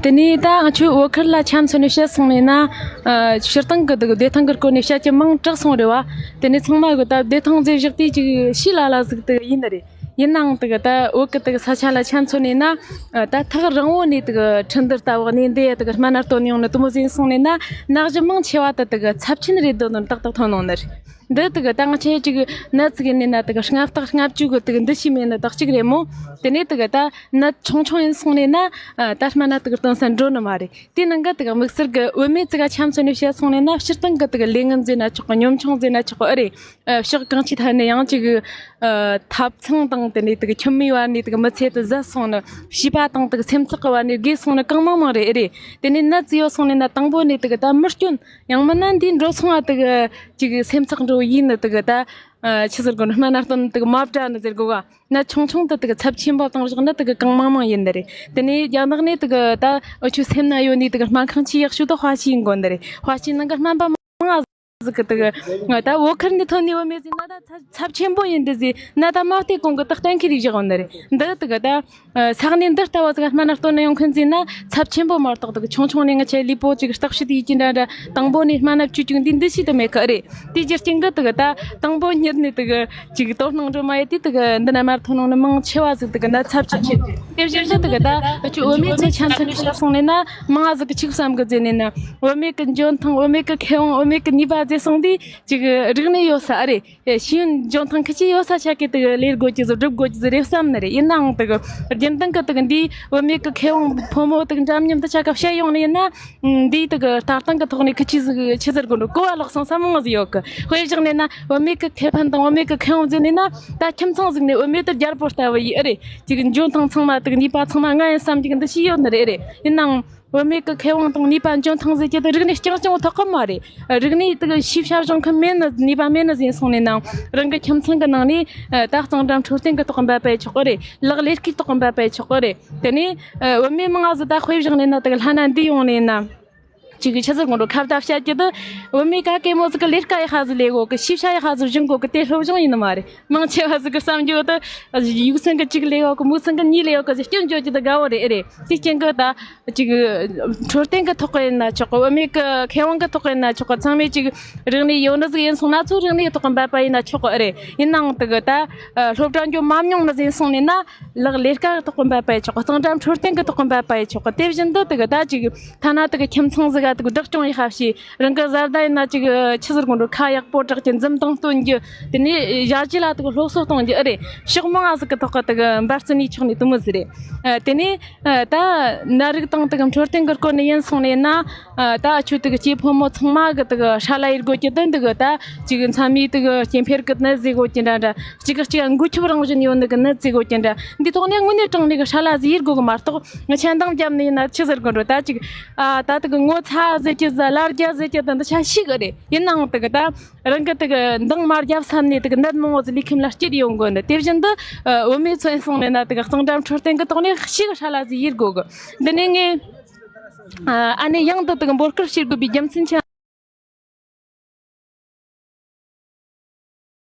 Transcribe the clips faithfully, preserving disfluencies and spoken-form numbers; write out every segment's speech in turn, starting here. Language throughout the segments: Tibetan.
དེ་ནས་ད་ང་ཚོའི་བོད་ཁུལ་ལ་ཆ་མཚོན་ནས་བཤད་སོང་ནས་ན། ཨ། སྤྱིར་བཏང་གི་དུ་བདེ་ཐང་གི་སྐོར་ནས་བཤད་ཀྱི་མང་དྲགས་སོང་རེད་བ། དེ་ནས་ཚང་མ་གི་ད་བདེ་ཐང་ཟེར་བཞག་དུས་ཅིག་ཤི་ལ་ལ་ཟིག་དུ་ཡིན་ནི་རེད། ཡིན་ནའང་དུ་གི་ད་བོད་གི་དུ་གི་ས་ཆ་ལ་ཆ་མཚོན་ནས་ན། ཨ། ད་ཐག་རིང་བོ་ནས་དུ་གི་འཕྲིན་བསྡུར་ལྟ་བུ་གནས་འདི་ཡ་དུ་གི་སྨན་བསྟེན་ཡོང་ནི་དུ་མོ་ཟིན་སོང་ནས་ན། ན་གཞི་མང་ཆེ་བ་དུ་དུ་གི་ཚབས་ཆེན་རེད་འདོད་ནོ་ཏག་ཏག་ཐོན་ནོ་ནི་རེད། འདི་དུ་གི་ད་ང་ཆེ་ཅིག་ནད་ཅིག་ཡིན་ནས་ན་དུ་གི་སྔ་བརྟག་སྔ་བཅོས་གི་དུ་གི་འདི་ཤི་མེད་ནི་དག་ཅིག་རེད་མོ། དེ་ནས་དུ་གི་ད་ནད་ཆུང་ཆུང་ཡིན་སོང་ནས་ན། ཨ། ད་སྨན་ན་དུ་གི་སྟོན་ས་འགྲོ་ནི་མ་རེད། དེ་ནང་གི་དུ་གི་དམིགས་བསལ་གི་བུད་མེད་ཅིག་ག་ཆ་མཚོན་ནས་བཤད་སོང་ནས་ན། སྤྱིར་བཏང་གི་དུ་གི་ལས་ངན་ཟེར་ན་ཆོག་གི། གཉོམ་ཆུང་ཟེར་ན་ཆོག་གི། ཨེ་རེད། ཨ། ཕྱོགས་གང་ཅིའི་ཐད་ནས་ཡང་ཅིག་གི། ཨ། ཐབ་ཚང་དང་དེ་ནས་དུ་གི་ཁྱིམ་མིའི་བར་ནས་དུ་གི་མི་ཚེ་དུ་ཟད་སོང་ནི། བྱིས་པ་དང་དུ་གི་སེམས་ཚེགས་གི་བར་ནས་རྒས་སོང་ནི་གང་མང་མང་རེད། ཨེ་རེད། དེ་ནས་ནད་ཅིག་ཡོད་སོང་ནས་ན་དང་པོ་ནས་དུ་གི་ད་མི་སྐྱོན། ཡང་མིན་ན་འདིའི་འགྲོ་སོང་བ་དུ་གི་ཅིག་སེམས་ཚེགས་འགྲོ་ཡིན་ནི་དུ་གི་ད། ཨ། ཆི་ཟེར་དགོས་ནི། སྨན་བསྟེན་དུ་གི་མ་བྲ་ནི་ཟེར་དགོས་བ། ནད་ཆུང་ཆུང་དུ་དུ་གི་ཚབས་ཆེན་པོ་དང་བཞག་ན་དུ་གི་གང་མང་མང་ཡིན་ནི་རེད། དེ་ནས་རྒྱ་ནག་ནས་དུ་གི་ད་འུ་ཆོའི་སེམས་ན་ཡོད་ནི་དུ་གི་སྨན་ཁང་ཆེས་ཡག་ཤོས་དུ་ཧྭ་ཤི་ཡིན་དགོས་ནི་རེད། ཧྭ་ཤི་ནང་གི་སྨན་པ་མང་ང་ཟིག་གི་དུ་གི། ད་བོད་ཁུལ་ནས་ཐོན་ནས་བུད་མེད་ཟིག་ན་ད་ཚབས་ཚབས་ཆེན་པོ་ཡིན་འདྲ་ཟིག་ན་ད་མ་བལྟས་གོང་གི་དུ་གཏན་འཁེལ་ཡིག་བཞག་ཡོད་ནི་རེད། འདི་དུ་གི་ད། ཨ། ས་གནས་འདི་ལྟ་བུ་ཟིག་སྨན་བསྟེན་ཡོང་མཁན་ཟིག་ན་ཚབས་ཆེན་པོ་མ་གཏོགས་དུ་གི་ཆུང་ཆུང་ནས་ང་ཆེ་ལུས་པོ་ཅིག་བརྟག་དཔྱད་ཡིད་ཀྱི་འདྲ་འདྲ་དང་པོ་ནས་སྨན་བཅོས་ཀྱི་འདི་འདི་ཞིག་ཏུ་མེད་གི། ཨེ་རེད། དེའི་རྒྱུ་རྐྱེན་གི་དུ་གི་ད་དང་པོ་ཉིད་ནས་དུ་གི་ཅིག་དོ་སྣང་འགྲོ་མ་ཡེ་དུས་དུ་གི་འདི་ན་མར་ཐོན་ནོ་ནི་མང་ཆེ་བ་ཟིག་དུ་གི་ན་ཚབས་ཆེ་ཆེ། དེ་བཞིན་དུ་དུ་གི་ད་ཅིག་བུད་མེད་ཚོའི་ཆ་མཚོན་ནས་བཤད་སོང་ནས་ན། མང་ང་ཟིག་གི་ཆིག་བསམ་གི་ཟེར་ནས་ན། བུད་མེད་གི་འཇོན་ཐང་། བུད་མེད་གི་མཁས་དབང་། བུད་མེད་གི་ནུས་པ་ཟེར་སོང་དུས་ཅིག་རིག་གནས་ཡོད་ས། ཨེ་རེད། ཤེས་ཡོན་འཇོན་ཐང་ཁི་ཆེ་ཡོད་ས་ཆ་གི་དུ་གི་ལས་དགོས་ཀྱི་ཟིག་སྒྲུབ་དགོས་ཀྱི་ཟིག་རེད་བསམ་ནི་རེད། ཡིན་ནའང་དུ་གི་རྒྱུན་ལྡན་གི་དུ་གི་འདིའི་བུད་མེད་གི་མཁས་དབང་ཕོ་མོ་དུ་གི་འདྲ་མཉམ་དུ་ཆ་ག་བཤད་ཡོང་ནི་ཡིན་ན། འདིའི་དུ་གི་ལྟ་སྟངས་གི་ཐོག་ནས་ཁི་ཆེ་ཟིག་ཆི་ཟེར་དགོས་འགྲོ། གོ་བ་ལོག་སོང་ས་མང་ཟིག་ཡོད་གི། དཔེ་བཞག་ནས་ན་བུད་མེད་གི་ཁེ་ཕན་དང་བུད་མེད་གི་མཁས་དབང་ཟེར་ནས་ན། ད་ཁྱིམ་ཚང་ཟིག་ནས་བུད་མེད་དུ་རྒྱལ་པོ་ལྟ་བུ་ཡིན། ཨེ་རེད། ཅིག་འཇོན་ཐང་ཚང་མ་དུ་གི་ནུས་པ་ཚང་མ་ང་ཡིན་བསམ་གྱི་འདི་ཞིག་ཡོད་ནི་རེད། ཨེ་རེད། ཡིན་ནའང་བུད་མེད་ཀྱི་མཁས་དབང་དང་ནུས་པ་འཇོན་ཐང་ཟེར་གྱི་དེ་རིག་གནས་རྐྱང་རྐྱང་ཐོག་གི་མ་རེད། རིག་གནས་དེ་གི་ཤེས་བྱ་སྦྱོང་མཁན་མེད་ནི། ནུས་པ་མེད་ནི་ཟིན་སོང་ནས་ནའང་རང་གི་ཁྱིམ་ཚང་གི་ནང་ནས་ད་གཙང་སྦྲ་འཕྲོད་བསྟེན་གི་ཐོག་འབད་པ་ཡི་ཆོག་གི་རེད། ལག་ལས་ཀའི་ཐོག་འབད་པ་ཡི་ཆོག་གི་རེད། དེ་ནས་བུད་མེད་མང་ང་ཟིག་ད་དཔེ་བཞག་ནས་ན་དེ་གི་ལྷ་ན་འདི་ཡོང་ནས་ན། ཅིག་གི་ཆི་ཟེར་དགོས་འགྲོ། ཁ་བརྡ་བཤད་ཀྱི་དུ་བུད་མེད་ག་གེ་མོ་ཟིག་གི་ལས་ཀ་ཡི་ཧ་ཟིག་ལས་གོ་གི། ཤེས་བྱ་ཡི་ཧ་ཟིག་སྦྱོང་གོ་གི། དེ་སློབ་སྦྱོང་ཡིན་ནི་མ་རེད། མང་ཆེ་བ་ཟིག་གི་བསམ་རྒྱུ་དུ་ཡུག་སེང་གི་གཅིག་ལས་གོ་གི། མུག་སེང་གི་གཉིས་ལས་གོ་གི་ཟེར་སྐྱོན་བརྗོད་ཀྱི་དུ་དགའ་བོ་རེད། ཨེ་རེད། དེ་རྐྱེན་གི་ད། ཅིག་འཕྲོད་བསྟེན་གི་ཐོག་གི་ཡིན་ན་ཆོག་གི། བུད་མེད་གི་ཁེ་དབང་གི་ཐོག་གི་ཡིན་ན་ཆོག་གི། ཚང་མས་ཅིག་རིག་གནས་ཡོད་ནི་ཟིག་ཡིན་སོང་ན་ཚོ་རིག་གནས་གི་ཐོག་གི་འབད་པ་ཡིན་ན་ཆོག་གི། ཨེ་རེད། ཡིན་ནའང་དེ་གི་ད་སློབ་གྲྭ་འགྱོ་མ་མྱོང་ནི་ཟིན་སོང་ནས་ན། ལག་ལས་ཀ་གི་ཐོག་གི་འབད་པ་ཡི་ཆོག་གི། གཙང་སྦྲ་འཕྲོད་བསྟེན་གི་ཐོག་གི་འབད་པ་ཡི་ཆོག་གི། དེ་བཞིན་དུ་དེ་གི་ད་ཅིག་ཐ་ན་དེ་གི་ཁྱིམ་ཚང་ཟིག་ག་དེ་གི་བདག་སྐྱོང་ཡི་ཧ་ཤེས། རང་གི་བཟའ་ཟླ་ཡིན་ན་ཅིག་ཆི་ཟེར་དགོས་འགྲོ། ཁ་ཡག་པོ་གྲགས་ཀྱི་འཛུམ་མདངས་སྟོན་རྒྱུ། དེ་ནས་ཞ་ཅི་ལ་དེ་གི་སློབ་གསོ་གཏོང་རྒྱུ། ཨེ་རེད། ཕྱོགས་མང་ང་ཟིག་གི་ཐོག་གི་དེ་གི་འབད་བརྩོན་ཡི་ཆོག་ནི་དུ་མོ་ཟིག་རེད། ཨ། དེ་ནས། ཨ། ད་ནད་རིགས་དང་དེ་གི་འཕྲོད་བསྟེན་གི་སྐོར་ནས་ཡིན་སོང་ནས་ན། ཨ། ད་ཨ་ཆོ་དེ་གི་སྐྱེས་ཕོ་མོ་ཚང་མ་གི་དེ་གི་ཧྲ་ལ་ཡེད་དགོས་ཀྱི་དོན་དེ་གི་ད་ཅིག་མཚན་མོའི་དེ་གི་སྐྱེ་འཕེལ་གི་ནད་ཟེར་དགོས་ཀྱི་འདྲ་འདྲ། གཅིག་གི་གཅིག་འགུལ་སྐྱོད་རང་བཞིན་ཡོད་ནི་གི་ནད་ཟེར་དགོས་ཀྱི་འདྲ། འདི་ཐོག་ནས་དངོས་གནས་དྲང་གནས་གི་ཧྲ་ལ་ཟིག་ཡེད་དགོས་གི་མ་གཏོགས། ང་ཆ་འདང་བརྒྱབ་ནས་ཡིན་ན་ཆི་ཟེར་དགོས་འགྲོ། ད་ཅིག་ཨ། ད་དེ་གི་ངོ་ཚ་ཟེར་གྱི་ཟ། ལར་རྒྱ་ཟེར་གྱི་ད་འདི་ཆ་ཤི་གི་རེད། ཡིན་ནའང་དེ་གི་ད། རང་གི་དེ་གི་འདང་མ་བརྒྱབ་བསམ་ནས་དེ་གི་ནད་མང་བོ་ཟིག་ལུས་ཁམས་ལ་སྐྱེལ་ཡོང་དགོས་ནི། དེ་བཞིན་དུ། ཨ། བུད་མེད་ཚོ་ཡིན་སོང་ནས་ན་དེ་གི་གཙང་སྦྲ་འཕྲོད་བསྟེན་གི་ཐོག་ནས་ཤི་གི་ཧྲ་ལ་ཟིག་ཡེད་དགོས་གི། འདི་ནས་ངས། ཨ། ཨ་ནེ་ཡང་དུ་དེ་གི་འབོད་སྐུལ་བྱེད་དགོས་པའི་རྒྱུ་མཚན་ཆེ།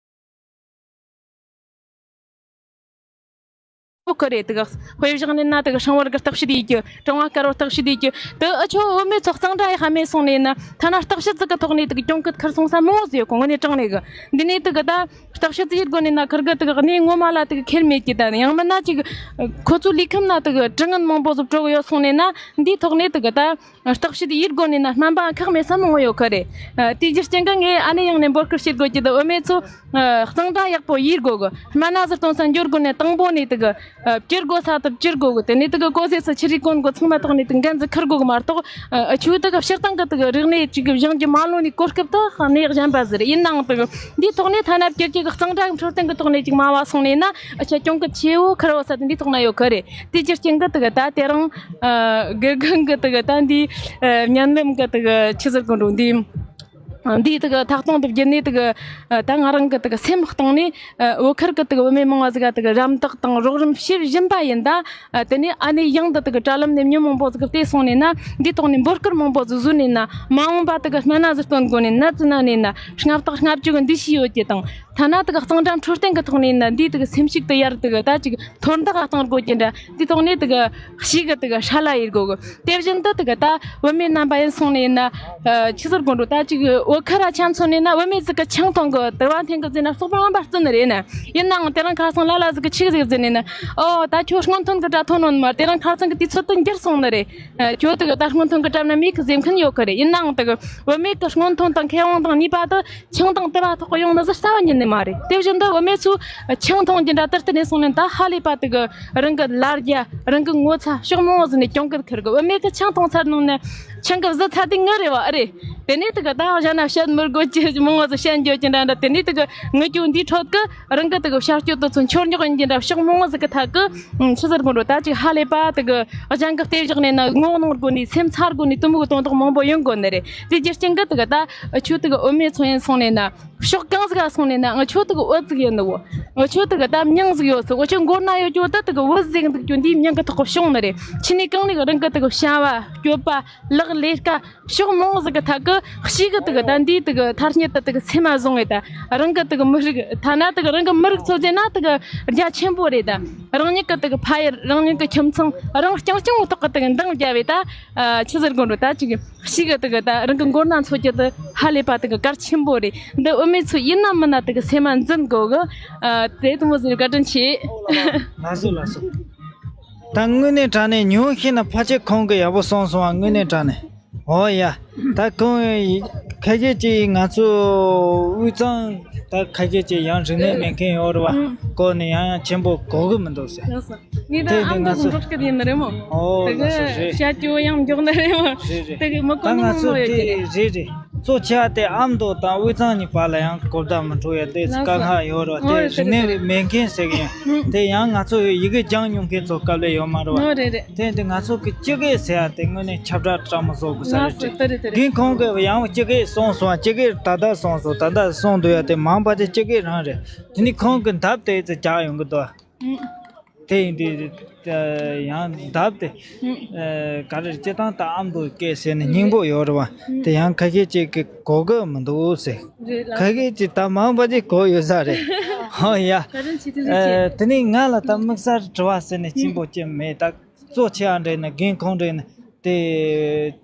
ཁོ་རེད། དེ་གི་དཔེ་བཞག་ནས་ན་དེ་གི་ཧྲང་བར་གི་བརྟག་དཔྱད་ཡེད་རྒྱུ། གྲང་བ་དཀར་བོ་བརྟག་དཔྱད་ཡེད་རྒྱུ་དེ། ཨ་ཆོ་བུད་མེད་ཚོ་གཙང་སྦྲ་ཡི་ཧ་མེད་སོང་ནས་ན། ཐ་ན་བརྟག་དཔྱད་ཟིག་གི་ཐོག་ནས་དེ་གི་གྱོང་གུད་ཁུར་སོང་ས་མང་བོ་ཟིག་ཡོད་གོ། དངོས་གནས་དྲང་གནས་གི། འདི་ནས་དེ་གི་ད་བརྟག་དཔྱད་ཟིག་ཡེད་དགོས་ནས་ན། ཁུར་གི་དེ་གི་གནས་ངོ་མ་ལ་དེ་གི་ཁེལ་མེད་ཀྱི། ད་ཡང་མིན་ན་ཅིག་ཁོ་ཚོའི་ལུས་ཁམས་ན་དེ་གི་དྲི་ངན་མང་པོ་ཟིག་བྲོ་གི་ཡོད་སོང་ནས་ན། འདིའི་ཐོག་ནས་དེ་གི་ད། བརྟག་དཔྱད་ཡེད་དགོས་ནས་ན་སྨན་པ་ཁག་མེད་ས་མང་བོ་ཡོད་ཁ་རེད། ཨ། དེའི་རྒྱུ་རྐྱེན་གི་ངས་ཨ་ནེ་ཡང་ནས་འབོད་སྐུལ་བྱེད་དགོས་ཀྱི་འདུག་བུད་མེད་ཚོ། ཨ། གཙང་སྦྲ་ཡག་པོ་ཡེད་དགོས་གི། སྨན་སྣ་ཟིག་སྟོན་ས་འགྱོ་དགོས་ནས་དང་པོ་ནས་དེ་གི། ཨ། བཅིར་དགོས་ས་དེར་བཅིར་དགོས་གི། དེ་ནས་དེ་གི་གོ་ཟས་སུ་ཆི་རིགས་གོན་དགོས། ཚང་མ་ཐོག་ནས་དེ་འགན་ཟིག་འཁུར་དགོས་གི་མ་གཏོགས། ཨ། ཆུ་དེ་གི་སྤྱིར་བཏང་གི་དེ་གི་རིག་གནས་ཅིག་གི་སྦྱང་རྒྱུ་མ་ལོན་ནས་གོ་སྐབས་དེ་གནས་གཞན་པ་ཟིག་རེད། ཡིན་ནའང་དེ་གི་འདིའི་ཐོག་ནས་ཐ་ན་བསྐྱར་གྱི་གཙང་སྦྲ་འཕྲོད་བསྟེན་གི་ཐོག་ནས་ཅིག་མ་བ་སོང་ནས་ན། ཨ་ཆ་གྱོང་གུད་ཆེ་བོ་ཁུར་བ་ས་དེ་འདིའི་ཐོག་ན་ཡོད་ཁ་རེད། དེའི་རྒྱུ་རྐྱེན་གི་དེ་གི་ད་དེ་རིང་། ཨ། དགེ་རྒན་གི་དེ་གི་ད་འདི། ཨ། བརྙན་ལམ་གི་དེ་གི་ཆི་ཟེར་དགོས་འགྲོ་འདི། འདིའི་དུ་གི་ཐག་སྟོང་དུ་བརྒྱུད་ནས་དུ་གི་ད་ང་རང་གི་དུ་གི་སེམས་གཏིང་ནས་བོད་ཁུལ་གི་དུ་གི་བུད་མེད་མང་བ་ཟིག་ག་དུ་གི་རམ་འདེགས་དང་རོགས་རམ་བྱེད་བཞིན་པ་ཡིན། ད་དེ་ནས་ཨ་ནེ་ཡང་དུ་དུ་གི་དྲ་ལམ་ནས་མྱི་མང་པོ་ཟིག་གི་བལྟས་སོང་ནས་ན། འདིའི་ཐོག་ནས་འབོད་སྐུལ་མང་པོ་ཟིག་བཟོས་ནས་ན། མ་འོངས་པ་དུ་གི་སྨན་སྣ་ཟིག་སྟོན་དགོས་ནས་ན། ཙི་ན་ནས་ན་སྔ་བརྟག་སྔ་བཅོས་གི་འདི་བྱས་ཡོད་ཀྱི་དང་། ཐ་ན་དུ་གི་གཙང་སྦྲ་འཕྲོད་བསྟེན་གི་ཐོག་ནས་ན་འདིའི་དུ་གི་སེམས་ཤུགས་དུ་ཡར་དུ་གི་ད་ཅིག་མཐོར་འདེགས་གཏང་དགོས་ཀྱི་འདྲ། འདིའི་ཐོག་ནས་དུ་གི་ཞིག་གི་དུ་གི་ཧྲ་ལ་ཡེད་དགོས་གི། དེ་བཞིན་དུ་དུ་གི་ད་བུད་མེད་རྣམ་པ་ཡིན་སོང་ནས་ཡིན་ན། ཆི་ཟེར་དགོས་འགྲོ། ད་ཅིག་བོད་ཁ་ར་ཆ་མཚོན་ནས་ན། བུད་མེད་ཟིག་གི་ཆང་འཐུང་གི་དུ་བ་འཐེན་གི་ཟེར་ན་སོག་པོ་རྣམ་པ་བརྩི་ནི་རེད་ན། ཡིན་ནའང་དེ་རིང་ཁ་སང་ལ་ལ་ཟིག་གི་ཆིག་ཟིག་ཟེར་ནས་ན། ཨོ་ད་ཁྱོད་སྔོན་ཐོན་གི་དྲ་ཐོན་ནོ་མ། དེ་རིང་ཁ་སང་གི་དུས་ཚོད་དུ་འགྱུར་སོང་ནི་རེད། ཁྱོད་དུ་གི་ད་སྔོན་ཐོན་གི་དྲ་ན་མིག་གི་ཟེར་མཁན་ཡོད་གི་རེད། ཡིན་ནའང་དུ་གི་བུད་མེད་གི་སྔོན་ཐོན་དང་མཁས་དབང་དང་ནུས་པ་དུ་ཆང་དང་དུ་བ་ཐོག་གི་ཡོང་ནི་ཟིག་རྩ་བ་ཉིད་ནས་མ་རེད། དེ་བཞིན་དུ་བུད་མེད་ཚོས་ཆང་འཐུང་གི་འདྲ་དུར་དུ་ནས་སོང་ནས་ད་ཧ་ལས་པ་དུ་གི་རང་གི་ལ་རྒྱ། རང་གི་ངོ་ཚ། ཕྱོགས་མང་བོ་ཟིག་ནས་གྱོང་གུད་ཁུར་གི། བུད་མེད་གི་ཆང་འཐུང་ཚར་ནང་ནས་ཆང་གི་བཟི་ཚར་དུས་ངུ་རེད་བ། ཨ་རེད། དེ་ནས་དུ་གི་ད་གཞན་ན་བཤད་མི་དགོས་ཀྱི་མང་བོ་ཟིག་བཤད་འགྱོ་གི་འདྲ་འདྲ། དེ་ནས་དུ་གི་ངུ་རྒྱུ་འདིའི་ཁྲོད་གི་རང་གི་དུ་གི་བྱ་སྤྱོད་དུ་ཚོ་འཆོར་ཉོག་ཡིན་གྱི་འདྲ། ཕྱོགས་མང་བོ་ཟིག་གི་ཐད་གི་ཆི་ཟེར་དགོས་འགྲོ། ད་ཅིག་ཧ་ལས་པ་དུ་གི་གཞན་གི་བལྟས་བཞག་ནས་ན་ངོ་གནོང་དགོས་ནས། སེམས་ཚ་དགོས་ནས། དུ་མོ་གི་དོན་དག་མང་པོ་ཡོང་དགོས་ནི་རེད། དེ་རྒྱུ་རྐྱེན་གི་དུ་གི་ད་ཁྱོད་དུ་གི་བུད་མེད་ཚོ་ཡིན་སོང་ནས་ན། ཕྱོགས་གང་ཟིག་ག་སོང་ནས་ན་ང་ཁྱོད་དུ་གི་འོད་ཟིག་ཡིན་ནི་བོ། ང་ཁྱོད་དུ་གི་ད་མྱིང་ཟིག་ཡོད་སོ། ང་ཁྱོད་མགོ་ན་ཡོད་རྒྱུ་ད་དུ་གི་འོད་ཟིག་འདུག་རྒྱུ་འདིའི་མྱིང་གི་ཐོག་གི་བྱུང་ནི་རེད། ཕྱི་ནས་གང་ནས་རང་གི་དུ་གི་བྱ་བ་སྤྱོད་པ་ལག་ལས་ཀ་ཕྱོགས་མང་ཟིག་གི་ཐད་གི་ཞིག་གི་དུ་གི་ད་འདིའི་དུ་གི་ཐ་སྙད་དུ་དུ་གི་སེམས་མ་བཟུང་བས། ད་རང་གི་དུ་གི་མི་རིགས། ཐ་ན་དུ་གི་རང་གི་མི་རིགས་ཚོ་ཟེར་ན་དུ་གི་རྒྱ་ཆེན་པོ་རེད། ད་རང་ཉིད་གི་དུ་གི་ཕ་ཡུལ། རང་ཉིད་གི་ཁྱིམ་ཚང་། རང་རྐྱང་རྐྱང་གི་ཐོག་གི་དུ་གི་འདང་རྒྱབ་བས། ད་ཆི་ཟེར་དགོས་འགྲོ། ད་ཅིག་ཞིག་གི་དུ་གི་ད་རང་གི་མགོ་ན་འཚོ་རྒྱུ་དུ་ཧ་ལས་པ་དུ་གི་གལ་ཆེན་པོ་རེད། འདི་བུད་མེད་ཚོ་ཡིན་ན་མིན་ན་དུ་གི་སེམས་མ་འཛིན་དགོས་གི། ཨ། དེ་དུ་མོ་ཟིན་བཀའ་དྲིན་ཆེ། ལགས་སོ་ལགས་སོ། ད་དངོས་གནས་དྲང་གནས་ཉུང་ཤས་ན་ཕལ་ཆེར་ཁོང་གི་ཡག་པོ་གསུངས་སོང་བ། དངོས་གནས་དྲང་གནས། ཨོ་ཡ། ད་ཁོང་ཁ་ཤས་ཀྱིས་ང་ཚོ་དབུས་གཙང་ད་ཁ་ཤས་ཀྱིས་ཡང་རིག་གནས་མེད་མཁན་ཡོད་རེད་བ། ཨང་། སྐོར་ནས་ཡང་ཡང་ཆེན་པོ་གོ་གི་མི་འདུག་ཟེར། ལགས་སོ། ངས་ད་དེ་ཨ་མདོ་ང་ཚོ་གི་འབྲོག་སྐད་ཡིན་ནི་རེད་མོ། ཨོ་དེ་ལགས་སོ། གི་རེད་རེད། བཤད་རྒྱུ་ཡང་མགྱོགས་ནི་རེད་མོ། རེད་རེད། དེ་གི་མི་ད་གོ་ནི་ང་མང་ཚོ་བོ་ཡོད་དེ་ཀྱི་རེད། རེད་རེད། གཙོ་ཆེ་བ་དེ་ཨ་མདོ་དང་དབུས་གཙང་གཉིས་བར་ལ་ཡང་གོ་བརྡ་མི་འཕྲོད་ཡ་དེ་ལགས་སོ། དཀའ་ངལ་ཡོད་རེད་བ། ཨོ་དེ་རེད་རིག་གནས་རེད། མེད་མཁན་ཟེར་གི་ཡིན། ཨང་། དེ་ཡང་ང་ཚོ་ཡི་གེ་སྦྱང་མྱོང་མཁན་ཚོ་སྐབས་ལས་ཡོད་མ་རེད་བ། ཨོ་རེད་རེད། དེ་འདི་ང་ཚོ་གི་སྤྱི་སྐད་ཟེར་ཡ་དེ་དངོས་གནས་ཁྱབ་བསྒྲགས་སྤྲ་མོ་བཟོ་དགོས་ས་ལགས་རེད། སོ། དེ་རེད་དེ་རེད། རྒན་ཁོང་གིས་ཡང་སྤྱི་སྐད་གསུངས་སོང་། སྤྱི་སྐད་ད་ལྟ་གསུངས་སོང་། ད་ལྟ་གསུངས་འདུག་ཡ་དེ་མང་པ་དེ་སྤྱི་སྐད་རང་རེད། དེ་ནི་ཁོང་གི་འདབས་དེ་ཚོ་རྒྱག་ཡོང་གི་འདུག་ཨང་། དེ་ཡིན་དུས་ཡང་འདབས་དེ་ཨང་། ག་རེ་རེད། སྤྱི་བཏང་ད་ཨ་མདོ་སྐད་ཟེར་ནས་སྙིང་པོ་ཡོད་རེད་བ། ཨང་། དེ་ཡང་ཁ་ཤས་ཅིག་གིས་གོ་གི་མི་འདུག་ཟེར། རེད་ལགས། ཁ་ཤས་ཅིག་ད་མང་པ་ཅིག་གོ་ཡོད་ས་རེད། ཧོ་ཡ། བཀའ་དྲིན་ཆེ། ཐུགས་རྗེ་ཆེ། དེ་ནས་ང་ལ་ད་དམིགས་བསལ་དྲི་བ་ཟེར་ནས་ཆེན་པོ་ཅིག་མེད། ད་གཙོ་ཆེ་བ་འདྲ་ན་རྒན་ཁོང་འདྲ་ན་དེ་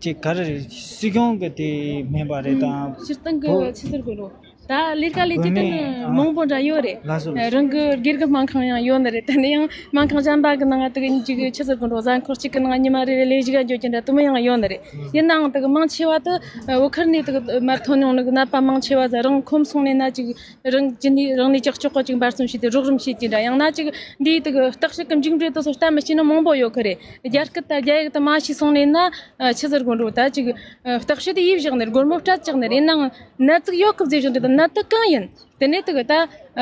ཅིག་ག་རེ་རེད། སྲིད་གཞུང་གི་དེ་མིན་པ་རེད་དང་། སྤྱིར་བཏང་གི་བོད་ཆི་ཟེར་དགོས་རེད། ད་ལས་ཀ་ལས་རྒྱུ་དེ་ནི་བུད་མེད་མང་པོ་འདྲ་ཡོད་རེད། ལགས་སོ་ལགས་སོ། རང་གི་སྒེར་གི་སྨན་ཁང་ཡང་ཡོད་ནི་རེད། དེ་ནས་ཡང་སྨན་ཁང་གཞན་པ་གི་ནང་ང་དེ་གི་ཅིག་ཆི་ཟེར་དགོས་རེད། གཟའ་འཁོར་གཅིག་གི་ནང་ཉི་མ་རེ་རེ་ལས་ཞིག་ག་འགྱོ་རྒྱུ་འདྲ་དེ་མོ་ཡང་ཡོད་ནི་རེད། ཡིན་ནའང་དེ་གི་མང་ཆེ་བ་དེ་བོད་ཁུལ་ནས་དེ་གི་མར་ཐོན་ཡོང་ནི་གི་ནད་པ་མང་ཆེ་བ་ཟ་རང་ཁོམ་སོང་ནས་ན་ཅིག་རང་རྒྱུ་ནས་རང་ནས་ཀྱག་ཀྱོག་གི་ཅིག་འབད་བརྩོན་བྱས་ཏེ་རོགས་རམ་བྱེད་ཀྱི་འདྲ། ཡང་ན་ཅིག་འདིའི་དེ་གི་བརྟག་དཔྱད་ཀྱི་མཇུག་འབྲས་དེ་ཚོ་ལྟ་མི་ཤེས་ནི་མང་པོ་ཡོད་གི་རེད། རྒྱ་སྐད་དང་རྒྱ་ཡིག་དེ་མ་ཤེས་སོང་ནས་ན་ཆི་ཟེར་དགོས་འགྲོ། ད་ཅིག་བརྟག་དཔྱད་དེ་ཡིས་བཞག་ནས་སྒོར་མོ་སྤྲད་བཅག་ནས་རེད། ནང་ནད་ཅིག་ཡོད་སྐབས་ཟེར་བཞག་འདྲ། ད་ནད་དེ་གང་ཡིན། དེ་ནས་དེ་གི་ད་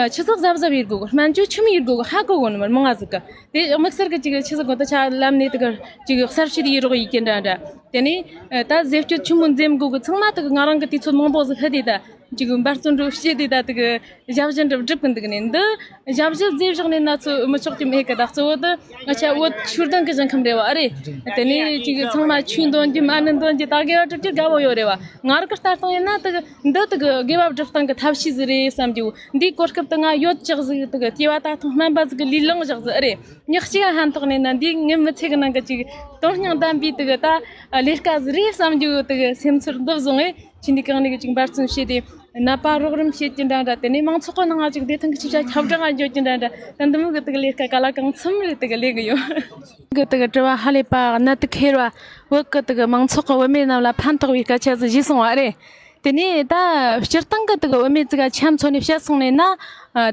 ཆི་ཟིག་གཟབ་གཟབ་ཡེད་དགོས་གི། སྨན་བཅོས་ཆི་མོ་ཡེད་དགོས་གི་ཧ་གོ་གོ་ནི་མར་མང་ང་ཟིག་གི། དེ་དམིགས་བསལ་གི་ཅིག་ཆི་ཟིག་གོ་ད་ཆ་ལམ་ནས་དེ་གི་ཅིག་གསར་བཤད་ཡེད་རོགས་ཡེད་ཀྱི་འདྲ་འདྲ། དེ་ནས་ད་ཟས་སྤྱོད་ཆི་མོ་འཛེམ་དགོས་གི། ཚང་མ་དེ་གི་ང་རང་གི་དུས་ཚོད་མང་པོ་ཟིག་ཕུད་དེ་ད་ཅིག་འབད་བརྩོན་འགྲོ་བྱེད་དེ་ད་དེ་གི་ཞབས་ཞུ་འདྲ་སྒྲུབ་གི་འདུག་ནས། འདི་ཞབས་ཞུ་རྫས་བཞག་ནས་ན་ཚོད་མི་ཆོག་གི་མེད་གི། ད་གཙོ་བོ་དེ་ང་ཆ་བོད་ཆོས་ལྡན་གི་ཞིང་ཁམས་རེད་བ། ཨ་རེད། དེ་ནས་ཅིག་ཚང་མ་ཆོས་འདོན་རྒྱུ་མ་ཎི་འདོན་རྒྱུ་ད་དགེ་བ་སྒྲུབ་རྒྱུ་དགའ་བོ་ཡོད་རེད་བ། ང་རང་གི་ལྟ་སྟངས་ཡིན་ན་དེ་གི་འདི་དེ་གི་དགེ་བ་སྒྲུབ་སྟངས་གི་ཐབས་ཤེས་ཟིག་རེད་བསམ་རྒྱུ། འདིའི་གོ་སྐབས་དེ་ང་ཡོད་ཅག་ཟིག་དེ་གི་སྐྱེ་བ་ད་ཐེངས་སྨན་པ་ཟིག་གི་ལས་བླངས་བཞག་ཟིག་ཨ་རེད། ཉག་གཅིག་ཧན་ཐོག་ནས་ན་འདིའི་ངའི་མི་ཚེ་གི་ནང་གི་ཅིག་དོན་སྙིང་ལྡན་པའི་དེ་གི་ད་ལས་ཀ་ཟིག་རེད་བསམ་རྒྱུ་དེ་གི་སེམས་ཚོར་འདི་བཟུང་ངས་ཆི་འདི་གང་ནས་གི་ཅིག་འབད་བརྩོན་བྱས་ཏེ་ནད་པ་རོགས་རམ་བྱེད་ཀྱི་འདྲ་འདྲ། དེ་ནས་མང་ཚོགས་གི་ནང་ང་ཅིག་བདེ་ཐང་གི་ཅིག་བྱ་ཁྱབ་བསྒྲགས་འགྱོ་གི་འདྲ་འདྲ། ད་འདི་མོ་གི་དེ་གི་ལས་ཀ་ག་ལ་གང་འཚམ་རེ་དེ་གི་ལས་གི་ཡོད། གི་དེ་གི་དྲི་བ་ཧ་ལས་པ་གནད་དུ་འཁེལ་བ། བོད་གི་དེ་གི་མང་ཚོགས་གི་བུད་མེད་རྣམས་ལ་ཕན་ཐོགས་པའི་སྐད་ཆ་ཟིག་ཞུས་སོང་བ་རེད། དེ་ནས་ད་སྤྱིར་བཏང་གི་དེ་གི་བུད་མེད་ཅིག་ག་ཆ་མཚོན་ནས་བཤད་སོང་ནས་ན།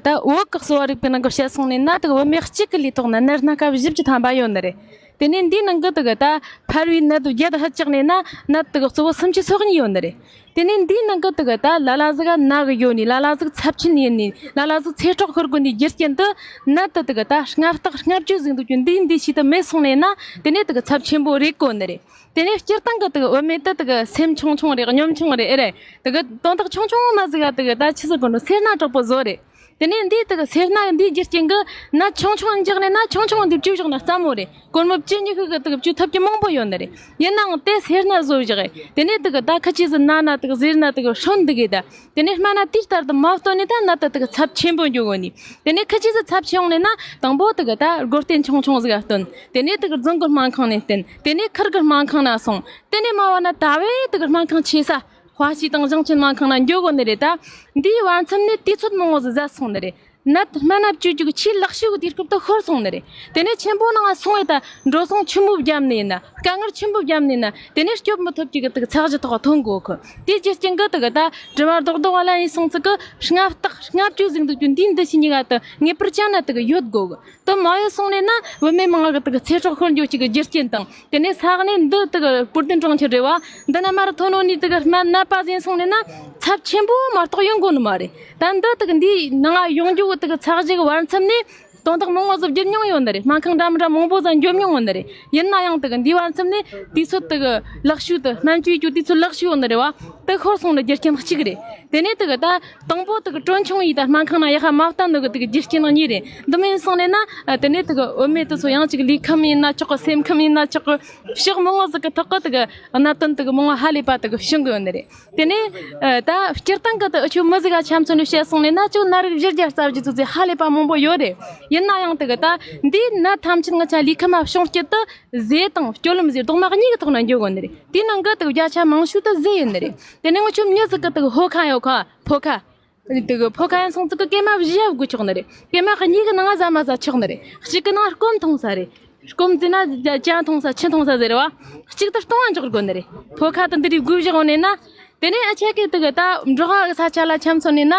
ད་བོད་གི་གསོ་བ་རིག་པའི་ནང་གི་བཤད་སོང་ནས་ན་དེ་གི་བུད་མེད་གཅིག་གི་ལུས་ཐོག་ན་ནད་སྣ་ཁ་བཞི་བཅུ་ཐམ་པ་ཡོད་ནི་རེད། དེ་ནས་འདིའི་ནང་གི་དེ་གི་ད་ཕར་བའི་ནད་བརྒྱད་ཧ་བཅག་ནས་ན་ནད་དེ་གི་གཙོ་བོ་སུམ་ཅུ་སོ་གཉིས་ཡོད་ནི་རེད། དེ་ནས་འདིའི་ནང་གི་དེ་གི་ད་ལ་ལ་ཟིག་ག་ན་གི་ཡོད་ནི། ལ་ལ་ཟིག་ཚབས་ཆེན་ཡིན་ནི། ལ་ལ་ཟིག་ཚེ་སྲོག་ཤོར་དགོས་ནི་རྒྱུ་རྐྱེན་དེ་ནད་དེ་དེ་གི་ད་སྔ་བརྟག་སྔ་བཅོས་ཟིག་འདུག་རྒྱུ་འདིའི་འདི་ཞིག་ཏུ་མེད་སོང་ནས་ན་དེ་ནས་དེ་གི་ཚབས་ཆེན་པོ་རེད་གོ་ནི་རེད། དེ་ནས་སྤྱིར་བཏང་གི་དེ་གི་བུད་མེད་དེ་དེ་གི་སེམས་ཆུང་ཆུང་རེད། གཉོམ་ཆུང་རེད། ཨེ་རེད། དེ་གི་དོན་དག་ཆུང་ཆུང་མ་ཟིག་ག་དེ་གི་ད་ཆི་ཟིག་གོ་ནོ་སེར་སྣ་དྲག་པོ་བཟོ་རེད། དེ་ནས་འདིའི་དེ་གི་སེར་སྣ་འདིའི་རྒྱུ་རྐྱེན་གི་ན་ཆུང་ཆུང་འཇགས་ནས་ན་ཆུང་ཆུང་འདི་བཅོས་བཞག་ན་སླ་མོ་རེད། སྒོར་མོ་བཅུ་ཉི་ཤུ་གི་དེ་གི་བཅོས་ཐུབ་ཀྱི་མང་པོ་ཡོད་ནི་རེད། ཡིན་ནའང་དེ་སེར་སྣ་བཟོ་བཞག་གི། དེ་ནས་དེ་གི་ད་ཁ་ཆེ་ཟི་ན་ན་དེ་གི་ཟེར་ན་དེ་གི་ཧྲོན་འདི་གི་ད། དེ་ནས་སྨན་ན་དེའི་ལྟར་དུ་མ་བསྟེན་ནས་ད་ན་དེ་དེ་གི་ཚབས་ཆེན་པོ་འགྱོ་གོ་ནི། དེ་ནས་ཁ་ཆེ་ཟི་ཚབས་ཆེ་ཡོང་ནས་ན་དང་པོ་དེ་གི་ད་སྒོ་རྟེན་ཆུང་ཆུང་ཟིག་ག་བསྟེན། དེ་ནས་དེ་གི་རྫོང་གི་སྨན་ཁང་ནས་བསྟེན། དེ་ནས་ཁུལ་གི་སྨན་ཁང་ན་སོང་། དེ་ནས་མ་བ་ན་ད་བས་དེ་གི་སྨན་ཁང་ཆེ་ས། དཔའ་ཤི་དང་ཞིང་ཆེན་སྨན་ཁང་ན་འགྱོ་དགོས་ནི་རེད་ད། འདིའི་བར་མཚམས་ནས་དུས་ཚོད་མང་བོ་ཟིག་ཟད་སོང་ནི་རེད། ནད་སྨན་ན་བཅོས་རྒྱུ་གི་ཆེས་ལེགས་ཤོས་ཀྱི་དུས་སྐབས་དེ་ཤོར་སོང་ནི་རེད། དེ་ནས་ཆེན་པོ་ནང་སོང་བས་ད་འགྲོ་སོང་ཆེན་པོ་བརྒྱབ་ནི་ཡིན་ན། དཀའ་ངལ་ཆེན་པོ་བརྒྱབ་ནི་ཡིན་ན། དེ་ནས་སྐྱོབ་མི་ཐུབ་རྒྱུ་གི་དེ་གི་ཚད་གཞི་ཐོག་ཐོན་དགོས་གི། དེའི་རྒྱུ་རྐྱེན་གི་དེ་གི་ད་དྲི་མ་རྡོག་རྡོག་བ་ལ་ཡིན་སོང་ཚིག་གི་སྔ་བརྟག་སྔ་བཅོས་ཟིག་འདུག་རྒྱུ་འདིའི་འདི་ཕྱི་གཉིས་ཀ་དེ་ངེས་པར་ཅན་ན་དེ་གི་ཡོད་དགོས་གི། དེ་མ་ཡོད་སོང་ནས་ན་བུད་མེད་མང་ང་གི་དེ་གི་ཚེ་སྲོག་ཤོར་འགྱོ་རྒྱུ་གི་རྒྱུ་རྐྱེན་དང་། དེ་ནས་ས་གནས་འདི་དེ་གི་པུར་དིན་གྲོང་ཁྱེར་རེད་བ། འདི་ན་མར་ཐོན་ནོ་ནི་དེ་གི་སྨན་ནད་པ་ཟིན་སོང་ནས་ན་ཚབས་ཆེན་པོ་མ་གཏོགས་ཡོང་དགོས་ནི་མ་རེད། ད་འདི་དེ་གི་འདིའི་ནང་ཡོང་རྒྱུ་གི་དེ་གི་ཚད་གཞི་གི་བར་མཚམས་ནས་དོན་དག་མང་བོ་ཟིག་བརྒྱུད་མྱོང་ཡོད་ནི་རེད། སྨན་ཁང་འདྲ་མི་འདྲ་མང་བོ་ཟིག་འགྱོ་མྱོང་ཡོད་ནི་རེད། ཡིན་ན་ཡང་དེ་གི་འདིའི་བར་མཚམས་ནས་དུས་ཚོད་དེ་གི་ལེགས་ཤོས་དེ་སྨན་བཅོས་རྒྱུ་དུས་ཚོད་ལེགས་ཤོས་ཡོད་ནི་རེད་བ། དེ་ཤོར་སོང་ནི་རྒྱུ་རྐྱེན་གཅིག་རེད། དེ་ནས་དེ་གི་ད་དང་པོ་དེ་གི་གྲོན་ཆུང་ཡིས་ད་སྨན་ཁང་ནང་ཡག་ཁ་མ་བསྟེན་ནོ་གི་དེ་གི་རྒྱུ་རྐྱེན་གཉིས་རེད། འདི་མིན་སོང་ནས་ན་དེ་ནས་དེ་གི་བུད་མེད་དེ་ཚོ་ཡང་ཅིག་ལུས་ཁམས་ཡིན་ན་ཆོག་གི། སེམས་ཁམས་ཡིན་ན་ཆོག་གི། ཕྱོགས་མང་བོ་ཟིག་གི་ཐོག་གི་དེ་གི་གནད་དོན་དེ་གི་མང་བོ་ཧ་ལས་པ་དེ་གི་བྱུང་གི་ཡོད་ནི་རེད། དེ་ནས་ད་སྤྱིར་བཏང་གི་དེ་འུ་ཆོ་མི་ཟིག་ག་ཆ་མཚོན་ནས་བཤད་སོང་ནས་ན་ཅིག་ནད་རིགས་བཞི་བརྒྱ་རྩ་བཞི་ཚོ་ཚེ་ཧ་ལས་པ་མང་བོ་ཡོད་རེད། ཡིན་ན་ཡང་དེ་གི་ད་འདིའི་ནད་ཐམས་ཅད་ང་ཆ་ལུས་ཁམས་མ་བྱུང་སྐྱེད་དུ་ཟས་དང་སྤྱོད་ལམ་ཟེར་རྡོག་མ་གཉིས་ཀྱི་ཐོག་ན་འགྱོ་དགོས་ནི་རེད། དེའི་ནང་གི་དེ་བརྒྱ་ཆ་མང་ཤོས་དེ་ཟས་ཡིན་ནི་རེད། དེ་ནས་ང་ཆོ་མྱི་ཟིག་གི་དེ་གི་ཕོ་ཁ་ཡོད་ཁ་ཕོ་ཁ། དེ་གི་ཕོ་ཁ་ཡིན་སོང་ཙི་གི་སྐྱེས་མ་བཞི་ཡ་དགོས་ཆོག་ནི་རེད། སྐྱེས་མ་གཉིས་ཀྱི་ནང་ང་ཟ་མ་ཟ་ཆོག་ནི་རེད། གཅིག་གི་ནང་སྐོམ་འཐུང་ས་རེད། སྐོམ་ཟེར་ན་ཇ་འཐུང་ས་ཆུ་འཐུང་ས་ཟེར་བ། གཅིག་ཏུ་སྟོང་བ་འཇོག་དགོས་ནི་རེད། ཕོ་ཁ་དེ་འདི་རིགས་དགོས་བཞག་ནས་ན། དེ་ནས་ཨ་ཆེ་གི་དེ་གི་ད་འབྲོག་ཁ་གི་ས་ཆ་ལ་ཆ་མཚོན་ནས་ན་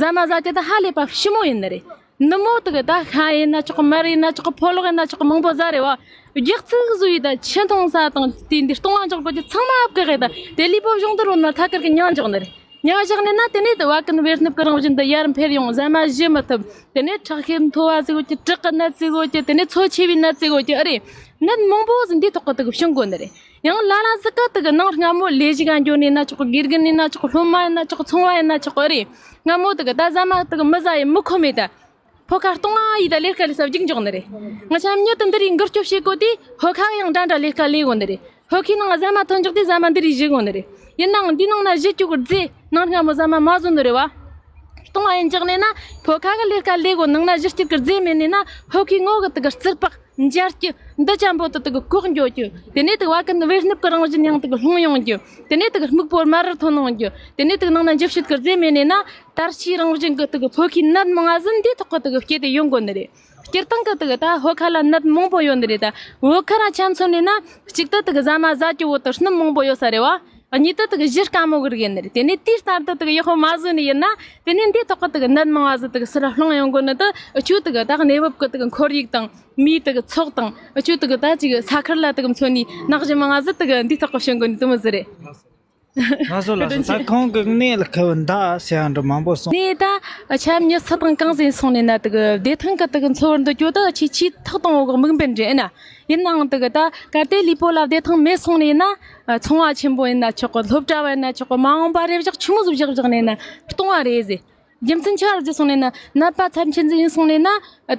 ཟ་མ་ཟ་རྒྱུ་དེ་ཧ་ལས་པ་ཞིམ་མོ་ཡིན་ནི་རེད། ནུབ་མོ་དེ་གི་ད་ཤ་ཡིན་ན་ཆོག་གི། མར་ཡིན་ན་ཆོག་གི། ཕོ་ལོག་ཡིན་ན་ཆོག་གི། མང་པོ་ཟ་རེད་བ། རྒྱག་ཚིག་བཟོ་ཡི་ད་ཆུ་འཐུང་ས་དང་དེ་འདི་སྟོང་བ་འཇོག་དགོས་རྒྱུ་ཚང་མ་ཨབ་གི་རེད། ད་དེ་ལུས་པོ་གཞུང་དུ་རོལ་ན་ཐད་ཀར་གི་ཉལ་འཇོག་ནི་རེད། ཉལ་བཞག་ནས་ན་དེ་ནས་དེ་བ་ཀུན་བེར་ནུབ་ཀྱི་རང་བཞིན་དུ་ཡར་འཕེལ་ཡོང་། ཟ་མ་ཞུ་མི་ཐུབ། དེ་ནས་ཁྲག་ཤེད་མཐོ་བ་ཟིག་ཡོད་ཀྱི། དྲེག་གི་ནད་ཟིག་ཡོད་ཀྱི། དེ་ནས་ཚོ་ཆེ་བའི་ནད་ཟིག་ཡོད་ཀྱི། ཨ་རེ། ནད་མང་པོ་ཟིག་འདིའི་ཐོག་གི་དེ་གི་བྱུང་དགོས་ནི་རེད། ཡང་ལ་ལ་ཟིག་ག་དེ་གི་ནང་སྔ་མོ་ལས་ཞིག་ག་འགྱོ་ནས་ན་ཆོག་གི། དགེ་རྒན་ཡིན་ན་ཆོག་གི། སློབ་མ་ཡིན་ན་ཆོག་གི། ཚོང་བ་ཡིན་ན་ཆོག་གི། ཨ་རེ། སྔ་མོ་དེ་གི་ད་ཟ་མ་དེ་གི་མི་ཟ་ཡི་མི་ཁོམ་མེད་ད། ཕོ་ཁ་སྟོང་ཨ་ཡི་ད་ལས་ཀ་ལས་ས་རྒྱུག་འཇོག་ནི་རེད། ང་ཆ་མྱི་དེ་འདི་རིགས་འགུལ་སྐྱོད་བྱེད་དགོས་དུས་ཕོ་ཁ་གི་ཡང་འདྲ་འདྲ་ལས་ཀ་ལས་དགོས་ནི་རེད། ཕོ་ཁའི་ནང་ཟ་མ་ཐོན་འཇོག་དུས་ཟ་མ་འདི་རིགས་བཞེས་དགོས་ནི་རེད། ཡིན་ནའང་འདི་ནང་ན་བཞེས་རྒྱུ་གི་རྫས་ནང་སྔ་མོ་ཟ་མ་མ་བཟོ་ནི་རེད་བ། སྟོང་ཨ་ཡི་འཇོག་ནས་ན་ཕོ་ཁ་གི་ལས་ཀ་ལས་དགོས། ནང་ན་བཞེས་རྒྱུ་གི་རྫས་མེད་ནས་ན་ཕོ་ཁའི་ངོ་གི་དེ་གི་རྩུབ་པ་འབྱར་རྒྱུ། འདི་ཅན་པོ་དེ་དེ་གི་གོག་འགྱོ་རྒྱུ། དེ་ནས་དེ་བ་ཀུན་བེར་ནུབ་ཀྱི་རང་བཞིན་ཡང་དེ་གི་ལྷུང་ཡོང་རྒྱུ། དེ་ནས་དེ་གི་སྨུག་པོ་དམར་རུ་ཐོན་ཡོང་རྒྱུ། དེ་ནས་དེ་གི་ནང་ན་འཇུ་བྱེད་ཀྱི་རྫས་མེད་ནས་ན་དར་ཕྱིའི་རང་བཞིན་གྱི་དེ་གི་ཕོ་ཁའི་ནད་མང་ང་ཟིག་འདིའི་ཐོག་གི་དེ་གི་སྐྱེས་ཏེ་ཡོང་དགོས་ནི་རེད། སྤྱིར་བཏང་གི་དེ་གི་ད་ཕོ་ཁ་ལ་ནད་མང་པོ་ཡོད་ནི་རེད། ད་བོད་ཁ་ར་ཆ་མཚོན་ནས་ན་གཅིག་ཏུ་དེ་གི་ཟ་མ་ཟ་རྒྱུ་བོ་དེ་སྣུམ་མང་པོ་ཡོད་ས་རེད་བ། གཉིས་དེ་དེ་གི་གཞི་དཀའ་མོ་གི་རིགས་ཡིན་ནི་རེད། དེ་ནས་དེའི་ལྟར་དུ་དེ་གི་ཡག་པོ་མ་བཟོས་ནི་ཡིན་ན་དེ་ནས་འདིའི་ཐོག་གི་དེ་གི་ནད་མང་བ་ཟིག་དེ་གི་སུ་ར་ལྷུང་ཡོང་དགོས་ནི་དེ་འུ་ཆོ་དེ་གི་ད་གནས་བབ་གི་དེ་གི་ཁོར་ཡུག་དང་མིའི་དེ་གི་ཚོགས་དང་འུ་ཆོ་དེ་གི་ད་ཅིག་ས་ཁུལ་ལ་དེ་གི་མཚོན་ནི་ནད་གཞི་མང་བ་ཟིག་དེ་གི་འདིའི་ཐོག་གི་བྱུང་དགོས་ནི་དེ་མོ་ཟིག་རེད། ང་ཚོ་ལ་སོང་ད་ཁོང་གི་གནས་ལ་ཁ་བ་མདའ་ཟེར་ཡང་འདྲ་མང་པོ་སོང་། ནས་ད་ཆ་མྱི་སུ་དང་གང་ཟིན་སོང་ནས་ན་དེ་གི་བདེ་ཐང་གི་དེ་གི་འཚོ་བར་འདུག་རྒྱུ་དེ་ཆེས་ཆེས་ཐོག་དང་པོ་གི་དམིགས་འབེན་རེད་ཨེ་ན། ཡིན་ནའང་དེ་གི་ད་གལ་ཏེ་ལུས་པོ་ལ་བདེ་ཐང་མེད་སོང་ནས་ན། ཚོང་བ་ཆེན་པོ་ཡིན་ན་ཆོག་གི། སློབ་གྲྭ་བ་ཡིན་ན་ཆོག་གི། མ་འོངས་པ་རེ་བཞག་ཆི་མོ་ཟིག་བཞག་བཞག་ནས་ན་སྟོང་བ་རེད་ཟེར། རྒྱུ་མཚན་ཆི་བ་ཟིག་སོང་ནས་ན་ནད་པ་ཚབས་ཆེན་ཟིག་ཡིན་སོང་ནས་ན།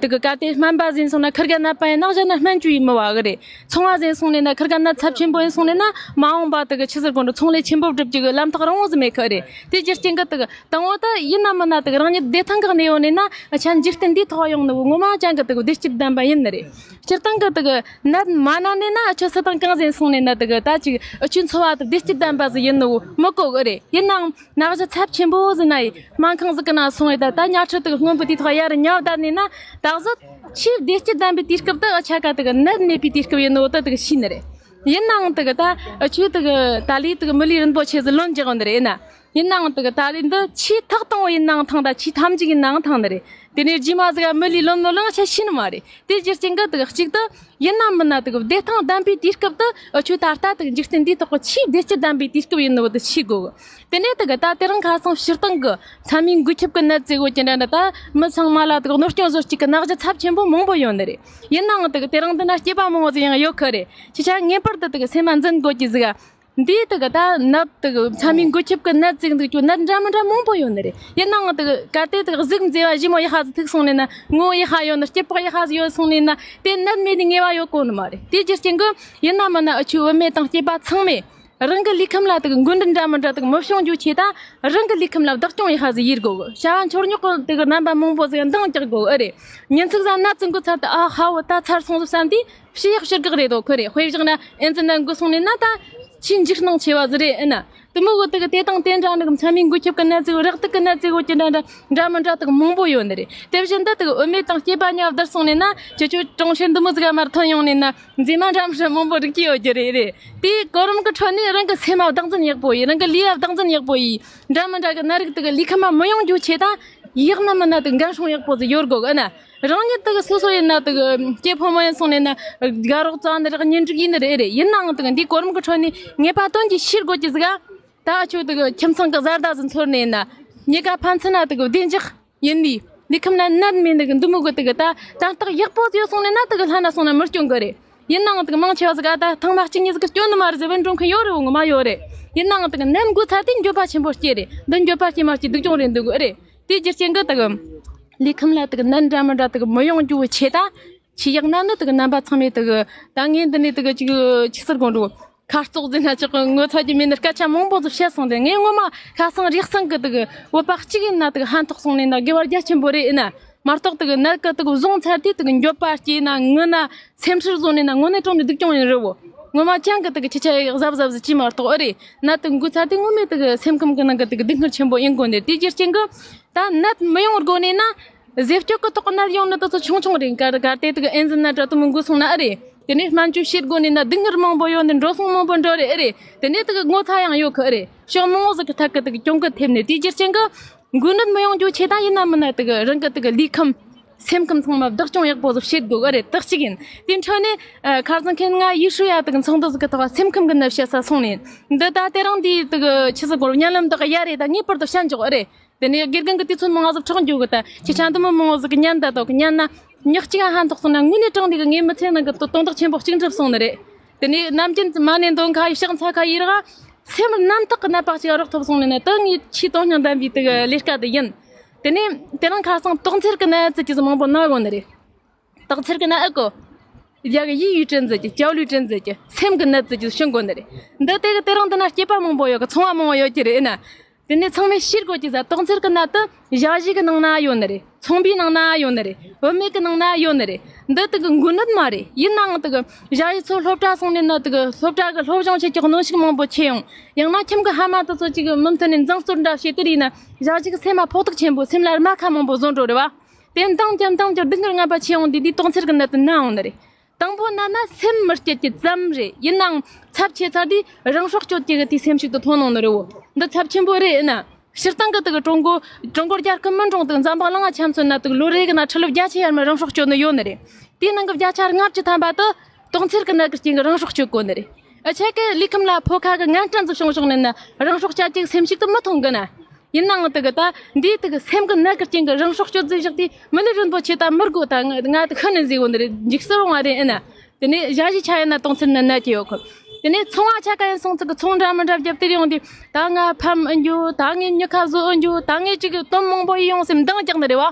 དེ་གི་གལ་ཏེ་སྨན་པ་ཟིག་ཡིན་སོང་ན་ཁིར་ག་ནད་པ་ཡིན་ན་གཞན་ན་སྨན་བཅོས་ཡིན་མི་བ་གི་རེད། ཚོང་བ་ཟིག་ཡིན་སོང་ནས་ན་ཁིར་ག་ནད་ཚབས་ཆེན་པོ་ཡིན་སོང་ནས་ན་མ་འོངས་པ་དེ་གི་ཆི་ཟེར་དགོས་འདྲ་ཚོང་ལས་ཆེན་པོ་སྒྲུབ་རྒྱུ་གི་ལམ་ཐག་རིང་བོ་ཟིག་མེད་གི་རེད། དེ་རྒྱུ་རྐྱེན་གི་དེ་གི་དང་པོ་དེ་ཡིན་ན་མིན་ན་དེ་གི་རང་ཉིད་བདེ་ཐང་གི་གནས་ཡོད་ནས་ན་ཆ་འཇིག་རྟེན་འདིའི་ཐོག་ཡོང་ནི་བོ་ངོ་མ་ཅན་གི་དེ་གི་བདེ་སྐྱིད་ལྡན་པ་ཡིན་ནི་རེད། སྤྱིར་བཏང་གི་དེ་གི་ནད་མ་ན་ནས་ན་འུ་ཆོ་སུ་དང་གང་ཟིག་ཡིན་སོང་ནས་ན་དེ་གི་ད་ཅིག་འུ་ཆོའི་འཚོ་བ་དེ་བདེ་སྐྱིད་ལྡན་པ་ཟིག་ཡིན་ནི་བོ་མི་གོ་གི་རེད། ཡིན་ནའང་ནད་གཞི་ཚབས་ཆེན་པོ་ཟིག་ན་ཡི་སྨན་ཁང་ཟིག་གི་ནང་སོང་ཡི་ད་ད་ཉལ་ཁྲི་དེ་གི་སྔོན་པོ་དེའི་ཐོག་ཡར་ཉལ་བསྡད་ནས་ན་ད་གཟོད་ཆེས་བདེ་སྐྱིད་ལྡན་པའི་དུས་སྐབས་དེ་འུ་ཆ་ག་དེ་གི་ནད་མེད་པའི་དུས་སྐབས་ཡིན་ནོ་དེ་དེ་གི་ཤེས་ནི་རེད། ཡིན་ནའང་དེ་གི་ད་འུ་ཆོས་དེ་གི་ད་ལས་དེ་གི་མི་ལུས་རིན་པོ་ཆེ་ཟིག་ལོན་རྒྱག་གི་ནི་རེད། ཡིན་ན་ ཡིན་ནའང་དེ་གི་ད་རེས་འདི་ཆེས་ཐག་དང་པོ་ཡིན་ནའང་ཐང་ད་ཆེས་ཐམས་ཅད་ཡིན་ནའང་ཐང་ནི་རེད། དེ་ནས་རྗེས་མ་ཟིག་ག་མི་ལུས་ལོན་ལོ་ལོན་ཆ་ཤེས་ནི་མ་རེད། དེ་རྒྱུ་རྐྱེན་གི་དེ་གི་གཅིག་ཏུ་ཡིན་ན་མིན་ན་དེ་གི་བདེ་ཐང་ལྡན་པའི་དུས་སྐབས་དུ་འུ་ཆོས་ད་ལྟ་དེ་གི་འཇིག་རྟེན་འདིའི་ཐོག་གི་ཆེས་བདེ་སྐྱིད་ལྡན་པའི་དུས་སྐབས་ཡིན་ནོ་དེ་ཤེས་དགོས་གི། དེ་ནས་དེ་གི་ད་དེ་རིང་ཁ་སང་སྤྱིར་བཏང་གི་མཚན་མོའི་འགོས་ཁྱབ་གི་ནད་ཟེར་གོ་ཅི་འདྲ་འདྲ་ད་མི་ཚང་མ་ལ་དེ་གི་གནོད་སྐྱོན་བཟོ་བཅུག་གི་ནད་གཞི་ཚབས་ཆེན་པོ་མང་པོ་ཡོད་ནི་རེད། ཡིན་ནའང་དེ་གི་དེ་རིང་འདི་ན་སྐྱེས་པ་མང་བོ་ཟིག་ཡང་ཡོད་ཁི་རེད། ཁྱེད་ཆ་ངེས་པར་དུ་དེ་གི་སེམས་མ་འཛིན་དགོས་ཀྱི་ཟིག་འདིའི་དེ་གི་ད་ནད་དེ་གི་མཚན་མོའི་འགོས་ཁྱབ་གི་ནད་ཟིག་འདུག་ཅོ་ནད་འདྲ་མི་འདྲ་མང་པོ་ཡོད་ནི་རེད། ཡིན་ནའང་དེ་གི་གལ་ཏེ་དེ་གི་གཟུགས་མཛེས་པ་ཞིམ་མོ་ཡག་ཧ་ཟིག་ཐུག་སོང་ནས་ན་ངོ་ཡག་ཧ་ཡོད་ནི་སྐྱིད་པོ་ཡག་ཧ་ཟིག་ཡོད་སོང་ནས་ན་དེ་ནད་མེད་ནི་ངེས་པ་ཡོད་གོ་ནི་མ་རེད། དེ་རྒྱུ་རྐྱེན་གི་ཡིན་ན་མིན་ན་འུ་ཆོའི་བུད་མེད་དང་སྐྱེས་པ་ཚང་མས་རང་གི་ལུས་ཁམས་ལ་དེ་གི་འགོས་ནད་འདྲ་མི་འདྲ་དེ་གི་མི་བྱུང་རྒྱུ་ཆེད་ད་རང་གི་ལུས་ཁམས་ལ་བདག་སྐྱོང་ཡག་ཧ་ཟིག་ཡེད་དགོས་གི། བྱ་བ་འཁྱོར་ཉོག་གི་དེ་གི་རྣམ་པ་མང་པོ་ཟིག་འདང་རྒྱག་དགོས་ཨེ་རེད། ཉིན་ཚིག་ཟ་ནད་ཙི་འགོས་ཚར་དུ་ཨ་ཧ་བོ་ད་ཚར་སོང་ཟིག་བསམ་དུས། ཕྱི་ཡག་ཕྱིར་གག་རེད་དོ་ཁོ་རེ་དཔེ་བཞག་ན་ཨེ་ཙི་ནད་འགོས་སོང་ནས་ན་ད་ཆེས་འཇིགས་སྣང་ཆེ་བ་ཟིག་རེད་ཨེ་ན། དུ་མོ་གི་དེ་གི་དེ་དང་དེ་འདྲ་ནི་གི་མཚན་མོའི་འགོས་ཁྱབ་གི་ནད་ཟིག་རེག་དུག་གི་ནད་ཟིག་འོ་ཅི་འདྲ་འདྲ་འདྲ་མི་འདྲ་དག་མང་པོ་ཡོད་ནི་རེད། དེ་བཞིན་དུ་དེ་གི་བུད་མེད་དང་སྐྱེས་པ་གཉིས་བསྡུར་སོང་ནས་ན་ཁྱེད་ཆོ་གྲོང་ཁྱེར་འདི་མོ་ཟིག་ག་མར་ཐོན་ཡོང་ནས་ན་མཛེས་མ་འདྲ་མི་འདྲ་མང་པོ་རིག་གི་ཡོད་རྒྱུ་རེད་རེད། དེའི་གོ་རིམ་གི་ཁྲོད་ནས་རང་གི་སེམས་མ་བདག་འཛིན་ཡག་པོ་ཡིས། རང་གི་ལུས་ལ་བདག་འཛིན་ཡག་པོ་ཡིས། འདྲ་མི་འདྲ་གི་ནད་རིགས་དེ་གི་ལུས་ཁམས་མ་མི་ཡོང་རྒྱུ་ཆེད་ད་ཡག་ན་མིན་ན་དེ་འགན་སྲུང་ཡག་པོ་ཟིག་ཡོད་དགོས་གི་ཨེ་ན། རང་ཉིད་དེ་གི་སོ་སོ་ཡིན་ན་དེ་གི་སྐྱེས་ཕོ་མོ་ཡིན་སོང་ནས་ན་དགའ་རོགས་རྩ་ནི་རེད། གཉེན་སྒྲིག་ཡིན་ནི་རེད་རེད། ཡིན་ནའང་དེ་གི་འདིའི་གོ་རིམ་གི་ཁྲོད་ནས་ངེས་པ་དོན་གྱིས་ཤེས་དགོས་ཀྱི་ཟིག་ག་ད་ཁྱོད་དེ་གི་ཁྱིམ་ཚང་གི་བཟའ་ཟླ་ཟིག་འཚོལ་ནས་ན་གཉིས་ཀ་ཕན་ཚུན་ན་དེ་གི་བདེ་འཇགས་ཡིན་ནི། ལུས་ཁམས་ན་ནད་མེད་ནི་གི་འདི་མོ་གི་དེ་གི་ད་དན་རྟགས་ཡག་པོ་ཡོད་སོང་ནས་ན་དེ་གི་ལྷ་ན་སོང་ན་མི་སྐྱོན་གི་རེད། ཡིན་ནའང་དེ་གི་མང་ཆེ་བ་ཟིག་ག་ད་ཐེངས་མ་གཅིག་གཉིས་ཟིག་གི་སྐྱོན་ནི་མ་རེད་ཟེར་བའི་འགྲོ་མཁན་ཡོད་རེད། འོ་ངོ་མ་ཡོད་རེད། ཡིན་ནའང་དེ་གི་ནད་འགོས་ཚར་དུས་འགྱོད་པ་ཆེན་པོ་སྐྱེ་རེད། འདི་འགྱོད་པ་སྐྱེ་མ་སྐྱེ་སྡུག་གྱོང་རེད་འདུག་གི་ཨེ་རེད། དེའི་རྒྱུ་རྐྱེན་གི་དེ་གི་ལུས་ཁམས་ལ་དེ་གི་ནད་འདྲ་མི་འདྲ་དེ་གི་མི་ཡོང་རྒྱུ་བོ་ཆེ་ད། ཆེས་ཡག་ན་ནི་དེ་གི་རྣམ་པ་ཚང་མས་དེ་གི་ད་ངས་འདི་ནས་དེ་གི་ཅིག་ཆི་ཟེར་དགོས་འགྲོ། ཁ་བཙོག་ཟེར་ན་ཅིག་གི་ངོ་ཚ་རྒྱུ་མེད་ནི་སྐད་ཆ་མང་པོ་ཟིག་བཤད་སོང་སྟེ། ངས་ངོ་མ་ཁ་སང་རེག་སང་གི་དེ་གི་བོད་པ་གཅིག་ཡིན་ན་དེ་གི་ཕན་ཐོགས་སོང་ནས་ན་དགེ་བ་རྒྱ་ཆེན་པོ་རེད་ཨེ་ན། མ་གཏོགས་དེ་གི་ནད་གི་དེ་གི་བཟུང་ཚར་དུས་དེ་གི་འགྱོད་པ་སྐྱེས་ན་ངུ་ན་སེམས་ཁྲལ་བཟོ་ནས་ན་དངོས་གནས་དྲང་ནས་སྡུག་གྱོང་ཡིན་རེད་བོ། ངོ་མ་ཅང་གི་དེ་གི་ཆི་ཆ་གཟབ་གཟབ་ཟིག་ཅི་མ་གཏོགས་ཨེ་རེད། ནད་དེ་འགོས་ཚར་དུས་ངོ་མས་དེ་གི་སེམས་ཁམས་གི་ནང་གི་དེ་གི་སྡུག་བསྔལ་ཆེན་པོ་ཡིན་དགོས་ནས། དེའི་རྒྱུ་རྐྱེན་གི་ད་ནད་མི་ཡོང་དགོས་ནས་ན། ཟས་སྤྱོད་ཀྱི་ཐོག་ནད་ཡོང་ནི་དེ་ཚོ་ཆུང་ཆུང་རེད། གལ་གལ་ཏེ་དེ་གི་ཨེ་ཛི་ནད་འདྲ་དེ་མོ་འགོས་སོང་ན་ཨེ་རེད། དེ་ནས་སྨན་བཅོས་བྱེད་དགོས་ནས་ན་སྡུག་བསྔལ་མང་པོ་ཡོང་ནས་འགྲོ་སོང་མང་པོ་འགྲོ་རེད་ཨེ་རེད། དེ་ནས་དེ་གི་ངོ་ཚ་ཡང་ཡོད་གི་ཨེ་རེད། ཕྱོགས་མང་བོ་ཟིག་གི་ཐད་གི་དེ་གི་གྱོང་གུད་ཐེབས་ནས། དེའི་རྒྱུ་རྐྱེན་གི་འགོས་ནད་མི་ཡོང་རྒྱུ་ཆེད་ད་ཡིན་ན་མིན་ན་དེ་གི་རང་གི་དེ་གི་ལུས་ཁམས་སེམས་ཁམས་ཚང་མ་བདག་སྐྱོང་ཡག་པོ་ཟིག་བྱེད་དགོས་གི་ཨེ་རེད། དེ་གཅིག་ཡིན། དེའི་འཕྲོ་ནས་ཨ་ཁ་སང་ཁྱེད་ང་ཡུས་ཧྲུའུ་ཡ་དེ་གི་ཚོགས་འདུ་ཟིག་གི་ཐོག་སེམས་ཁམས་གི་ནད་བཤད་ས་སོང་ནས། འདི་ད་དེ་རིང་འདིའི་དེ་གི་ཆི་ཟིག་གོ་བརྙན་ལམ་དག་ཡ་རེད། ད་ངེས་པར་དུ་བཤད་འཇོག་ཨེ་རེད། དེ་ནས་དགེ་རྒན་གྱི་དུས་ཚོད་མང་ཟིག་འཕྲོག་འགྱོ་གི། ད་ཁྱེད་ཆ་འདི་མོ་མང་ཟིག་གི་ཉན་ད་དོ་གི་ཉན་ན་ཉག་གཅིག་ཧན་ཐོག་སོང་ན་དངོས་གནས་དྲང་འདི་གི་ངའི་མི་ཚེ་ནང་གི་དོན་དག་ཆེན་པོ་གཅིག་འགྲུབ་སོང་ནི་རེད། དེ་ནས་ནམ་རྒྱུན་མ་ནས་འདོན་ཁ་ཡི་ཕྱག་འཚལ་ཁ་ཡི་ར་སེམས་རྣམ་དག་གི་ནད་པ་གཅིག་རོགས་ཐོབ་སོང་ནི་ནི་དེ་ངའི་ཆེས་དོན་སྙིང་ལྡན་པའི་དེ་གི་ལས་ཀ་དེ་ཡིན། དེ་ནས་དེ་རིང་ཁ་སང་དོགས་འཚེར་གི་ནད་ཙི་ཅི་ཟིག་མང་པོ་ན་ཡོང་ནི་རེད། དོགས་འཚེར་གི་ནད་ཨེ་གོ། ཡ་གི་ཡི་ཡུས་ཀྲན་ཟེར་གི་ཅའོ་ལུས་ཀྲན་ཟེར་གི་སེམས་གི་ནད་ཟེར་གི་ཤི་འགོ་ནི་རེད། འདི་དེ་གི་དེ་རིང་འདི་ན་སྐྱེས་པ་མང་པོ་ཡོད་གི། ཚོང་བ་མང་པོ་ཡོད་ཀྱི་རེད་ཨེ་ན། དེ་ནས་ཚང་མས་ཤེས་དགོས་ཀྱི་ཟ། དོགས་འཚེར་གི་ནད་དེ་ཞ་ཞི་གི་ནང་ན་ཡོད་ནི་རེད། ཚོང་པའི་ནང་ན་ཡོད་ནི་རེད། བུད་མེད་གི་ནང་ན་ཡོད་ནི་རེད། འདི་དེ་གི་འགོས་ནད་མ་རེད། ཡིན་ནའང་དེ་གི་ཞ་ཞི་ཚོ་སློབ་གྲྭ་སོང་ནས་ན་དེ་གི་སློབ་གྲྭ་གི་སློབ་སྦྱོང་བྱེད་ཀྱི་གནོན་ཤུགས་མང་པོ་ཆེ་ཡོང་། ཡང་ན་ཁྱིམ་གི་ཕ་མ་དེ་ཚོ་ཅིག་མུ་མཐུད་ནས་འཛིང་རྩོད་འདྲ་བྱེད་དུས་རེད་ན་ཞ་ཞི་གི་སེམས་མ་ཕོག་ཐུག་ཆེན་པོ། སེམས་ལ་རྨ་ཁ་མང་པོ་བཟོ་འགྲོ་རེད་བ། དེ་འདང་རྒྱབ་འདང་རྒྱབ་སྡུག་བསྔལ་ངན་པ་ཆེ་ཡོང་དུས་འདི་དོགས་འཚེར་གི་ནད་དེ་ན་ཡོང་ནི་རེད། དང་པོ་ན་ན་སེམས་མི་སྐྱིད་ཀྱི་ཙམ་རེད། ཡིན་ནའང་ཚབས་ཆེ་ཚར་དུས་རང་སྲོག་གཅོད་ཀྱི་གི་དུས་སེམས་ཤིག་ཏུ་ཐོན་ཡོང་ནི་རེད་བོ། འདི་ཚབས་ཆེན་པོ་རེད་ཨེ་ན། སྤྱིར་བཏང་གི་དེ་གི་ཀྲུང་གོ་ཀྲུང་གོ་རྒྱལ་ཁབ་མི་འགྲོ་དེ་གི་འཛམ་བུ་གླིང་ང་ཆ་མཚོན་ན་དེ་གི་ལོ་རེ་གི་ན་ཁྲི་ལོ་བརྒྱ་ཆ་ཡར་མར་རང་སྲོག་གཅོད་ནི་ཡོད་ནི་རེད། དེའི་ནང་གི་བརྒྱ་ཆ་ལྔ་བཅུ་ཐམ་པ་དེ་དོགས་འཚེར་གི་ནད་ཀྱི་རྐྱེན་གི་རང་སྲོག་གཅོད་གོ་ནི་རེད། ཨ་ཆེ་གི་ལུས་ཁམས་ལ་ཕོ་ཁ་གི་ངན་སྐྲན་ཟིག་བྱུང་བྱུང་ནི་ན་རང་སྲོག་བཅད་ཀྱི་སེམས་ཤིག་ཏུ་མི་ཐོན་གི་ན། ཡིན་ནའང་དེ་གི་ད་འདིའི་དེ་གི་སེམས་གི་ནད་ཀྱི་རྐྱེན་གི་རང་སྲོག་གཅོད་རྫུན་བཞག་དུས་མི་ལུས་རིན་པོ་ཆེ་ད་མི་དགོས། ད་ང་ང་དེ་ཤི་ནི་ཟིག་ཡོད་ནི་རེད། འཇིགས་སུ་རུང་བ་རེད་ཨེ་ན། དེ་ནས་ཞ་ཞི་ཆ་ཡིན་ན་དོགས་འཚེར་ནད་ན་གི་ཡོད་གི། དེ་ནས་ཚོང་བ་ཆ་ག་ཡིན་སོང་ཚིག་གི་ཚོང་འདྲ་མི་འདྲ་བརྒྱབ་དེར་ཡོང་དུས་ད་ང་ཕམ་ཨེ་འགྱོ། ད་ངས་མྱི་ཁ་བཟོ་ཨེ་འགྱོ། ད་ངས་ཅིག་གི་དོན་མང་པོ་ཡིན་ཡོང་སེམས་འདང་རྒྱག་ནི་རེད་བ།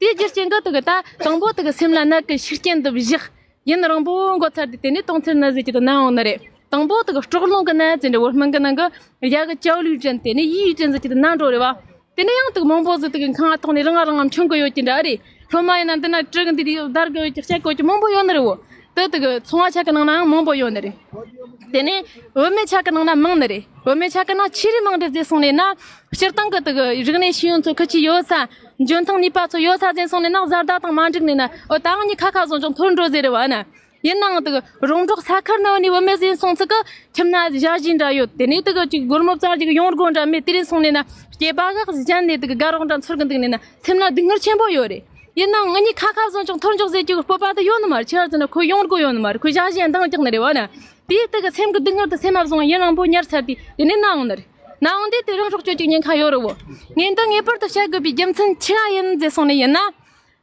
དེའི་རྒྱུ་རྐྱེན་གི་དེ་གི་ད་དང་པོ་དེ་གི་སེམས་ལ་ནད་གི་ཤུགས་རྐྱེན་དུ་བཞག་ཡུན་རིང་པོ་འགོར་ཚར་དུས་དེ་ནས་དོགས་འཚེར་ནད་ཟེར་གྱི་དེ་ན་ཡོང་ནི་རེད། དང་པོ་དེ་གི་སྲོག་རླུང་གི་ནད་ཟེར་འདྲ་བོ་སྨན་གི་ནང་གི་ཡ་གི་ཅའོ་ལུས་ཀྲན་དེ་ནས་ཡི་ཡུས་ཀྲན་ཟེར་གྱི་དེ་ན་འགྲོ་རེད་བ། དེ་ནས་ཡང་དེ་གི་མང་པོ་ཟིག་དེ་གི་ཁང་ཐོག་ནས་རང་ང་རང་ང་མཆོང་གི་ཡོད་ཀྱི་འདྲ་རེད། སློབ་མ་ཡིན་ན་འདི་ན་དྲི་གི་འདི་དེ་བརྡར་གི་ཡོད་ཀྱི་བཤད་གི་ཡོད་ཀྱི་མང་པོ་ཡོད་ནི་རེད་བོ། དེ་དེ་གི་ཚོང་བ་ཆ་གི་ནང་ན་ཡང་མང་པོ་ཡོད་ནི་རེད། དེ་ནས་བུད་མེད་ཆ་གི་ནང་ན་མང་ནི་རེད། བུད་མེད་ཆ་གི་ནང་ཆི་རེ་མང་འདྲ་ཟེར་སོང་ནས་ན། སྤྱིར་བཏང་གི་དེ་གི་རིག་གནས་ཤེས་ཡོན་ཚོ་ཁི་ཆི་ཡོད་ས། འཇོན་ཐང་ནུས་པ་ཚོ་ཡོད་ས་ཟེར་སོང་ནས་ན་བཟའ་ཟླ་དང་མ་འགྲིག་ནས་ན་ཨོ་ད་ང་གཉིས་ཁ་ཁ་བཟུང་བྱུང་འཐོར་འགྲོ་ཟེར་རེད་བ་ན། ཡིན་ནའང་དེ་གི་རོང་འབྲོག་ས་ཁུལ་ནང་ནས་བུད་མེད་ཟིན་སོང་ཚིག་གི་ཁྱིམ་ན་ཞ་ཞི་འདྲ་ཡོད། དེ་ནས་དེ་གི་ཅིག་སྒོར་མོ་བཙལ་ཅིག་ཡོང་སྒོ་འདྲ་མེད། དེ་རིང་སོང་ནས་ན་སྐྱེས་པ་གི་གཞན་ནས་དེ་གི་དགའ་རོགས་འདྲ་འཚོལ་གི་འདུག་ནས་ན་སེམས་ན་སྡུག་བསྔལ་ཆེན་པོ་ཡོད་རེད། ཡིན་ནའང་ང་གཉིས་ཁ་ཁ་བཟུང་ཅིག་ཐོར་འཇོག་ཟེར་གྱི་སྤོབས་པ་དེ་ཡོད་ནི་མ་རེད། ཆི་ཟེར་ན་ཁོ་ཡོང་སྒོ་ཡོད་ནི་མ་རེད། ཁོ་ཞ་ཞི་འདང་རྒྱག་ནི་རེད་བ་ན། དེའི་དེ་གི་སེམས་གི་སྡུག་བསྔལ་དེ་སེམས་མ་བཟུང་ཡུན་རིང་པོ་ཉར་ཚར་དུས་དེ་ནས་ནའང་ནི་རེད། ནའང་དེ་དེ་རང་སྲོག་གཅོད་ཅིག་ཉེན་ཁ་ཡོད་རེད་བོ། ངས་འདི་ངེས་པར་དུ་བཤད་དགོས་པའི་རྒྱུ་མཚན་ཆི་ཡིན་ཟེར་སོང་ནས་ཡིན་ན།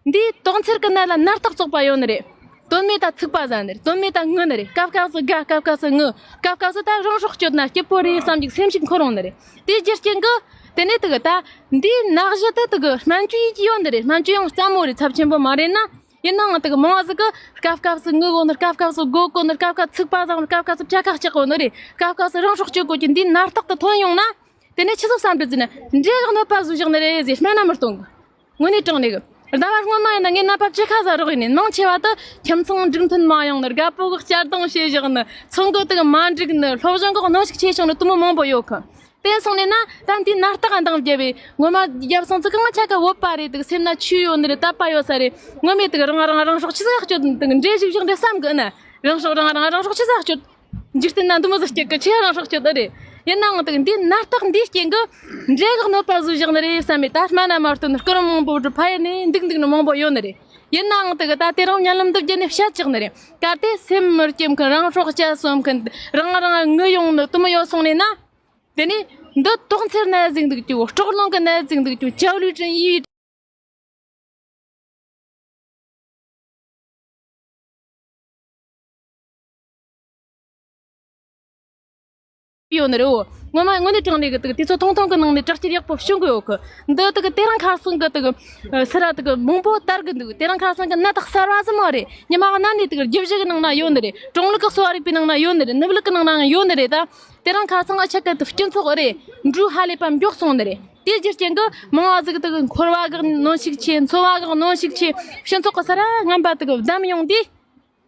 འདིའི་དོགས་འཚེར་གྱི་ནད་ལ་ནད་རྟགས་བཙོག་པ་ཡོད་ནི་རེད། དོན་མེད་ད་ཚིག་པ་ཟ་ནི་རེད། དོན་མེད་ད་ངུ་ནི་རེད། སྐབས་སྐབས་སུ་དགའ། སྐབས་སྐབས་སུ་ངུ། སྐབས་སྐབས་སུ་ད་རང་སྲོག་གཅོད་ན་སྐྱིད་པོ་རེད་བསམ་གྱི་སེམས་ཤིག་འཁོར་ཡོང་ནི་རེད། དེའི་རྒྱུ་རྐྱེན་གྱིས་དེ་ནས་དེ་གི་ད་འདིའི་ནད་གཞི་དེ་དེ་གི་སྨན་བཅོས་ཡོད་ནི་རེད། སྨན་བཅོས་ཡང་རྩ་མོ་རེད། ཚབས་ཆེན་པོ་མ་རེད་ན། ཡིན་ནའང་དེ་གི་མང་བ་ཟིག་གི་སྐབས་སྐབས་སུ་ངུ་གོ་ནི། སྐབས་སྐབས་སུ་སྒོ་གོ་ནི། སྐབས་སྐབས་ཚིག་པ་ཟ་ནི། སྐབས་སྐབས་སུ་བྲེ་ཁ་གཅག་གོ་ནི་རེད། སྐབས་སྐབས་སུ་རང་སྲོག་གཅོད་གོ་གི་འདིའི་ནད་རྟགས་དེ་ཐོན་ཡོང་ན། དེ་ནས་ཆི་ཟིག་བསམ་གི་ཟེར་ན་འདྲེ་གི་གནོད་པ་བཟོས་བཞག་ནི་རེད་ཟེར་སྨན་ན་མི་གཏོང་གི། དངོས་གནས་དྲང་གནས་གི། ཟླ་བ་སྔོན་མ་ཡིན་ན་ངས་ནད་པ་བཅུ་ཁ་ཟ་རོགས་ཡིན་ནས། མང་ཆེ་བ་དེ་ཁྱིམ་ཚང་འགྲིག་མཐུན་མ་ཡོང་ནི། རྒད་པོ་གི་གཅར་རྡུང་བྱས་བཞག་ནི། ཚོང་གི་དེ་གི་མ་འགྲིག་ནི། སློབ་སྦྱོང་གི་གནོན་ཤུགས་ཆེ་བྱུང་ནི། དེ་མོ་མང་པོ་ཡོད་གི། དེ་སོང་ནས་ན་ད་འདི་ནད་རྟགས་འདང་བརྒྱབ་པས་ངོ་མ་བརྒྱབ་སོང་ཚིག་གི་ང་ཆ་ག་བོད་པ་རེད། དེ་གི་སེམས་ན་ཆོས་ཡོད་ནི་རེད། དད་པ་ཡོད་ས་རེད། ངོ་མས་དེ་གི་རང་རང་རང་སྲོག་ཆི་ཟིག་གཅོད། དེ་གི་འདྲེ་ཞིག་བཞག་འདྲེ་བསམ་གི་ན། རང་སྲོག་རང་རང་རང་སྲོག་ཆི་ཟིག་གཅོད། འཇིག་རྟེན་ན་འདི་མོ་ཟིག་སྐྱིད་གི། ཆེ་རང་སྲོག་གཅོད་ཨེ་རེད། ཡིན་ནའང་དེ་གི་འདི་ནད་རྟགས་འདིའི་རྐྱེན་གི་འདྲེ་གི་གནོད་པ་བཟོས་བཞག་ནི་རེད་བསམ་མེད། ད་སྨན་ན་མ་སྟོན་སྐུ་རིམ་མང་པོ་བསྒྲུབས་ཕ་ཡུལ་ནས་འདུག་འདུག་ནི་མང་པོ་ཡོད་ནི་རེད། ཡིན་ནའང་དེ་གི་ད་དེ་རིང་བརྙན་ལམ་འདི་བརྒྱུད་ནས་བཤད་ཆོག་ནི་རེད། གལ་ཏེ་སེམས་མི་སྐྱིད་མཁན། རང་སྲོག་བཅད་སོང་མཁན། རང་རང་ངུ་ཡོང་ནི་དེ་མོ་ཡོད་སོང་ནས་ན། དེ་ནས་འདི་དོགས་འཚེར་ནད་ཟིག་འདུག་ཅུ། སྲོག་རླུང་གི་ནད་ཟིག་འདུག་ཅུ། 焦虑症 ཡིས། ཡོད་ནི་རེད། འོ་ངོ་མ་དངོས་གནས་དྲང་གནས་གི་དེ་གི་དུས་ཚོད་ཐུང་ཐུང་གི་ནང་ནས་དྲག་སྐྱེད་ཡག་པོ་བྱུང་གི་ཡོད་གི། འདི་དེ་གི་དེ་རིང་ཁ་སང་གི་དེ་གི་ཨ་སི་ར་དེ་གི་མང་པོ་དར་གི་འདུག། དེ་རིང་ཁ་སང་གི་ནད་རྟགས་གསར་བ་ཟིག་མ་རེད། ཉི་མ་གནའ་ནས་དེ་གི་རྒྱུ་བཞི་གི་ནང་ན་ཡོད་ནི་རེད། གྲངས་ལུགས་གི་གསོ་བ་རིག་པའི་ནང་ན་ཡོད་ནི་རེད། ནུབ་ལུགས་གི་ནང་ན་ཡོད་ནི་རེད། ད་དེ་རིང་ཁ་སང་ཨ་ཆ་གི་དེ་སྤྱི་ཚོགས་རེད། འགྲོས་ཧ་ལས་པ་མགྱོགས་སོང་ནི་རེད། དེའི་རྒྱུ་རྐྱེན་གྱིས་མང་བ་ཟིག་དེ་གི་འཁོར་བ་གི་གནོན་ཤུགས་ཆེ། འཚོ་བ་གི་གནོན་ཤུགས་ཆེ། སྤྱི་ཚོགས་གི་ས་ར་ངན་པ་དེ་གི་བསྡམས་ཡོང་དུས།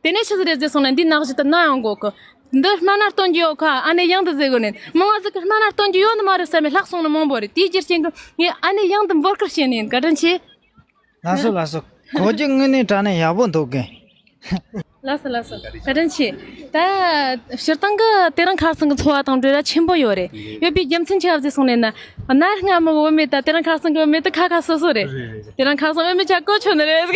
དེ་ནས་ཆི་ཟིག་རེད་ཟེར་སོང་ན་འདི་ནད་གཞི་དེ་ན་ཡང་གོ་གི། འདི་སྨན་ན་སྟོན་རྒྱུ་ཡོད་ཁ། ཨ་ནེ་ཡང་དུ་ཟེར་གོ་ནས་མང་བ་ཟིག་གི་སྨན་ན་སྟོན་རྒྱུ་ཡོད་ནི་མ་རེད་བསམ་ནས་ལྷག་སོང་ནི་མང་པོ་རེད། དེའི་རྒྱུ་རྐྱེན་གྱིས་ངས་ཨ་ནེ་ཡང་དུ་འབོད་སྐུལ་བྱས་ནས་ཡིན། བཀའ་དྲིན་ཆེ། ལགས་སོ་ལགས་སོ། གོ་རྒྱུ་དངོས་གནས་དྲང་གནས་ཡག་པོ་འདུག་གི། ལགས་སོ་ལགས་སོ། བཀའ་དྲིན་ཆེ། ད་སྤྱིར་བཏང་གི་དེ་རིང་ཁ་སང་གི་འཚོ་བ་དང་འབྲེལ་བ་ཆེན་པོ་ཡོད་རེད། ཡོད་པའི་རྒྱུ་མཚན་ཆི་ཡོད་ཟེར་སོང་ནས་ན། གནའ་སྔ་མོ་བུད་མེད་དང་དེ་རིང་ཁ་སང་གི་བུད་མེད་དེ་ཁ་ཁ་སོ་སོ་རེད། དེ་རིང་ཁ་སང་བུད་མེད་ཆ་གོ་ཆོད་ནི་རེད།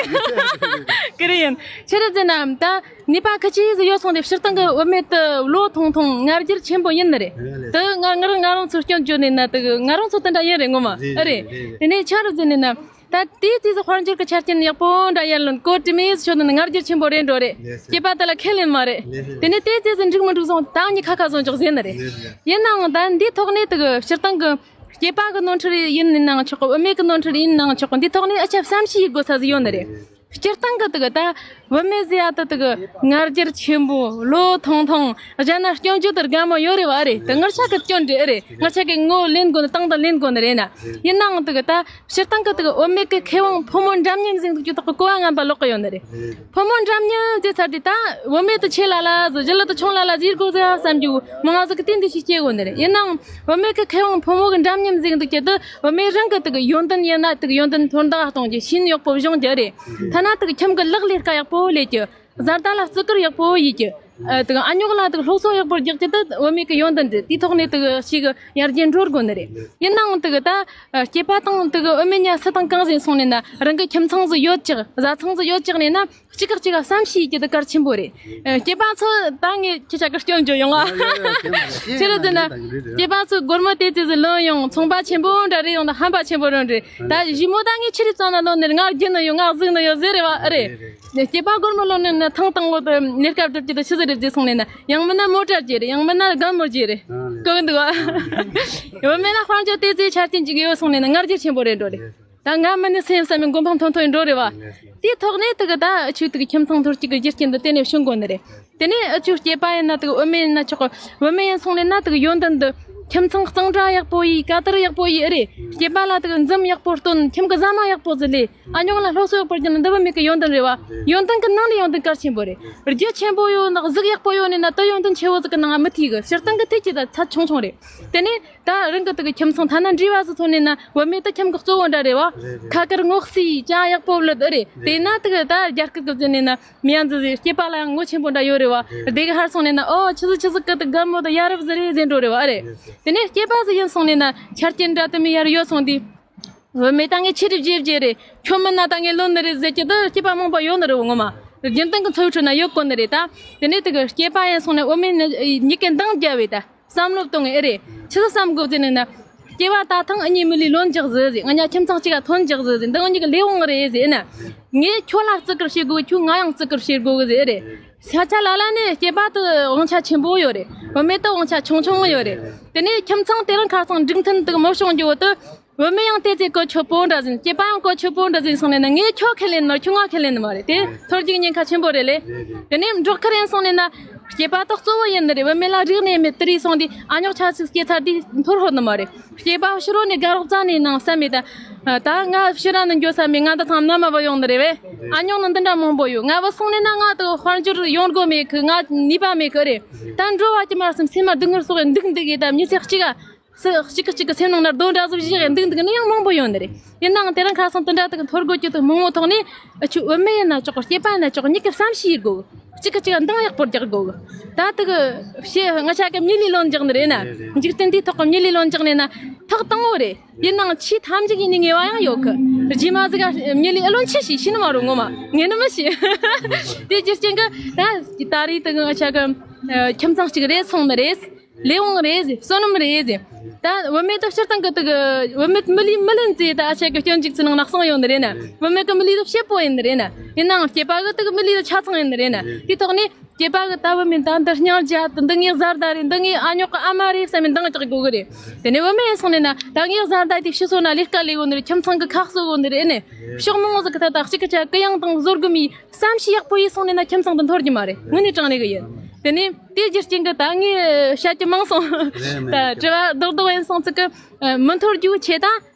ཀི་རེ་ཡིན། ཆི་རེད་ཟེར་ན་ད་ནུས་པ་ཁི་ཆི་ཟིག་ཡོད་སོང་དེ་སྤྱིར་བཏང་གི་བུད་མེད་དེ་ལོ་ཐུང་ཐུང་ང་རྒྱལ་ཆེན་པོ་ཡིན་ནི་རེད། དེ་ང་ང་རང་ང་རང་ཚོ་སྐྱོན་བརྗོད་ནས་ན་དེ་ང་རང་ཚོ་དེ་འདྲ་ཡིན་རེད་ངོ་མ། ཨ་རེད། དེ་ནས་ཆི་རེད་ཟེར་ནས་ན། ད་དེའི་དུས་སུ་དཔལ་འབྱོར་གྱི་ཆ་རྐྱེན་ཡག་པོ་འདྲ་ཡར་ལོན་གོ་དྲི་མེད་ཤོད་ནི་ང་རྒྱལ་ཆེན་པོ་རེད་འགྲོ་རེད། སྐྱེས་པ་དེ་ལ་ཁས་ལེན་མ་རེད། དེ་ནས་དེའི་དུས་སུ་འགྲིག་མི་འགྲིག་སོང་ད་ངས་ཁ་ཁ་སོང་ཆོག་ཟེར་ནི་རེད། ཡིན་ནའང་ད་འདིའི་ཐོག་ནས་དེ་གི་སྤྱིར་བཏང་གི་སྐྱེས་པ་གི་ནོར་འཁྲུལ་ཡིན་ནའང་ཆོག་གི། བུད་མེད་གི་ནོར་འཁྲུལ་ཡིན་ནའང་ཆོག་གི། འདིའི་ཐོག་ནས་ཨ་ཆ་བསམ་ཤེས་ཡེད་དགོས་ས་ཟིག་ཡོད་ནི་རེད། སྤྱིར་བཏང་གི་དེ་གི་ད་བུད་མེད་ཟེར་ཡ་དེ་དེ་གི་ང་རྒྱལ་ཆེན་པོ་ལོ་ཐུང་ཐུང་གཞན་ན་སྐྱོན་བརྗོད་དེ་དགའ་མོ་ཡོད་རེད་བ། ཨ་རེད། དེ་ང་ཆ་གི་སྐྱོན་རེད། ཨ་རེད། ང་ཆ་གི་ངོ་ལེན་དགོས་ནི་བཏང་དང་ལེན་དགོས་ནི་རེད་ན། ཡིན་ནའང་དེ་གི་ད་སྤྱིར་བཏང་གི་དེ་གི་བུད་མེད་གི་ཁེ་དབང་ཕོ་མོ་འདྲ་མཉམ་ཟིན་འདུག་རྒྱུ་དག་གི་གོ་བ་ངན་པ་ལོག་གི་ཡོད་ནི་རེད། ཕོ་མོ་འདྲ་མཉམ་ཟེར་ཚར་དུས་ད་བུད་མེད་དེ་ཆེ་ལ་ལ་ཟེར། བཞི་ལ་དེ་ཆུང་ལ་ལ་ཟེར་དགོས་ཟེར་བསམ་རྒྱུ་མང་ང་ཟིག་གི་དེ་འདི་ཞིག་སྐྱེ་དགོས་ནི་རེད། ཡིན་ནའང་བུད་མེད་གི་ཁེ་དབང་ཕོ་མོ་གི་འདྲ་མཉམ་ཟིན་འདུག་རྒྱུ་དེ་བུད་མེད་རང་གི་དེ་གི་ཡོན་ཏན་ཡིན་ན་དེ་གི་ཡོན་ཏན་མཐོར་འདེགས་གཏོང་རྒྱུ། ཤེས་ཡོན་ཡག་པོ་སྦྱོང་རྒྱུ་རེད། ཐ་ན་དེ་གི་ཁྱིམ་གི་ལག་ལས་ཀ་ཡག་པོ་ལས་རྒྱུ། བཟའ་ཟླ་ལ་བརྩི་བཀུར་ཡག་པོ་ཡེད་རྒྱུ། ཨ་དེ་གི་ཨ་ཉོག་ལ་དེ་གི་སློབ་གསོ་ཡག་པོ་རྒྱག་རྒྱུ་དེ་བུད་མེད་ཀྱི་ཡོན་ཏན་རེད། དེའི་ཐོག་ནས་དེ་གི་ཞིག་གི་ཡར་རྒྱས་འགྲོ་དགོས་ནི་རེད། ཡིན་ནའང་དེ་གི་ད་སྐྱེས་པ་དང་དེ་གི་བུད་མེད་གཉིས་སུ་དང་གང་ཟིན་སོང་ནས་ན་རང་གི་ཁྱིམ་ཚང་ཟིག་ཡོད་ཅག་བཟའ་ཚང་ཟིག་ཡོད་ཅག་ནས་ན་གཅིག་གི་གཅིག་ག་བསམ་ཤེས་ཀྱི་དེ་གལ་ཆེན་པོ་རེད། ཨ་སྐྱེས་པ་ཚོ་ད་ངས་ཁྱེད་ཅག་གི་སྐྱོན་བརྗོད་ཡོང་ང་། ཆི་རེད་ཟེར་ན་སྐྱེས་པ་ཚོ་སྒོར་མོ་དེ་ཙི་ཟིག་ལོན་ཡོང་ཚོང་པ་ཆེན་པོ་འདྲ་རེད་ཡོང་དང་ཧམ་པ་ཆེན་པོ་རང་རེད། ད་ཞི་མོ་ད་ངས་ཆི་རེད་བཙོང་ན་ལོན་ནི་རེད། ང་རྒྱུ་ནི་ཡོད་ང་གཟུགས་ནི་ཡོད་ཟེར་རེད་བ། ཨ་རེད། སྐྱེས་པ་སྒོར་མོ་ལོན་ནི་ན་ཐང་དང་པོ་དེ་ལས་ཀ་སྒྲུབ་ཀྱི་དེ་ཆི་ཟིག་རེད་ཟེར་སོང་ནས་ན་ཡང་མིན་ན་མོ་ཊ་ཅིག་རེད། ཡང་མིན་ན་རྒན་མོ་ཅིག་རེད། གོ་གི་འདུག་བ། ཡང་མིན་ན་དཔལ་འབྱོར་དེ་ཙི་ཆ་རྐྱེན་ཅིག་ཡོད་སོང་ནས་ན་ང་རྒྱུ་ཆེན་པོ་རེད་འགྲོ་རེད། ད་ང་མིན་ནི་སེམས་བསམ་མི་མགོ་འཕང་ཐོན་ཐོན་འགྲོ་རེད་བ། དེའི་ཐོག་ནས་དེ་གི་ད་ཆུ་དེ་གི་ཁྱིམ་ཚང་ཐོར་གཅིག་གི་རྒྱུ་རྐྱེན་དུ་དེ་ནས་བྱུང་དགོས་ནི་རེད། དེ་ནས་ཨ་ཆུ་སྐྱེས་པ་ཡིན་ན་དེ་གི་བུད་མེད་ཡིན་ན་ཆོག་གི། བུད་མེད་ཡིན་སོང་ནས་ན་དེ་གི་ཡོན་ཏན་དུ་ ཁྱིམ་ཚང་གཙང་སྦྲ་ཡག་པོ་ཡིས། ཀ་དར་ཡག་པོ་ཡིས། ཨེ་རེད། སྐྱེས་པ་ལ་དག་འཛུམ་ཡག་པོ་སྟོན། ཁྱིམ་གི་ཟ་མ་ཡག་པོ་ཟིག་ལས། ཨ་ཉོག་ལ་སློབ་གསོ་ཡག་པོ་རྒྱབ་ན་འདི་བུད་མེད་གི་ཡོན་ཏན་རེད་བ། ཡོན་ཏན་གི་ནང་ནས་ཡོན་ཏན་གལ་ཆེན་པོ་རེད། རྒྱུ་ཆེན་པོ་ཡོད་ན་གཟུགས་ཡག་པོ་ཡོད་ནས་ན་དེ་ཡོན་ཏན་ཆེ་བོ་ཟིག་གི་ནང་ང་མི་ཐུག་གི། སྤྱིར་བཏང་གི་ཐུག་གི་ད་ཚད་ཆུང་ཆུང་རེད། དེ་ནས་ད་རང་གི་དག་གི་ཁྱིམ་ཚང་ཐ་ན་འགྲུལ་བ་ཟིག་ཐོན་ནས་ན་བུད་མེད་དེ་ཁྱིམ་གི་གཙོ་བོ་འདྲ་རེད་བ། ཁ་དཀར་ངོ་བསུས་ཅ་ཡག་པོ་བླུད། ཨེ་རེད། དེ་ན་དག་ད་རྒྱ་སྐད་གི་བརྩིས་ནས་ན། མི་ཡང་འཛི་ཟེར། སྐྱེས་པ་ལ་ཡང་ངོ་ཆེན་པོ་འདྲ་ཡོད་རེད་བ། སྡེ་གི་ཧར་སོང་ནས་ན། ཨོ་ཆི་ཟིག་ཆི་ཟིག་གི་དག་དགའ་མོ་དང་ཡ་རབས་ཟིག་རེད་ཟེར་འགྲོ་རེད་བ། ཨེ་རེད། དེ་ནས་སྐྱེས་པ་ཟིག་ཡིན་སོང་ནས་ན་ཆ་རྐྱེན་འདྲ་དུ་མི་ཡར་ཡོད་སོང་དུས། བུད་མེད་ད་ངས་ཆི་རེད་བརྗེ་བརྗེ་རེད། ཁྱོད་མིན་ན་ད་ངས་ལོན་ནི་རེད་ཟེར་གྱི་དུ་སྐྱེས་པ་མང་པོ་ཡོད་ནི་རེད་བ། ངོ་མ་རྒྱུན་ལྡན་གི་འཚོ་བའི་ཁྲོད་ན་ཡོད་གོ་ནི་རེད་ད། དེ་ནས་དག་སྐྱེས་པ་ཡིན་སོང་ནས་བུད་མེད་ནི་གཉིས་ཀའི་འདང་རྒྱབ་བས་ད། བསམ་བློ་གཏོང་ངེས་ཨེ་རེད། ཆི་ཟིག་བསམ་དགོས་ཟེར་ནས་ན། སྐྱེ་བ་ད་ཐེངས་འུ་གཉིས་མི་ལུས་ལོན་རྒྱག་ཟེར་ཟེར། ང་གཉིས་ཁྱིམ་ཚང་གཅིག་ག་ཐོན་རྒྱག་ཟེར་ཟེར། འདི་འུ་གཉིས་ཀྱི་ལས་དབང་རེད་ཟེར་ན། ངས་ཁྱོད་ལ་བརྩི་བཀུར་བྱེད་དགོས། ཁྱོད་ང་ཡང་བརྩི་བཀུར་བྱེད་དགོས་ཟེར་ཨེ་རེད། ས་ཆ་ལ་ལ་ནས་སྐྱེས་པ་དེ་དབང་ཆ་ཆེན་པོ་ཡོད་རེད། བུད་མེད་དེ་དབང་ཆ་ཆུང་ཆུང་ཡོད་རེད། དེ་ནས་ཁྱིམ་ཚང་དེ་རིང་ཁ་སང་འགྲིག་མཐུན་དུ་མི་བྱུང་རྒྱུ་བོ་དེ། བུད་མེད་ཡང་དེ་ཚེ་གོ་ཆོད་པོ་འདྲ་ཟིན། སྐྱེས་པ་ཡང་གོ་ཆོད་པོ་འདྲ་ཟིན་སོང་ནས་ན། ངས་ཁྱོད་ཁས་ལེན་མ། ཁྱོད་ང་ཁས་ལེན་མ་རེད། དེ་ཐོར་རྒྱུག་ཉེན་ཁ་ཆེན་པོ་རེད་ལེ། དེ་ནས་འབྲོག་ཁར་ཡིན་སོང་ནས་ན། སྐྱེས་པ་དག་གཙོ་བོ་ཡིན་ནི་རེད། བུད་མེད་ལ་རིག་གནས་མེད། དེ་རིགས་སོང་དུས་ཨ་ཉོག་ཆ་ཚིག་སྐྱེས་ཚར་དུས་འཐོར་ཧོད་ནི་མ་རེད། སྐྱེས་པ་ཕྱི་རོལ་ནས་དགའ་རོགས་རྩ་ནས་ནང་བསམ་མེད་ད། ད་ང་ཕྱི་ར་ནས་འགྱོ་ས་མེད། ང་ད་ཚང་མནའ་མ་བུད་ཡོང་ནི་རེད་བས། ཨ་ཉོག་ནི་འདི་འདྲ་མང་པོ་ཡོད། ང་བུད་སོང་ནས་ན་ང་དུ་དཔལ་འབྱོར་ཡོང་སྒོ་མེད་གི། ང་ནུས་པ་མེད་གི་རེད། ད་འགྲོ་བ་ཀྱི་མར་སེམས་སེམས་མ་སྡུག་བསྔལ་སོགས་འདུག་འདུག་གི། ད་མི་ཚེ་གཅིག་ག་སུ་གཅིག་གིས་གཅིག་གི་སེམས་ནང་ན་རྡོ་འདྲ་ཟིག་བཞག་འདུག་འདུག་ནི་ཡང་མང་པོ་ཡོད་ནི་རེད། ཡིན་ནའང་དེ་རིང་ཁ་སང་དེ་འདྲ་དག་འཐོར་དགོས་ཀྱི་དུ་མང་བོ་ཐོག་ནས། ཨ་ཆུ་བུད་མེད་ཡིན་ན་ཆོག་གི། སྐྱེས་པ་ཡིན་ན་ཆོག་གི། གཉིས་ཀྱི་བསམ་ཤེས་ཡེད་དགོས། གཅིག་གིས་གཅིག་འདང་ཡག་པོ་རྒྱག་དགོས་གི། ད་དག་ཤེས་ང་ཆ་གི་མྱི་ལས་ལོན་རྒྱག་ནི་རེད་ན། འཇིག་རྟེན་འདིའི་ཐོག་གི་མྱི་ལས་ལོན་རྒྱག་ནས་ན་ཐག་དང་བོ་རེད། ཡིན་ནའང་ཆེས་ཐམས་ཅད་ཀྱི་ནི་ངེས་པ་ཡང་ཡོད་གི། རྗེས་མ་ཟིག་ག་མྱི་ལས་ཨེ་ལོན་ཆི་ཤེས། ཤེས་ནི་མ་རུང་ངོ་མ་ངས་ནི་མི་ཤེས། དེ་རྒྱུ་རྐྱེན་གི་ད་ད་རེས་དག་ང་ཆ་གི་ཁྱིམ་ཚང་གཅིག་རེད་སོང་ནི་རེད། ལས་དབང་རེད་ཟེར། བསོད་ནམས་རེད་ཟེར། ད་བུད་མེད་དེ་སྤྱིར་བཏང་གི་དེ་གི་བུད་མེད་མི་ལུས་མི་ལེན་ཟེར། ད་ཨ་ཆ་གི་སྤྱོད་འཇུག་ཚོའི་ནང་ན་གསུངས་ཡོད་ནི་རེད་ན། བུད་མེད་གི་མི་ལུས་དེ་ཕྱེད་པོ་ཡིན་ནི་རེད་ན། ཡིན་ནའང་སྐྱེས་པ་གི་དེ་གི་མི་ལུས་དེ་ཆ་ཚང་ཡིན་ནི་རེད་ན། དེའི་ཐོག་ནས་སྐྱེས་པ་གི་ད་བུད་མེད་ད་འདི་སྙིང་རྗེ། འདི་ངའི་བཟའ་ཟླ་རེད། འདི་ངའི་ཨ་ཉོག་གི་ཨ་མ་རེད་བསམ་ནས་འདང་རྒྱག་དགོས་གི་རེད། དེ་ནས་བུད་མེད་ཡིན་སོང་ནས་ན། ད་ངའི་བཟའ་ཟླ་དེ་ཕྱི་སོ་ན་ལས་ཀ་ལས་གོ་ནི་རེད། ཁྱིམ་ཚང་གི་ཁ་གསོ་གོ་ནི་རེད། ཨེ་ནས་ཕྱོགས་མང་བོ་ཟིག་གི་ཐད་ད་གཅིག་གི་ཆ་གུ་ཡངས་དང་བཟོད་སྒོམ་ཡིས། བསམ་ཤེས་ཡག་པོ་ཡིན་སོང་ནས་ན་ཁྱིམ་ཚང་དུ་འཐོར་རྒྱུ་མ་རེད། དངོས་གནས་དྲང་གནས་གི་ཡིན། དེ་ནས་དེ་རྒྱུ་རྐྱེན་གི་ད་ངས་བཤད་རྒྱུ་མང་སོང་། རེད་མེད། ད་དྲི་བ་རྡོག་རྡོག་ཡིན་སོང་ཙི་གི། ཨ་མི་འཐོར་རྒྱུ་ཆེད་ད་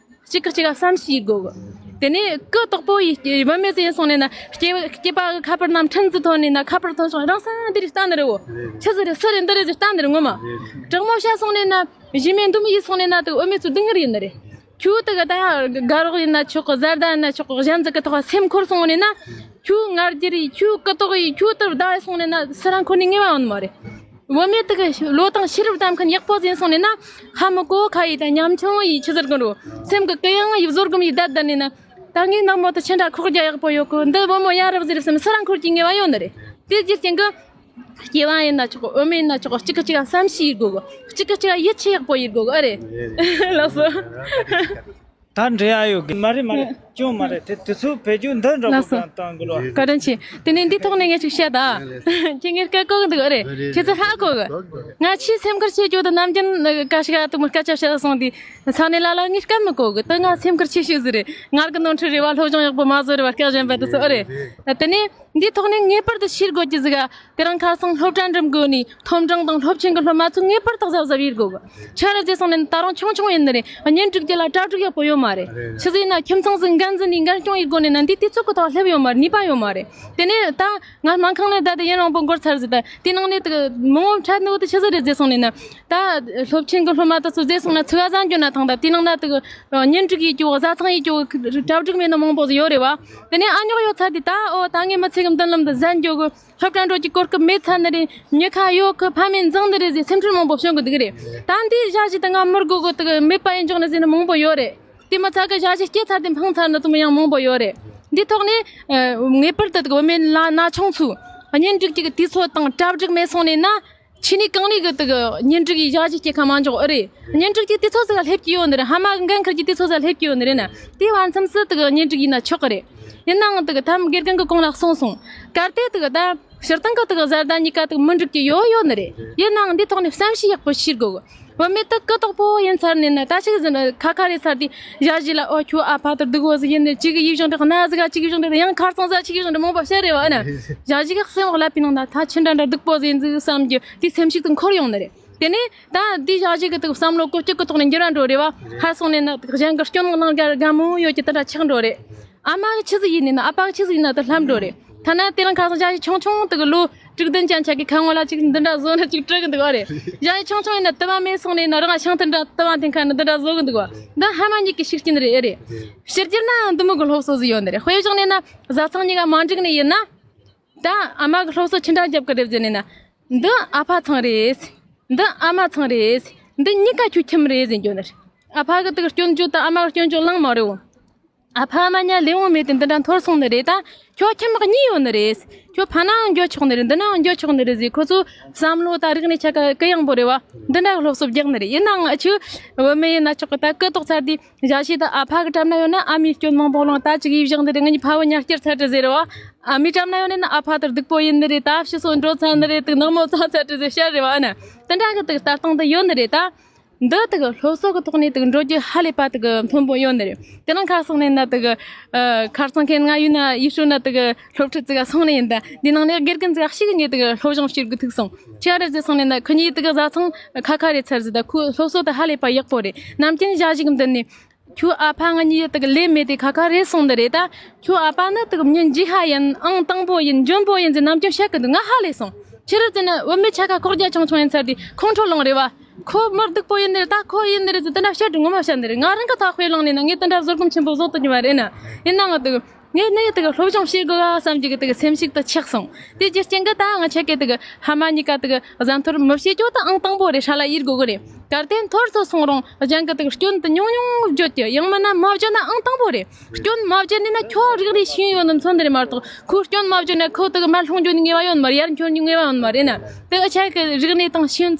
གཅིག་གི་གཅིག་ག་བསམ་ཤེས་དགོས་གི། དེ་ནས་གུ་དོག་པོ་ཡིས་བུད་མེད་ཟིག་ཡིན་སོང་ནས་ན། སྐྱེ་སྐྱེས་པ་གི་ཁ་པར་ནང་འཕྲིན་ཟིག་ཐོན་ནས་ན། ཁ་པར་ཐོན་སོང་རང་ས་འདི་རེད་ལྟ་ནི་རེད་བོ། ཆི་ཟིག་རེད་སུ་རེད་འདི་རེད་ཟེར་ལྟ་ནི་རེད་ངོ་མ། དྲང་མོ་བཤད་སོང་ནས་ན། གཞི་མེད་འདུམ་ཡིན་སོང་ནས་ན་དེ་བུད་མེད་ཚོ་སྡུག་བསྔལ་ཡིན་ནི་རེད། ཁྱོད་དེ་ག་ད་དགའ་རོགས་ཡིན་ན་ཆོག་གི། བཟའ་ཟླ་ཡིན་ན་ཆོག་གི། གཞན་ཟིག་གི་ཐོག་སེམས་འཁོར་སོང་ནས་ན། ཁྱོད་ང་རྒྱལ་ཡིས། ཁྱོད་ཀི་ཏོག་ཡིས། ཁྱོད་དེ་བདག་ཡིས་སོང་ནས་ན་སུ་རང་འཁོར་ནས་ངེས་པ་ཡོང་ནི་མ་རེད། བུད་མེད་དེ་གི་བློ་དང་ཤེས་རབ་ལྡན་མཁན་ཡག་པོ་ཟིག་ཡིན་སོང་ནས་ན། ཧ་མི་གོ་ཁ་ཡིས་ད་ཉམ་ཆུང་ཡིས་ཆི་ཟེར་གི་འགྲོ། སེམས་གི་གུ་ཡངས་ཡིས་བཟོད་སྒོམ་ཡིས་བསྡད་བསྡད་ནས་ན། ད་ངའི་ནག་མོ་དེ་ཆི་འདྲ་ཁོག་རྒྱ་ཡག་པོ་ཡོད་གི། འདི་བུ་མོ་ཡ་རབས་ཟིག་རེད་བསམ་སུ་རང་འཁོར་གྱི་ངེས་པ་ཡོད་ནི་རེད། དེ་རྒྱུ་རྐྱེན་གི། སྐྱེས་པ་ཡིན་ན་ཆོག་གི། བུད་མེད་ཡིན་ན་ཆོག་གི། གཅིག་གི་གཅིག་ག་བསམ་ཤེས་ཡེད་དགོས་གི། གཅིག་གི་གཅིག་ག་ཡིད་ཆེས་ཡག་པོ་ཡེད་དགོས་གི། ཨ་རེད། ལགས་སོ། ད་འདྲི་ཡ་ཡོད་གི། མ་རེད་མ་རེད། ཅུང་མ་རེད། དེ་དེ་ཚོ་བེད་སྤྱོད་འདི་འདྲ་པོ་ལགས་སོ། གང་བཏང་གི་རོ། བཀའ་དྲིན་ཆེ། དེ་ནས་འདི་ཐོག་ནས་ངས་ཅིག་བཤད་ད། ཁྱེད་ངས་སྐད་གོ་གི་འདུག་ཨ་རེད། ཁྱེད་ཚོ་ཧ་གོ་གི། ང་ཆེས་སེམས་ཁུར་ཆེ་རྒྱུ་དེ་ནམ་རྒྱུན་ཀ་ཤི་ག་དུ་མོ་སྐད་ཆ་བཤད་སོང་དུས་ས་ནས་ལ་ལ་ངས་སྐད་མི་གོ་གི། དེ་ང་སེམས་ཁུར་ཆེ་ཤོས་ཟིག་རེད། ངར་གི་ནོར་འཁྲུལ་རེད་བ། སློབ་སྦྱོང་ཡག་པོ་མ་བཟོ་རེད་བ། སྐད་གཞན་པ་དེ་ཚོ་ཨ་རེད། དེ་ནས། འདིའི་ཐོག་ནས་ངེས་པར་དུ་ཤེས་དགོས་ཀྱི་ཟིག་ག། དེ་རིང་ཁ་སང་སློབ་གྲྭ་འགྲིམ་དགོས་ནི། མཐོ་འབྲིང་དང་སློབ་ཆེན་གྱི་སློབ་མ་ཚོ་ངེས་པར་དུ་གཟབ་གཟབ་ཡེད་དགོས་གི། ཆ་ར་བརྗེ་སོང་ནས་ད་རུང་ཆུང་ཆུང་ཡིན་ནི་རེད། གཉེན་སྒྲིག་རྒྱུ་ལ་གྲ་སྒྲིག་ཡག་པོ་ཡོད་མ་རེད། ཆི་ཟིག་ཡིན་ན་ཁྱིམ་ཚང་ཟིག་འགན་འཛིན་ནས་འགན་སྐྱོང་ཡེད་དགོས་ནས་ན། འདི་དུས་ཚོད་ཀྱི་ཐོག་སླེབས་ཡོད་མ་རེད། ནུས་པ་ཡོད་མ་རེད། དེ་ནས་ད་ང་སྨན་ཁང་ནས་བསྡད་དེ་ཡུན་རིང་པོ་འགོར་ཚར་ཟིག་ད། དེ་ནང་ནས་དེ་མང་བོ་འཕྲད་ནོ་དེ་ཆི་ཟིག་རེད་བརྗེ་སོང་ནས་ན། ད་སློབ་ཆེན་གྱི་སློབ་མ་དེ་ཚོ་བརྗེ་སོང་ན་ཚུགས་ཀ་ཟ་འགྱོ་ན་ཐང་། ད་དེ་ནང་ན་དེ་གཉེན་སྒྲིག་ཡེད་རྒྱུ། བཟའ་ཚང་ཡེད་རྒྱུ། གྲ་སྒྲིག་མེད་ནོ་མང་པོ་ཟིག་ཡོད་རེད་བ། དེ་ནས་ཨ་ཉོག་ཡོད་ཚ་དེ་ད། ཨོ་ད་ངས་མི་ཚེ་གི་མདུན་ལམ་འདི་ཟན་འགྱོ་གི། སློབ་གྲྭ་འགྲོ་རྒྱུ་གོ་སྐབས་མེད་ཚར་ནི་རེད། མྱི་ཁ་ཡོད་གི། ཕ་མས་འཛིང་ནི་རེད་ཟེར་སེམས་ཁྲལ་མང་པོ་བྱུང་གི་འདུག་རེད། ད་འདིའི་ཞ་ཞི་དེ་ང་མི་དགོས་གི། དེ་གི་མེད་པ་ཡིན་འཇོག་ནི་ཟེར་ནི་མང་པོ་ཡོད་རེད། དེ་མ་ཚད་གི་ཞ་ཞི་སྐྱེས་ཚར་དེ་འཕངས་ཚར་ནི་དེ་མོ་ཡང་མང་པོ་ཡོད་རེད། འདིའི་ཐོག་ནས་ངེས་པར་དུ་དེ་གི་བུད་མེད་ལ་ན་ཆུང་ཚོས་གཉེན་སྒྲིག་རྒྱུ་གི་དུས་ཚོད་དང་གྲ་སྒྲིག་མེད་སོང་ནས་ན། ཕྱི་ནས་གང་ནས་གི་དེ་གི་གཉེན་སྒྲིག་གི་ཞ་ཞི་སྐྱེ་ཁ་མ་འཇོག་ཨེ་རེད། གཉེན་སྒྲིག་གི་དུས་ཚོད་ཟིག་སླེབས་ཀྱི་ཡོད་ནི་རེད། ཕ་མ་གི་འགན་འཁུར་གྱི་དུས་ཚོད་ཟིག་སླེབས་ཀྱི་ཡོད་ནི་རེད་ན། དེའི་བར་མཚམས་སུ་དེ་གི་གཉེན་སྒྲིག་ཡིན་ན་ཆོག་གི་རེད། ཡིན་ནའང་དེ་གི་ཐམ་དགེ་རྒན་གི་གོང་ལ་གསུངས་སོང་། གལ་ཏེ་དེ་གི་ད་སྤྱིར་བཏང་གི་དེ་གི་བཟའ་ཟླ་གཉིས་ཀ་དེ་གི་མི་འགྲིག་གི་ཡོད་ཡོད་ནི་རེད། ཡིན་ནའང་འདི་ཐོག་ནས་བསམ་ཤེས་ཡག་པོ་བྱེད་དགོས་གི། བུད་མེད་དེ་གུ་དོག་པོ་ཡིན་ཚར་ནས་ན། ད་ཅིག་ཟིན་ཁ་ཁ་རེད་ཚར་དུས་ཞ་ཞི་ལ། ཨོ་ཁྱོད་ཨ་ཕ་དེ་སྡུག་པོ་ཟིག་ཡིན་ནས། ཅིག་གི་ཡིད་བཞིན་དུ་གནའ་ཟིག་ག། ཅིག་གི་བཞིན་དུ་ཡང་ཁ་རྩང་ཟིག་ག། ཅིག་གི་བཞིན་དུ་མང་པོ་བཤད་རེད་བ། ཨ་ན་ཞ་ཞི་གི་སེམས་འོག་ལ་པའི་ནང་ན་ད་ཆི་འདྲ་འདྲ་སྡུག་པོ་ཟིག་ཡིན་ཟིག་བསམ་རྒྱུ་དེ་སེམས་ཤུགས་དེ་འཁོར་ཡོང་ནི་རེད། དེ་ནས་ད་འདི་ཞག་ཞིག་གི་དུ་བསམ་བློ་ཀོ་གཅིག་གི་ཐོག་ནས་འགྱུར་བ་འགྲོ་རེད་བ། ཧར་སོང་ནས་ན་དུ་གཞན་གྱི་སྐྱོན་ནང་ག་དགའ་མོ་ཡོད་ཀྱི་དེ་འདྲ་ཆགས་འགྲོ་རེད། ཨ་མ་གི་ཆི་ཟིག་ཡིན་ནི་ན་ཨ་ཕ་གི་ཆི་ཟིག་ཡིན་ན་དུ་ལྷམ་འགྲོ་རེད། ཐ་ན་དེ་རིང་ཁ་སང་ཞག་ཞིག་ཆུང་ཆུང་དུ་གི་ལོ་དྲུག་བདུན་ཅན་ཆགས་ཀྱི་ཁ་ངོ་ལ་ཅིག་འདི་འདྲ་བཟོ་ན་ཅིག་སྤྲད་གི་འདུག་བ་རེད། ཞག་ཞིག་ཆུང་ཆུང་ཡིན་ན་དུ་མ་མེད་སོང་ནས་ན་རང་ཤིང་དུ་འདྲ་དུ་མ་འཐེན་ཁ་ནི་འདི་འདྲ་བཟོ་གི་འདུག་བ། འདི་ཧ་མ་གཉིས་ཀྱི་ཤུགས་རྐྱེན་རེད་རེད། ཕྱི་རྒྱལ་ན་འདི་མོ་གི་སློབ་གསོ་ཟིག་ཡོད་ནི་རེད། དཔེ་བཞག་ནས་ན་བཟའ་ཚང་གཉིས་ཀ་མ་འགྲིག་ནི་ཡིན་ན། ད་ཨ་མ་གི་སློབ་གསོ་ཆི་འདྲ་རྒྱབ་གི་རེད་ཟེར་ནས་ན། འདི་ཨ་ཕ་ཚང་རེད། འདི་ཨ་མ་ཚང་རེད། འདི་གཉིས་ཀ་ཁྱོད་ཁྱིམ་རེད་ཟེར་རྒྱུ་ནི་རེད། ཨ་ཕ་གི་དེ་གི་སྐྱོན་བརྗོད་དང་ཨ་མ་གི་སྐྱོན་བརྗོད་གླེང་མ་རེད་འོ། ཨ་ཕ་ཨ་མ་གཉིས་ལས་འོང་མེད་དེ་འདི་འདྲ་འཐོར་སོང་ནི་རེད། ད་ཁྱོད་ཁྱིམ་གཉིས་ཡོད་ནི་རེད། ཁྱོད་ཕ་ནའང་འགྱོ་ཆོག་ནི་རེད། འདི་ནའང་འགྱོ་ཆོག་ནི་རེད་ཟེར། ཁོ་ཚོ་བསམ་བློ་ད་རིག་གནས་ཆ་ག་གུ་ཡངས་པོ་རེད་བ། འདི་འདྲ་གི་སློབ་གསོ་རྒྱག་ནི་རེད། ཡིན་ནའང་ཨ་ཆུ་བུད་མེད་ཡིན་ན་ཆོག་གི། ད་སྐུ་ཐོག་ཚར་དུས་ཞག་ཞིག་ད་ཨ་ཕ་གི་གྲམ་ན་ཡོད་ན་ཨ་མའི་སྐྱོན་མང་པོ་བླངས། ད་ཅིག་ཡིད་བཞག་འདི་རེད། ང་གཉིས་ཕ་བུ་ཉར་སྐྱེར་ཚར་དྲི་ཟེར་བ། ཨ་མའི་གྲམ་ན་ཡོད་ནི་ན་ཨ་ཕ་དེར་སྡུག་པོ་ཡིན་ནི་རེད། ད་ཕྱི་སོ་འགྲོ་ཚར་ནི་རེད། དུ་ནག་མོ་ཚང་ཚར་དྲི་ཟེར་བཤད་རེད་བ། ཨ་ན་དེ་འདྲ་གི་དུ་ལྟ་སྟངས་དུ་ཡོད་ནི་རེད་ད། འདི་དུ་གི་སློབ་གསོ་གི་ཐོག་ནས་དུ་འགྲོ་རྒྱུ་ཧ་ལས་པ་དུ་གི་མཐོན་པོ་ཡོད་ནི་རེད། དེ་རིང་ཁ་སང་ནས་ན་དུ་གི་ཨ་ཁར་སང་ཁེན་ང་ཡུལ་ན་ཡུལ་ཤུལ་ན་དུ་གི་སློབ་ཁྲིད་ཙི་ག་སོང་ནས་ཡིན། ད་འདི་ནང་ནས་དགེ་རྒན་ཙི་ག་ཞིག་ངས་དུ་གི་སློབ་སྦྱོང་བྱེད་དགོས་ཐུག་སོང་། ཁྱེད་རེ་ཟེར་སོང་ནས་ན་ཁོ་གཉིས་དུ་གི་བཟའ་ཚང་ཁ་ཁ་རེ་ཚར་ཟིག་ད་ཁོའི་སློབ་གསོ་དུ་ཧ་ལས་པ་ཡག་པོ་རེད། ནམ་རྒྱུན་ཞག་ཞིག་འདི་ནས་ཁྱོད་ཨ་ཕ་ང་གཉིས་དུ་གི་ལས་མེད་དེ་ཁ་ཁ་རེ་སོང་ནི་རེད། ད་ཁྱོད་ཨ་ཕ་ནི་དུ་གི་མྱི་འཇིགས་ཧ་ཡིན། ཨང་དང་པོ་ཡིན། འཇོན་པོ་ཡིན་ཟེར་ནམ་རྒྱུན་བཤད་གི་འདུག་ང་ཧ་ལས་སོང་། ཕྱི་རུ་ཙི་ན་བུད་མེད་ཆ་ཁ་ཁོག་རྒྱ་ཆུང་ཆུང་ཡིན་ཚར་དུས་ཁོང་ཁྲོ་ལངས་རེད་བ། ཁོ་མི་སྡུག་པོ་ཡིན་ནི་རེད། ད་ཁོ་ཡིན་ནི་རེད་ཟེར་དེ་འདྲ་བཤད་དུ་ངོ་མ་བཤད་ནི་རེད། ང་རང་གི་ཐག་དཔེ་བླངས་ནས་ན་ངས་དེ་འདྲ་བཟོད་སྒོམ་ཆེན་པོ་བཟོ་ཐུབ་ཀྱི་མ་རེད་ན། ཡིན་ནའང་དུ་ངས་ནི་དུ་གི་སློབ་སྦྱོང་བྱེད་དགོས་བསམ་གྱི་གི་དུ་གི་སེམས་ཤུགས་དུ་ཆག་སོང་། དེ་རྒྱུ་རྐྱེན་གི་ད་ང་ཆ་གི་དུ་གི་ཕ་མ་གཉིས་ཀ་དུ་གི་བཟའ་འཐོར་མི་བྱེད་རྒྱུ་དུ་ཨང་དང་པོ་རེད། ཧྲ་ལ་ཡིར་དགོས་གི་རེད། གལ་ཏེ་འཐོར་ཚོ་སོང་རུང་གཞན་གི་དུ་གི་སྐྱོན་དུ་ཉུང་ཉུང་བརྗོད་ཀྱི། ཡང་མིན་ན་མ་བརྗོད་ན་ཨང་དང་པོ་རེད། སྐྱོན་མ་བརྗོད་ནི་ན་ཁྱོད་རིག་གནས་ཤེས་ཡོན་ནི་མཚོན་ནི་རེད་མ་གཏོགས། ཁོའི་སྐྱོན་མ་བརྗོད་ན་ཁོ་དུ་གི་མར་ལྷུང་རྒྱུ་ནི་ངེས་པ་ཡོད་མ་རེད། ཡར་འཁྱོལ་རྒྱུ་ངེས་པ་ཡོད་མ་རེད་ན། དེ་ཨ་ཆ་གི་རིག་གནས་དང་ཤེས་ཡོན་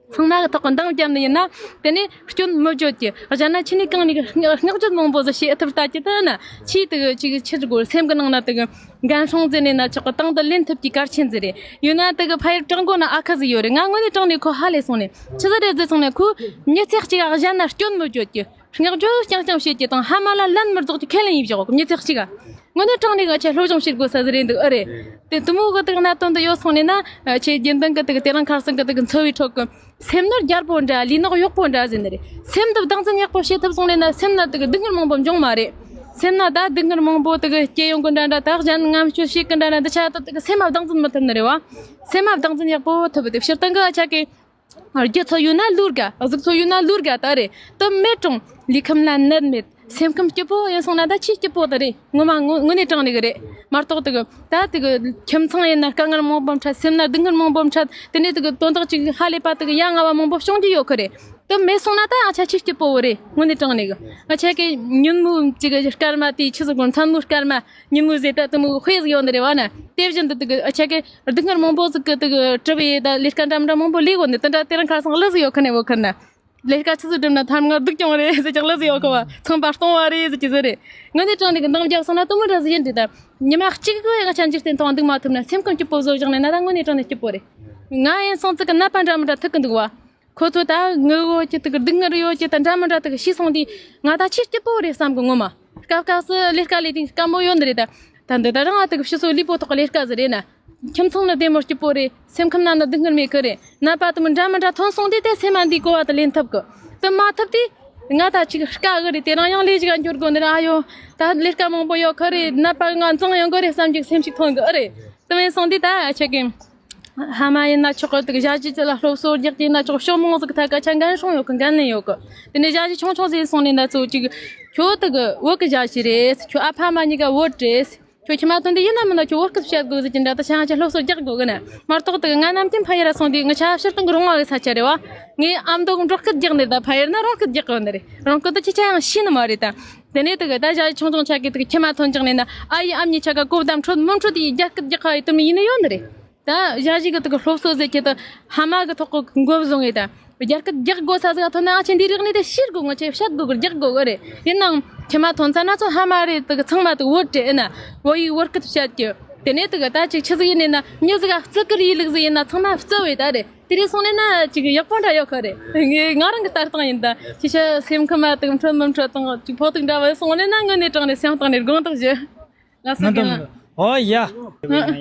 ཚང་མ་གི་ཐོག་གི་འདང་བརྒྱབ་ནི་ཡིན་ན། དེ་ནས་སྐྱོན་མི་བརྗོད་ཀྱི། གཞན་ན་ཆི་ནས་གང་ནས་གི་བསྔགས་བརྗོད་མང་པོ་ཟིག་བྱེད་ཐུབ་ལྟ་ཀྱི་དུ་ན། ཆེས་དུ་གི་ཅིག་ཆི་ཟིག་གོ་སེམས་གི་ནང་ན་དུ་གི་འགན་སྲུང་ཟེར་ནས་ན་ཆོག་གི། དང་དུ་ལེན་ཐུབ་ཀྱི་གལ་ཆེན་ཟིག་རེད། ཡོད་ན་དུ་གི་ཕ་ཡུལ་དྲང་གོ་ན་ཨ་ཁ་ཟིག་ཡོད་རེད། ང་དངོས་གནས་དྲང་ནས་ཁོ་ཧ་ལས་སོང་ནས། ཆི་ཟིག་རེད་ཟེར་སོང་ན་ཁོ་མྱི་ཚེ་གཅིག་ག་གཞན་ན་སྐྱོན་མི་བརྗོད་ཀྱི། བསྔགས་བརྗོད་རྐྱང་རྐྱང་བྱེད་ཀྱི་དང་ཕ་མ་ལ་ལན་མི་རྫོགས་ཀྱི་ཁས་ལེན་ཡིན་བཞག་གི་མྱི་ཚེ་གཅིག་ག། དངོས་གནས་དྲང་ནས་ང་ཆ་སློབ་སྦྱོང་བྱེད་དགོས་ས་ཟིག་རེད་འདུག་ཨ་རེད། དེ་དུ་མོ་གི་དུ་གནད་དོན་དུ་ཡོད་སོང་ནས་ན་ཆེ་རྒྱུན་ལྡན་གི་དུ་དེ་རིང་ཁ་སང་གི་དུ་འཚོ་བའི་ཁྲོད་གི་སེམས་ནི་རྒྱལ་པོ་འདྲ་ལུས་ནི་གཡོག་པོ་འདྲ་ཟེར་ནི་རེད། སེམས་དུ་བདག་འཛིན་ཡག་པོ་བྱེད་ཐུབ་སོང་ནས་ན་སེམས་ན་དུ་གི་སྡུག་བསྔལ་མང་པོ་འབྱུང་མ་རེད། སེམས་ན་ད་སྡུག་བསྔལ་མང་པོ་དུ་གི་སྐྱེ་ཡོང་གི་འདྲ་འདྲ། ད་གཞན་ངམ་སྐྱོ་ཤེས་གི་འདྲ་འདྲ། འདི་ཆ་དུ་དུ་གི་སེམས་མ་བདག་འཛིན་མི་ཐུབ་ནི་རེད་བ། སེམས་མ་བདག་འཛིན་ཡག་པོ་ཐུབ་དུ་ཕྱིར་བཏང་གི་ཨ་ཆ་གི་རྒྱུ་ཚོ་ཡོད་ན་ལུར་དགའ། གཟུགས་ཚོ་ཡོད་ན་ལུར་དགའ། ད་རེད་དུ་མེད་གྲོང་ལུས་ཁམས་ལ་ནད་མེད། སེམས་ཁམས་སྐྱིད་པོ་ཡིན་སོང་ན་ད་ཆེས་སྐྱིད་པོ་དེ་རེད། ངོ་མ་ངོ་དངོས་གནས་དྲང་ནས་གི་རེད་མ་གཏོགས། དེ་གི་ད་དེ་གི་ཁྱིམ་ཚང་ཡིན་ན་དཀའ་ངལ་མང་པོ་འཕྲད། སེམས་ན་སྡུག་བསྔལ་མང་པོ་འཕྲད། དེ་ནས་དེ་གི་དོན་དག་ཅིག་ཧ་ལས་པ་དེ་གི་ཡ་ང་བ་མང་པོ་བྱུང་རྒྱུ་ཡོད་གི་རེད། དེ་མེད་སོང་ན་ད་ང་ཆ་ཆེས་སྐྱིད་པོ་བོ་རེད། དངོས་གནས་དྲང་ནས་གི་ང་ཆ་གི་ཉིན་མོ་ཅིག་གི་སྐར་མ་དེའི་ཆི་ཟིག་གོ་མཚན་མོའི་སྐར་མ། ཉིན་མོ་ཟེར་ད་དུ་མོ་དཔེ་ཟིག་ཡོད་ནི་རེད་བ་ན། དེ་བཞིན་དུ་དུ་གི་ཨ་ཆ་གི་སྡུག་བསྔལ་མང་པོ་ཟིག་གི་དུ་གི་གྲུབ་ཡས་ད་ལས་ཀ་འདྲ་མི་འདྲ་མང་པོ་ལས་གོ་ནི། དེ་འདྲ་དེ་རིང་ཁ་སང་གླུ་ཟིག་ཡོད་ཁ་ནས་བོ་ཁ་ན། ལས་ཀ་ཆི་ཟིག་སྒྲུབ་ན་ཐར་མ་སྡུག་ཀྱང་རེད་ཟེར་ཀྱང་གླུ་ཟིག་ཡོད་ཁ་བ། ཚངས་པ་སྟོང་བ་རེད་ཟེར་གྱི་ཟིག་རེད། དངོས་གནས་དྲང་ནས་གི་འདང་རྒྱབ་སོང་ན་དུ་མོ་འདྲ་ཟིག་ཡིན་འདྲི་ད། ཉི་མ་གཅིག་གི་ཡ་ང་ཆ་འཇིག་རྟེན་ཐོག་འདུག་མ་ཐུབ་ན་སེམས་ཁམས་སྐྱིད་པོ་བཟོ་བཞག་ནས་ན་ད་དངོས་གནས་དྲང་ནས་སྐྱིད་པོ་རེད། ང་ཡིན་སོང་ཙི་གི་ནད་པ་འདྲ་མི་འདྲ་ཐུག་གི་འདུག་བ། ཁོ་ཚོ་ད་ངུ་གོ་ཅི་དུ་གི་སྡུག་བསྔལ་ཡོད་ཅི་ད་འདྲ་མི་འདྲ་དུ་གི་ཤི་སོང་དུས་ང་ད་ཆེས་སྐྱིད་པོ་རེད་བསམ་གི་ངོ་མ། སྐབས་སྐབས་སུ་ལས་ཀ་ལས་དུས་དཀའ་མོ་ཡོད་ནི་རེད་ད། ད་འདི་ད་རང་ཨ་དུ་གི་ཕྱི་སོ་ལུས་པོ་ཐོག་གི་ལས་ཀ་ཟིག་རེད་ན། ཁྱིམ་ཚང་ནི་བདེ་མོ་སྐྱིད་པོ་རེད། སེམས་ཁམས་ན་ནི་སྡུག་བསྔལ་མེད་གི་རེད། ནད་པ་དུ་མི་འདྲ་མི་འདྲ་ཐོན་སོང་དུས་དེ་སེམས་མ་འདིའི་གོ་བ་དུ་ལེན་ཐུབ་གི། དུ་མ་ཐུབ་དུས་ང་ད་ཅིག་དཀའ་གི་རེད། དེ་རང་ཡང་ལས་ཀ་འགྱུར་དགོ་ནི་ར། ཨ་ཡོ་ད་ལས་ཀ་མང་པོ་ཡོད་གི་རེད། ནད་པ་ང་འཛིང་ཡོང་གི་རེད་བསམ་གྱི་སེམས་ཤིག་ཐོན་གི་ཨ་རེད། དུ་མེད་སོང་དུས་ད་ཨ་ཆེ་གི། ཕ་མ་ཡིན་ན་ཆོག་གི་དུ་གི་ཞ་ཅི་ཅི་ལ་སློབ་གསོ་རྒྱག་གི་ཡིན་ན་ཆོག་ཕྱོགས་མང་ཟིག་ཐད་ཀ་ཆ་འགན་སྲུང་ཡོད་གི། འགན་ལེན་ཡོད་གི། དེ་ནས་ཞ་ཅི་ཆུང་ཆུང་ཟིག་སོང་ནས་ན་ཚོ་ཅིག་ཁྱོད་དུ་གི་བོད་གི་ཞ་ཅི་རེད། ཁྱོད་ཨ་ཕ་མ་གཉིས་ཀ་བོད་རེད། ཁྱོད་ཁྱིམ་མ་ཐོན་དུས་ཡིན་ན་མིན་ན་ཁྱོད་བོད་སྐད་བཤད་དགོས་ཟེར་གྱི་འདྲ། ད་ཆ་ང་ཆ་སློབ་གསོ་རྒྱག་དགོས་གི་ན་མ་གཏོགས་དུ་གི་ང་ནམ་རྒྱུན་ཕ་ཡུལ་ལ་སོང་དུས་ང་ཆ་ཕྱིར་བཏང་གི་རོང་བ་གི་ས་ཆ་རེད་བ། ངའི་ཨ་མདོ་གི་འབྲོག་སྐད་རྒྱག་ནི་རེད། ད་ཕ་ཡུལ་ན་རང་སྐད་རྒྱག་གི་ཡོད་ནི་རེད། རང་སྐད་དུ་ཅི་ཆ་ཡང་ཤེས་ནི་མ་རེད་ད། དེ་ནས་དུ་གི་ད་ཞ་ཡི་ཆུང་ཆུང་ཆ་གི་དུ་གི་ཁྱིམ་མ་ཐོན་ཅིག་ནས་ན་ཨ་ཡི་ཨ་མྱེས་ཆ་ག་གོ་བདམས་ཁྲོད་མུན་ཁྲོད་དུ་ཡི་རྒྱ་སྐད་རྒྱག་ཁ་ཡི་དུ་མི་ཡིན་ནི་ཡོད་ནི་རེད། ད་ཞ་ཞི་གི་དུ་གི་སློབ་གསོ་ཟེར་གྱི་དུ་ཕ་མ་གི་ཐོག་གི་མགོ་བཟུང་ངེ་ད། རྒྱ་སྐད་རྒྱག་དགོས་ས་ཟིག་ཐོན་ན་ང་ཆེ་འདི་རིག་གནས་དེ་ཤེས་དགོས། ང་ཆེ་བཤད་དགོས་གི་རྒྱག་དགོས་གི་རེད། ཡིན་ནའང་ཁྱིམ་མ་ཐོན་ས་ན་ཚོ་ཕ་མ་རེད། དུ་གི་ཚང་མ་དུ་བོད་རེད། ཨེ་ན་བོད་ཡིག་བོད་སྐད་བཤད་རྒྱུ། དེ་ནས་དུ་གི་ད་ཅིག་ཆི་ཟིག་ཡིན་ནས་ན་མྱི་ཟིག་ག་བརྩི་གི་རེད། ལུགས་ཟིག་ཡིན་ན་ཚང་མ་བརྩི་བས་ད་རེད། དེ་རེད་སོང་ནས་ན་ཅིག་ཡག་པོ་འདྲ་ཡོད་ཁ་རེད། ངས་ང་རང་གི་ལྟ་སྟངས་ཡིན་ད། ཅི་ཤ་སེམས་ཁམས་མ་དུ་འཕྲོད་མི་འཕྲོད་དང་ཅིག་ཕོག་ཐུག་འདྲ་བ་སོང་ནས་ན་དངོས་གནས་དྲང་ནས་སེམས་གཏིང་ནས་དགོངས་དག་ཞུ། ལགས་སོ། ང་ད་རྒན་ལགས། ཨོ་ཡ།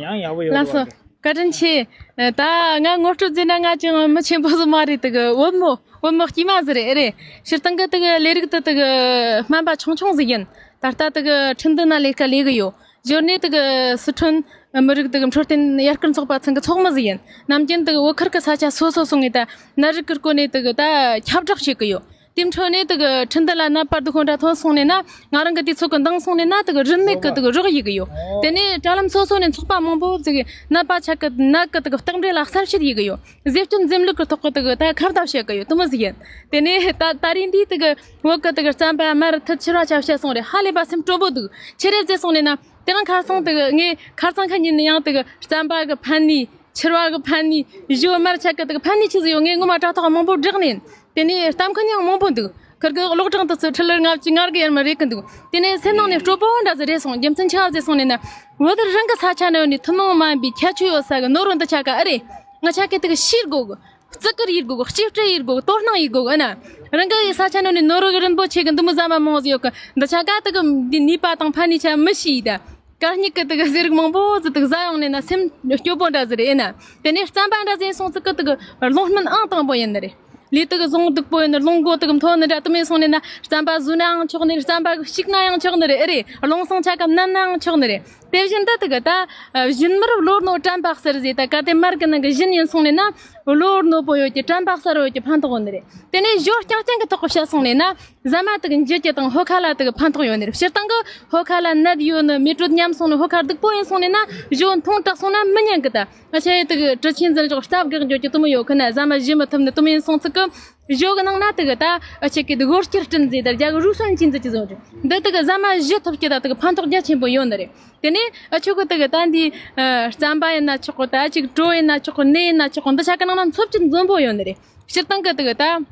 ཡང་ཡག་པོ་ཡོད་ལགས་སོ། རེད། བཀའ་དྲིན་ཆེ། ད་ང་ངོ་སྤྲོད་བྱས་ན་ང་ཅང་མི་ཆེན་པོ་ཟིག་མ་རེད། དེ་གི་བུ་མོ་བུ་མོ་དཀྱུས་མ་ཟིག་རེད། ཨེ་རེད། སྤྱིར་བཏང་གི་དེ་གི་ལས་རིགས་དེ་དེ་གི་སྨན་པ་ཆུང་ཆུང་ཟིག་ཡིན། ད་ལྟ་དེ་གི་ཁྲིན་ཏུའུ་ན་ལས་ཀ་ལས་གི་ཡོད། འབྱོར་ནས་དེ་གི་སི་ཁྲོན་མི་རིགས་དེ་གི་འཕྲོད་བསྟེན་ཡར་སྐུལ་ཚོགས་པ་ཚང་གི་ཚོགས་མི་ཟིག་ཡིན། ནམ་རྒྱུན་དེ་གི་བོད་ཁུལ་གི་ས་ཆ་སོ་སོ་སོང་ངས་ད་ནད་རིགས་ཀྱི་སྐོར་ནས་དེ་གི་ད་ཁྱབ་བསྒྲགས་བྱེད་གི་ཡོད། དེའི་འཕྲོ་ནས་དེ་གི་ཁྲིན་ཏུའུ་ལ་ནད་པ་དེ་ཁོ་འདྲ་ཐོན་སོང་ནས་ན། ང་རང་གི་དུས་ཚོད་གི་འདང་སོང་ནས་ན། དེ་གི་རིན་མེད་གི་དེ་གི་རོགས་ཡེད་གི་ཡོད། དེ་ནས་དྲ་ལམ་སོ་སོ་ནས་ཚོགས་པ་མང་པོ་ཟིག་གི་ནད་པ་ཆ་གི་ནད་གི་དེ་གི་རྟགས་འགྲེལ་ལ་གསལ་བཤད་ཡེད་གི་ཡོད། ཟས་སྤྱོད་འཛེམ་ལུགས་གི་ཐོག་གི་དེ་གི་ད་ཁ་བརྡ་བྱེད་གི་ཡོད། དེ་མོ་ཟིག་ཡིན། དེ་ནས་ད་ད་རིང་འདི་དེ་གི་བོད་གི་དེ་གི་རྩམ་པ་མར་ཐུད་ཕྱུར་བ་ཆ་བཤད་སོང་རེད། ཧ་ལས་པ་སེམས་སྤྲོ་པོ་འདུག་ཆི་རེད་ཟེར་སོང་ནས་ན། དེ་རིང་ཁ་སང་དེ་གི་ངས་ཁ་སང་ཁ་ཉིན་ནས་ཡང་དེ་གི་རྩམ་པ་གི་ཕན་ནུས། ཕྱུར་བ་གི་ཕན་ནུས། ཞོ་མར་ཆ་གི་དེ་གི་ཕན་ནུས་ཆི་ཟིག་ཡོད། ངས་ངོ་མ་དྲ་ཐོག་མང་པོ་བསྒྲགས་ནས། དེ་ནས་གཏམ་མཁན་ཡང་མང་པོ་འདུག་ཁིར་གི་གློག་གྲངས་དེ་ཚོ་ཁྲི་ལར་ལྔ་བཅུ་ང་དགུ་ཡར་མར་རེད་གི་འདུག་དེ་ནས་སེམས་ནང་ནས་སྤྲོ་པོ་འདྲ་ཟིག་རེད་སོང་། རྒྱུ་མཚན་ཆི་ཟིག་སོང་ནས་ན། བོད་རང་གི་ས་ཆ་ནང་ནས་ཐུན་མོང་མ་ཡིན་པའི་ཁྱད་ཆོས་ཡོད་ས་གི་ནོར་བུ་འདི་ཆ་ག་ཨེ་རེད། ང་ཆ་གི་དེ་གི་ཤེས་དགོས་གི། བརྩི་བཀུར་ཡེད་དགོས་གི། གཅེས་སྤྲས་ཡེད་དགོས་གི། དོ་སྣང་ཡེད་དགོས་གི། ཨ་ན། རང་གི་ས་ཆ་ནང་ནས་ནོར་བུ་རིན་པོ་ཆེ་གི་འདི་མོ་ཟ་མ་མང་ཟིག་ཡོད་གི། འདི་ཆ་ག་དེ་གི་འདི་ནུས་པ་དང་ཕན་ནུས་ཆ་མི་ཤེས་ད། གད་སྙིགས་གི་དེ་གི་ཟས་རིགས་མང་པོ་ཟིག་དེ་གི་ཟ་ཡོང་ནས་ན་སེམས་སྐྱོ་པོ་འདྲ་ཟིག་རེད། ཨེ་ན། དེ་ནས་རྩམ་པ་འདྲ་ཟིག་སོང་ཚིག་གི་དེ་གི་སློང་སྨན་ཨང་དང་པོ་ཡིན་ནི་རེད། ལུས་དེ་གི་བཟང་སྡུག་པོ་ཡིན་ནི། སློང་གོ་དེ་གི་མཐོ་ནི་འདྲ་དེ་མོ་སོང་ནས་ན། རྩམ་པ་ཟོས་ནའང་ཆོག་ནི་རེད། རྩམ་པ་གི་བཤིག་ནའང་ཆོག་ནི་རེད། ཨེ་རེད། སློང་སང་ཆ་ག་མནན་ནའང་ཆོག་ནི་རེད། དེ་བཞིན་དུ་དེ་གི་ད་བཞིན་མར་བློར་ནོ་དྲན་པ་གསར་ཟེར། ད་གལ་ཏེ་མར་གི་ནང་གི་བཞིན་ཡིན་སོང་ནས་ན། བློར་ནོ་པོ་ཡོད་ཀྱི་དྲན་པ་གསར་ཡོད་ཀྱི་ཕན་ཐོགས་ཡོད་ནི་རེད། དེ་ནས་ཞོ་རྐྱང་རྐྱང་གི་ཐོག་གི་བཤད་སོང་ནས་ན། ཟ་མ་དེ་གི་འཇུ་རྒྱུ་དང་ཕོ་ཁ་ལ་དེ་གི་ཕན་ཐོགས་ཡོད་ནི་རེད། སྤྱིར་བཏང་གི་ཕོ་ཁ་ལ་ནད་ཡོད་ནི། མེ་དྲོད་ཉམས་སོང་ནི། ཕོ་ཁ་སྡུག་པོ་ཡིན་སོང་ནས་ན། ཞོ་འཐུང་དྲགས་སོང་ན་མི་ཉན་གི་ད། ང་ཆ་ཡི་དེ་གི་དྲི་ཆེན་འཛིན་ཆོག་རྩ་བཀག་འཇོག་གི་དེ་མོ་ཡོད་གི་ན། ཟ་མ་ཞུ་མི་ཐུབ་ནི་དེ་མོ་ཡིན་སོང་ཚིག་གི། ཞོ་གི་ནང་ན་དེ་གི་ད་ཨ་ཆེ་གི་དེ་གི་ཝོར་སྐྱེར་སྤྲིན་ཟེར། ད་རྒྱ་གི་རུས་སུན་ཅིན་ཟེར་གྱི་བཟོ་རེད། འདི་དེ་གི་ཟ་མ་ཞུ་ཐུབ་ཀྱི་ད་དེ་གི་ཕན་ཐོགས་རྒྱ་ཆེན་པོ་ཡོད་ནི་རེད། དེ་ནས་ཨ་ཆོ་གི་དེ་གི་ད་འདི་ཨ་རྩམ་པ་ཡིན་ན་ཆོག་གི། ད་ཅིག་གྲོ་ཡིན་ན་ཆོག་གི། ནས་ཡིན་ན་ཆོག་གི། འདི་ཆ་གི་ནང་ན་འཚོ་བཅུད་འཛོམས་པོ་ཡོད་ནི་རེད། སྤྱིར་བཏང་གི་དེ་གི་ད།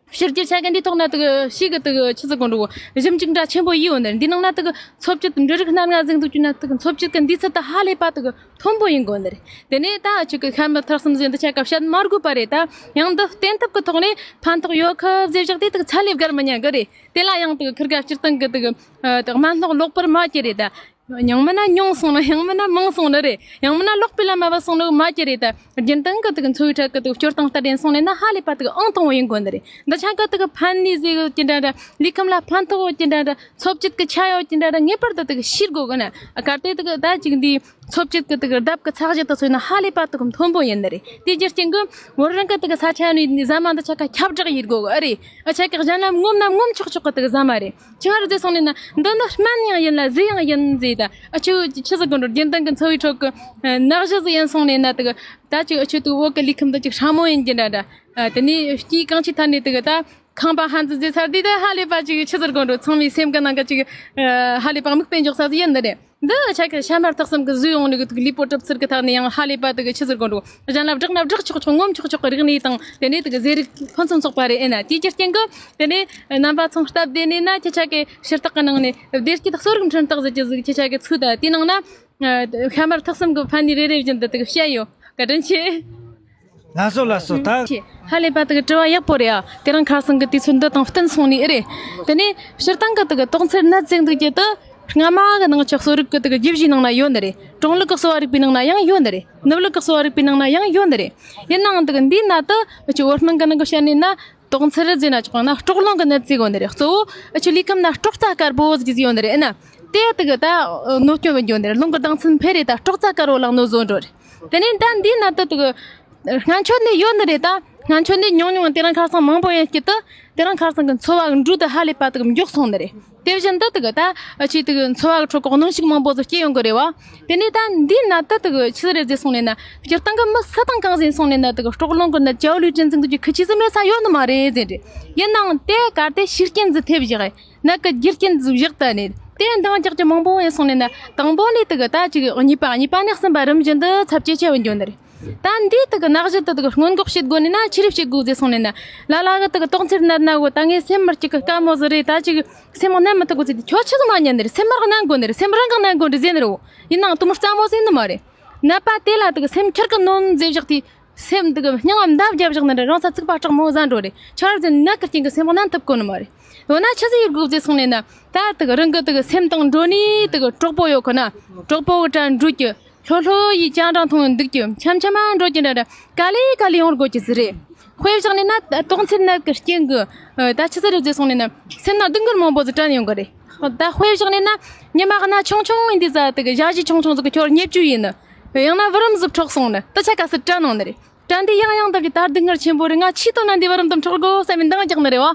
ཕྱི་རྒྱལ་ཆ་ག་འདི་ཐོག་ན་དེ་གི་ཤི་གི་དེ་གི་ཆི་ཟིག་གོ་འགྲོ་གོ། ཞིམ་ཅིག་འདྲ་ཆེན་པོ་ཡིད་འོང་ནི་རེད། འདི་ནང་ན་དེ་གི་འཚོ་བཅུད་འབྲུ་རིགས་སྣ་ལྔ་ཟིག་འདུག་རྒྱུ་ན། དེ་གི་འཚོ་བཅུད་གི་འདུས་ཚད་དེ་ཧ་ལས་པ་དེ་གི་མཐོན་པོ་ཡིན་དགོས་ནི་རེད། དེ་ནས་ད་ཅིག་གི་ཤ་མི་ཐག་གསུམ་ཟིག་འདི་ཆ་ག་བཤད་མ་དགོས་པ་རེད། ད་ཡང་འདི་བསྟེན་ཐབས་གི་ཐོག་ནས་ཕན་ཐོགས་ཡོད་ཁི་ཟེར་བཞག་དེ་དེ་གི་ཚ་ལས་བརྒལ་མི་ཉན་གི་རེད། དེ་ལ་ཡང་དེ་གི་ཁིར་ག་སྤྱིར་བཏང་གི་དེ་གི་ཨ་དེ་གི་སྨན་སྣོག་ལོག་པར་མ་གྱུར་རེད་ད། ཡང་མིན་ན་ཉུང་སོང་ནི། ཡང་མིན་ན་མང་སོང་ནི་རེད། ཡང་མིན་ན་ལོག་པའི་ལམ་མ་བབས་སོང་ནི་མ་གྱུར་རེད་ད། རྒྱུན་ལྡན་གི་དེ་གི་འཚོ་བའི་ཁྲོད་གི་དེ་གི་སྤྱོད་སྟངས་ལྟར་ཡིན་སོང་ནས་ན་ཧ་ལས་པ་དེ་གི་ཨང་དང་པོ་ཡིན་དགོས་ནི་རེད། འདི་ཆ་གི་དེ་གི་ཕན་ནུས་ཟིག་ཡོད་ཀྱི་འདྲ་འདྲ། ལུས་ཁམས་ལ་ཕན་ཐོགས་ཡོད་ཀྱི་འདྲ་འདྲ། འཚོ་བཅུད་གི་ཆ་ཡོད་ཀྱི་འདྲ་འདྲ། ངེས་པར་དུ་དེ་གི་ཤེས་དགོས་གི་ན། གལ་ཏེ་དེ་གི་ད་ཅིག་འདི་འཚོ་བཅུད་གི་དེ་གི་ལྡབ་གི་ཚད་གཞི་དེ་ཚོ་ཡིན་ན་ཧ་ལས་པ་དེ་གི་མཐོན་པོ་ཡིན་ནི་རེད། དེའི་རྒྱུ་རྐྱེན་གི་བོད་རང་གི་དེ་གི་ས་ཆ་ནས་ཟ་མ་འདི་ཆ་ག་ཁྱབ་བསྒྲགས་ཡེད་དགོས་གི་ཨེ་རེད། ཨ་ཆ་གི་གཞན་ལ་ངོམ་ན་ངོམ་ཆོག་ཆོག་གི་དེ་གི་ཟ་མ་རེད། ཆི་ཧར་ཟེར་སོང་ནས་ན། འདི་ནི་སྨན་ཡང་ཡིན་ལ་ཟས་ཡང་ཡིན་ཟེར་ད། ཨ་ཆུ་ཆི་ཟིག་གོ་འགྲོ། རྒྱུན་ལྡན་གི་འཚོ་བའི་ཁྲོད་གི་ནད་གཞི་ཟིག་ཡིན་སོང་ནས་ན། དེ་གི་ད་ཅིག་ཨ་ཆུ་དེ་བོད་གི་ལུས་ཁམས་དེ་ཅིག་སྲ་མོ་ཡིན་གྱི་འདྲ་འདྲ། ཨ་དེ་ནས་སྐྱེས་གང་ཅིའི་ཐད་ནས་དེ་གི་ད་ཁང་པ་ཧན་ཙི་ཟེར་ཚར་དུས་ད་ཧ་ལས་པ་ཅིག་ཆི་ཟིག་གོ་འགྲོ། ཚང་མའི་སེམས་གི་ནང་གི་ཅིག་ཨ་ཧ་ལས་པ་དམིགས་པའི་འཇོག་ས་ཟིག་ཡིན་ནི་རེད། འདི་ཆ་གི་ཤ་མར་ཐག་གསུམ་གི་བཟོས་ཡོང་ནི་གི་དུག་ལུས་པོ་གྲུབ་ཚུལ་གི་ཐད་ནས་ཡང་ཧ་ལས་པ་དེ་གི་ཆི་ཟིག་གོ་འགྲོ། གཞན་ལ་བསྒྲགས་ན་བསྒྲགས་ཆོག་ཆོག་ངོམ་ཆོག་ཆོག་གི་རིག་གནས་དང་། དེ་ནས་དེ་གི་ཟས་རིགས་ཕུན་སུམ་ཚོགས་པ་རེད། ཨེ་ན་དེའི་རྒྱུ་རྐྱེན་གི་དེ་ནས་རྣམ་པ་ཚོ་སྟབས་བདེ་ནས་ན། ཁྱེད་ཆ་གི་ཞུ་དག་གི་ནང་ནས་བདེ་སྐྱིད་གསོ་རིག་འཕྲིན་སྟེགས་ཟེར་གྱི་ཟིག་ཁྱེད་ཆ་གི་ཚུད་ད། དེའི་ནང་ན་ཤ་མར་ཐག་གསུམ་གི་ཕན་ནུས་རེ་རེ་བཞིན་དུ་དེ་གི་བཤད་ཡོད། བཀའ་དྲིན་ཆེ། ལགས་སོ་ལགས་སོ། ད། ཧ་ལས་པ་དེ་གི་དྲི་བ་ཡག་པོ་རེད་ཨ། དེ་རིང་ཁ་སང་གི་དུས་ཚོད་འདི་དང་བསྟུན་སོང་ནི་ཨེ་རེད། དེ་ནས་སྤྱིར་བཏང་གི་དེ་གི་དོགས་འཚེར་ནད་ཟེར་འདུག་རྒྱུ་དེ། སྔ་མ་གི་ནང་ཆོས་གསོ་རིག་གི་དེ་གི་རྒྱུད་བཞིའི་ནང་ན་ཡོད་ནི་རེད། གྲོང་ལུགས་གི་གསོ་བ་རིག་པའི་ནང་ན་ཡང་ཡོད་ནི་རེད། ནུབ་ལུགས་གི་གསོ་བ་རིག་པའི་ནང་ན་ཡང་ཡོད་ནི་རེད། ཡིན་ནའང་དེ་གི་འདིའི་ནད་དེ་ཅིག་བོད་སྨན་གི་ནང་གི་བཤད་ནས་ན། དོགས་འཚེར་ཟེར་ན་ཆོག་ན་སྲོག་རླུང་གི་ནད་ཟེར་གོ་ནི་རེད། གཙོ་བོ་ཨ་ཆུ་ལུས་ཁམས་ན་སྲོག་རྩ་དཀར་པོ་ཟེར་གྱི་ཡོད་ནི་རེད། ཨེ་ན་དེ་དེ་གི་ད་གནོད་སྐྱོན་ཡོད་ནི་རེད། རླུང་གི་ལྡང་ཚད་འཕེལ་རེད། ད་སྲོག་རྩ་དཀར་པོ་ལ་གནོད་བཟོ་འགྲོ་རེད། དེ་ནས་ད་འདིའི་ནད་དེ་དེ་གི་སྔན་ཆད་ནས་ཡོད་ནི་རེད། ད་སྔན་ཆད་ནས་ཉུང་ཉུང་དེ་རིང་ཁ་སང་མང་པོ་ཡིན་གྱི་དེ། དེ་རིང་ཁ་སང་གི་འཚོ་བ་འགྲོས་དེ་ཧ་ལས་པ་དེ་གི་མགྱོགས་སོང་ནི་རེད། དེ་བཞིན་དུ་དེ་གི་ད་ཨ་ཆུ་དེ་གི་འཚོ་བ་གི་ཁྲོད་གི་གནོན་ཤུགས་མང་པོ་ཟིག་སྐྱེ་ཡོང་གི་རེད་བ། དེ་ནས་ད་འདིའི་ནད་དེ་དེ་གི་ཆི་ཟིག་རེད་ཟེར་སོང་ནས་ན། སྤྱིར་བཏང་གི་མི་སུ་དང་གང་ཟིག་སོང་ནས་ན་དེ་གི་སྲོག་རླུང་གི་ནད་ཅའོ་ལུའི་ཅན་ཟེར་འདུག་རྒྱུ་ཁི་ཆི་ཟིག་མེད་ས་ཡོད་ནི་མ་རེད་ཟེར་རེད། ཡིན་ནའང་དེ་གལ་ཏེ་ཤེས་རྐྱེན་ཟིག་ཐེབས་བཞག་ནད་གི་རྒྱུ་རྐྱེན་ཟིག་བཞག་ད་ནས་དེ་འདང་རྒྱག་རྒྱུ་མང་པོ་ཡིན་སོང་ནས་ན། དང་པོ་ནས་དེ་གི་ད་ཅིག་གཉིས་པ། གཉིས་པ་ནས་གསུམ་པ། རིམ་བཞིན་དུ་ཚབས་ཇེ་ཆེ་བ་འགྱོ་ནི་རེད། ད་འདིའི་དེ་གི་ནད་གཞི་དེ་དེ་གི་སྔོན་འགོག་བྱེད་དགོས་ནས་ན་ཆི་རེ་བྱེད་དགོས་ཟེར་སོང་ནས་ན། ལ་ལ་གི་དེ་གི་དོགས་འཚེར་ནད་ན་གོ། ད་ངས་སེམས་མི་སྐྱིད་གི་དཀའ་མོ་ཟིག་རེད། ད་ཅིག་སེམས་མ་ནད་མི་ཐུབ་གོ་ཟེར་དུས་ཁྱོད་ཆི་ཟིག་མ་ཉན་ནི་རེད། སེམས་མར་ནན་དགོས་ནི་རེད། སེམས་རང་གི་ནན་དགོས་ནི་རེད་ཟེར་ནི་རེད། ཡིན་ནའང་དེ་མོ་རྩ་མོ་ཟེར་ནི་མ་རེད། ནད་པ་དེ་ལ་དེ་གི་སེམས་ཁྱེར་གི་ནོན་ཟེར་བཞག་དུས། སེམས་འདི་གི་སྙིང་ང་མདའ་བརྒྱབ་བཞག་ནི་འདྲ། རང་ས་ཚིག་པ་དྲག་མོ་ཟ་འགྲོ་རེད། ཆར་ཟིན་ནད་ཀྱི་རྐྱེན་གྱི་སེམས་ནན་ཐུབ་གོ་ནི་མ་རེད། འོ་ན་ཆི་ཟིག་ཡེད་དགོས་ཟེར་སོང་ནས་ན། ད་དེ་གི་རང་གི་དེ་གི་སེམས་དང་འགྲོ་ནས་དེ་གི་གྲོགས་པོ་ཡོད་ཁོ་ན། གྲོགས་པོ་གི་གྲལ་འགྲོ་རྒྱུ། ལྷོད་ལྷོད་ཡིས་རྐྱང་རྐྱང་འཐུང་འདུག་རྒྱུ། འཆམ་འཆམ་འགྲོ་རྒྱུ་འདྲ་འདྲ། ག་ལེ་ག་ལེ་ཡོང་དགོས་ཀྱི་ཟིག་རེད། དཔེ་བཞག་ནས་ན་ད་དོགས་འཚེར་ནད་ཀྱི་རྐྱེན་གྱིས་ད་ཆི་ཟིག་རེད་ཟེར་སོང་ནས་ན། སེམས་ན་སྡུག་བསྔལ་མང་པོ་ཟིག་དྲན་ཡོང་གི་རེད། ད་དཔེ་བཞག་ནས་ན་ཉི་མ་གནའ་ཆུང་ཆུང་ཡིན་དུས་ཙ་དེ་གི་ཞ་ཞི་ཆུང་ཆུང་ཟིག་གི་ཁྱོར་རྙེད་རྒྱུ་ཡིན་ནི། ཡང་ན་བུ་རམ་ཟིག་འཕྲོག་སོང་ནི། ད་ཆ་ག་ཟིག་དྲན་ཡོང་ནི་རེད། དྲན་དུས་ཡང་ཡང་དག་གི་ད་སྡུག་བསྔལ་ཆེན་པོ་རེད། ང་ཆི་ཐོག་ན་འདི་བུ་རམ་དུ་འཕྲོག་དགོས་བསམ་པའི་འདང་རྒྱག་ནི་རེད་བ།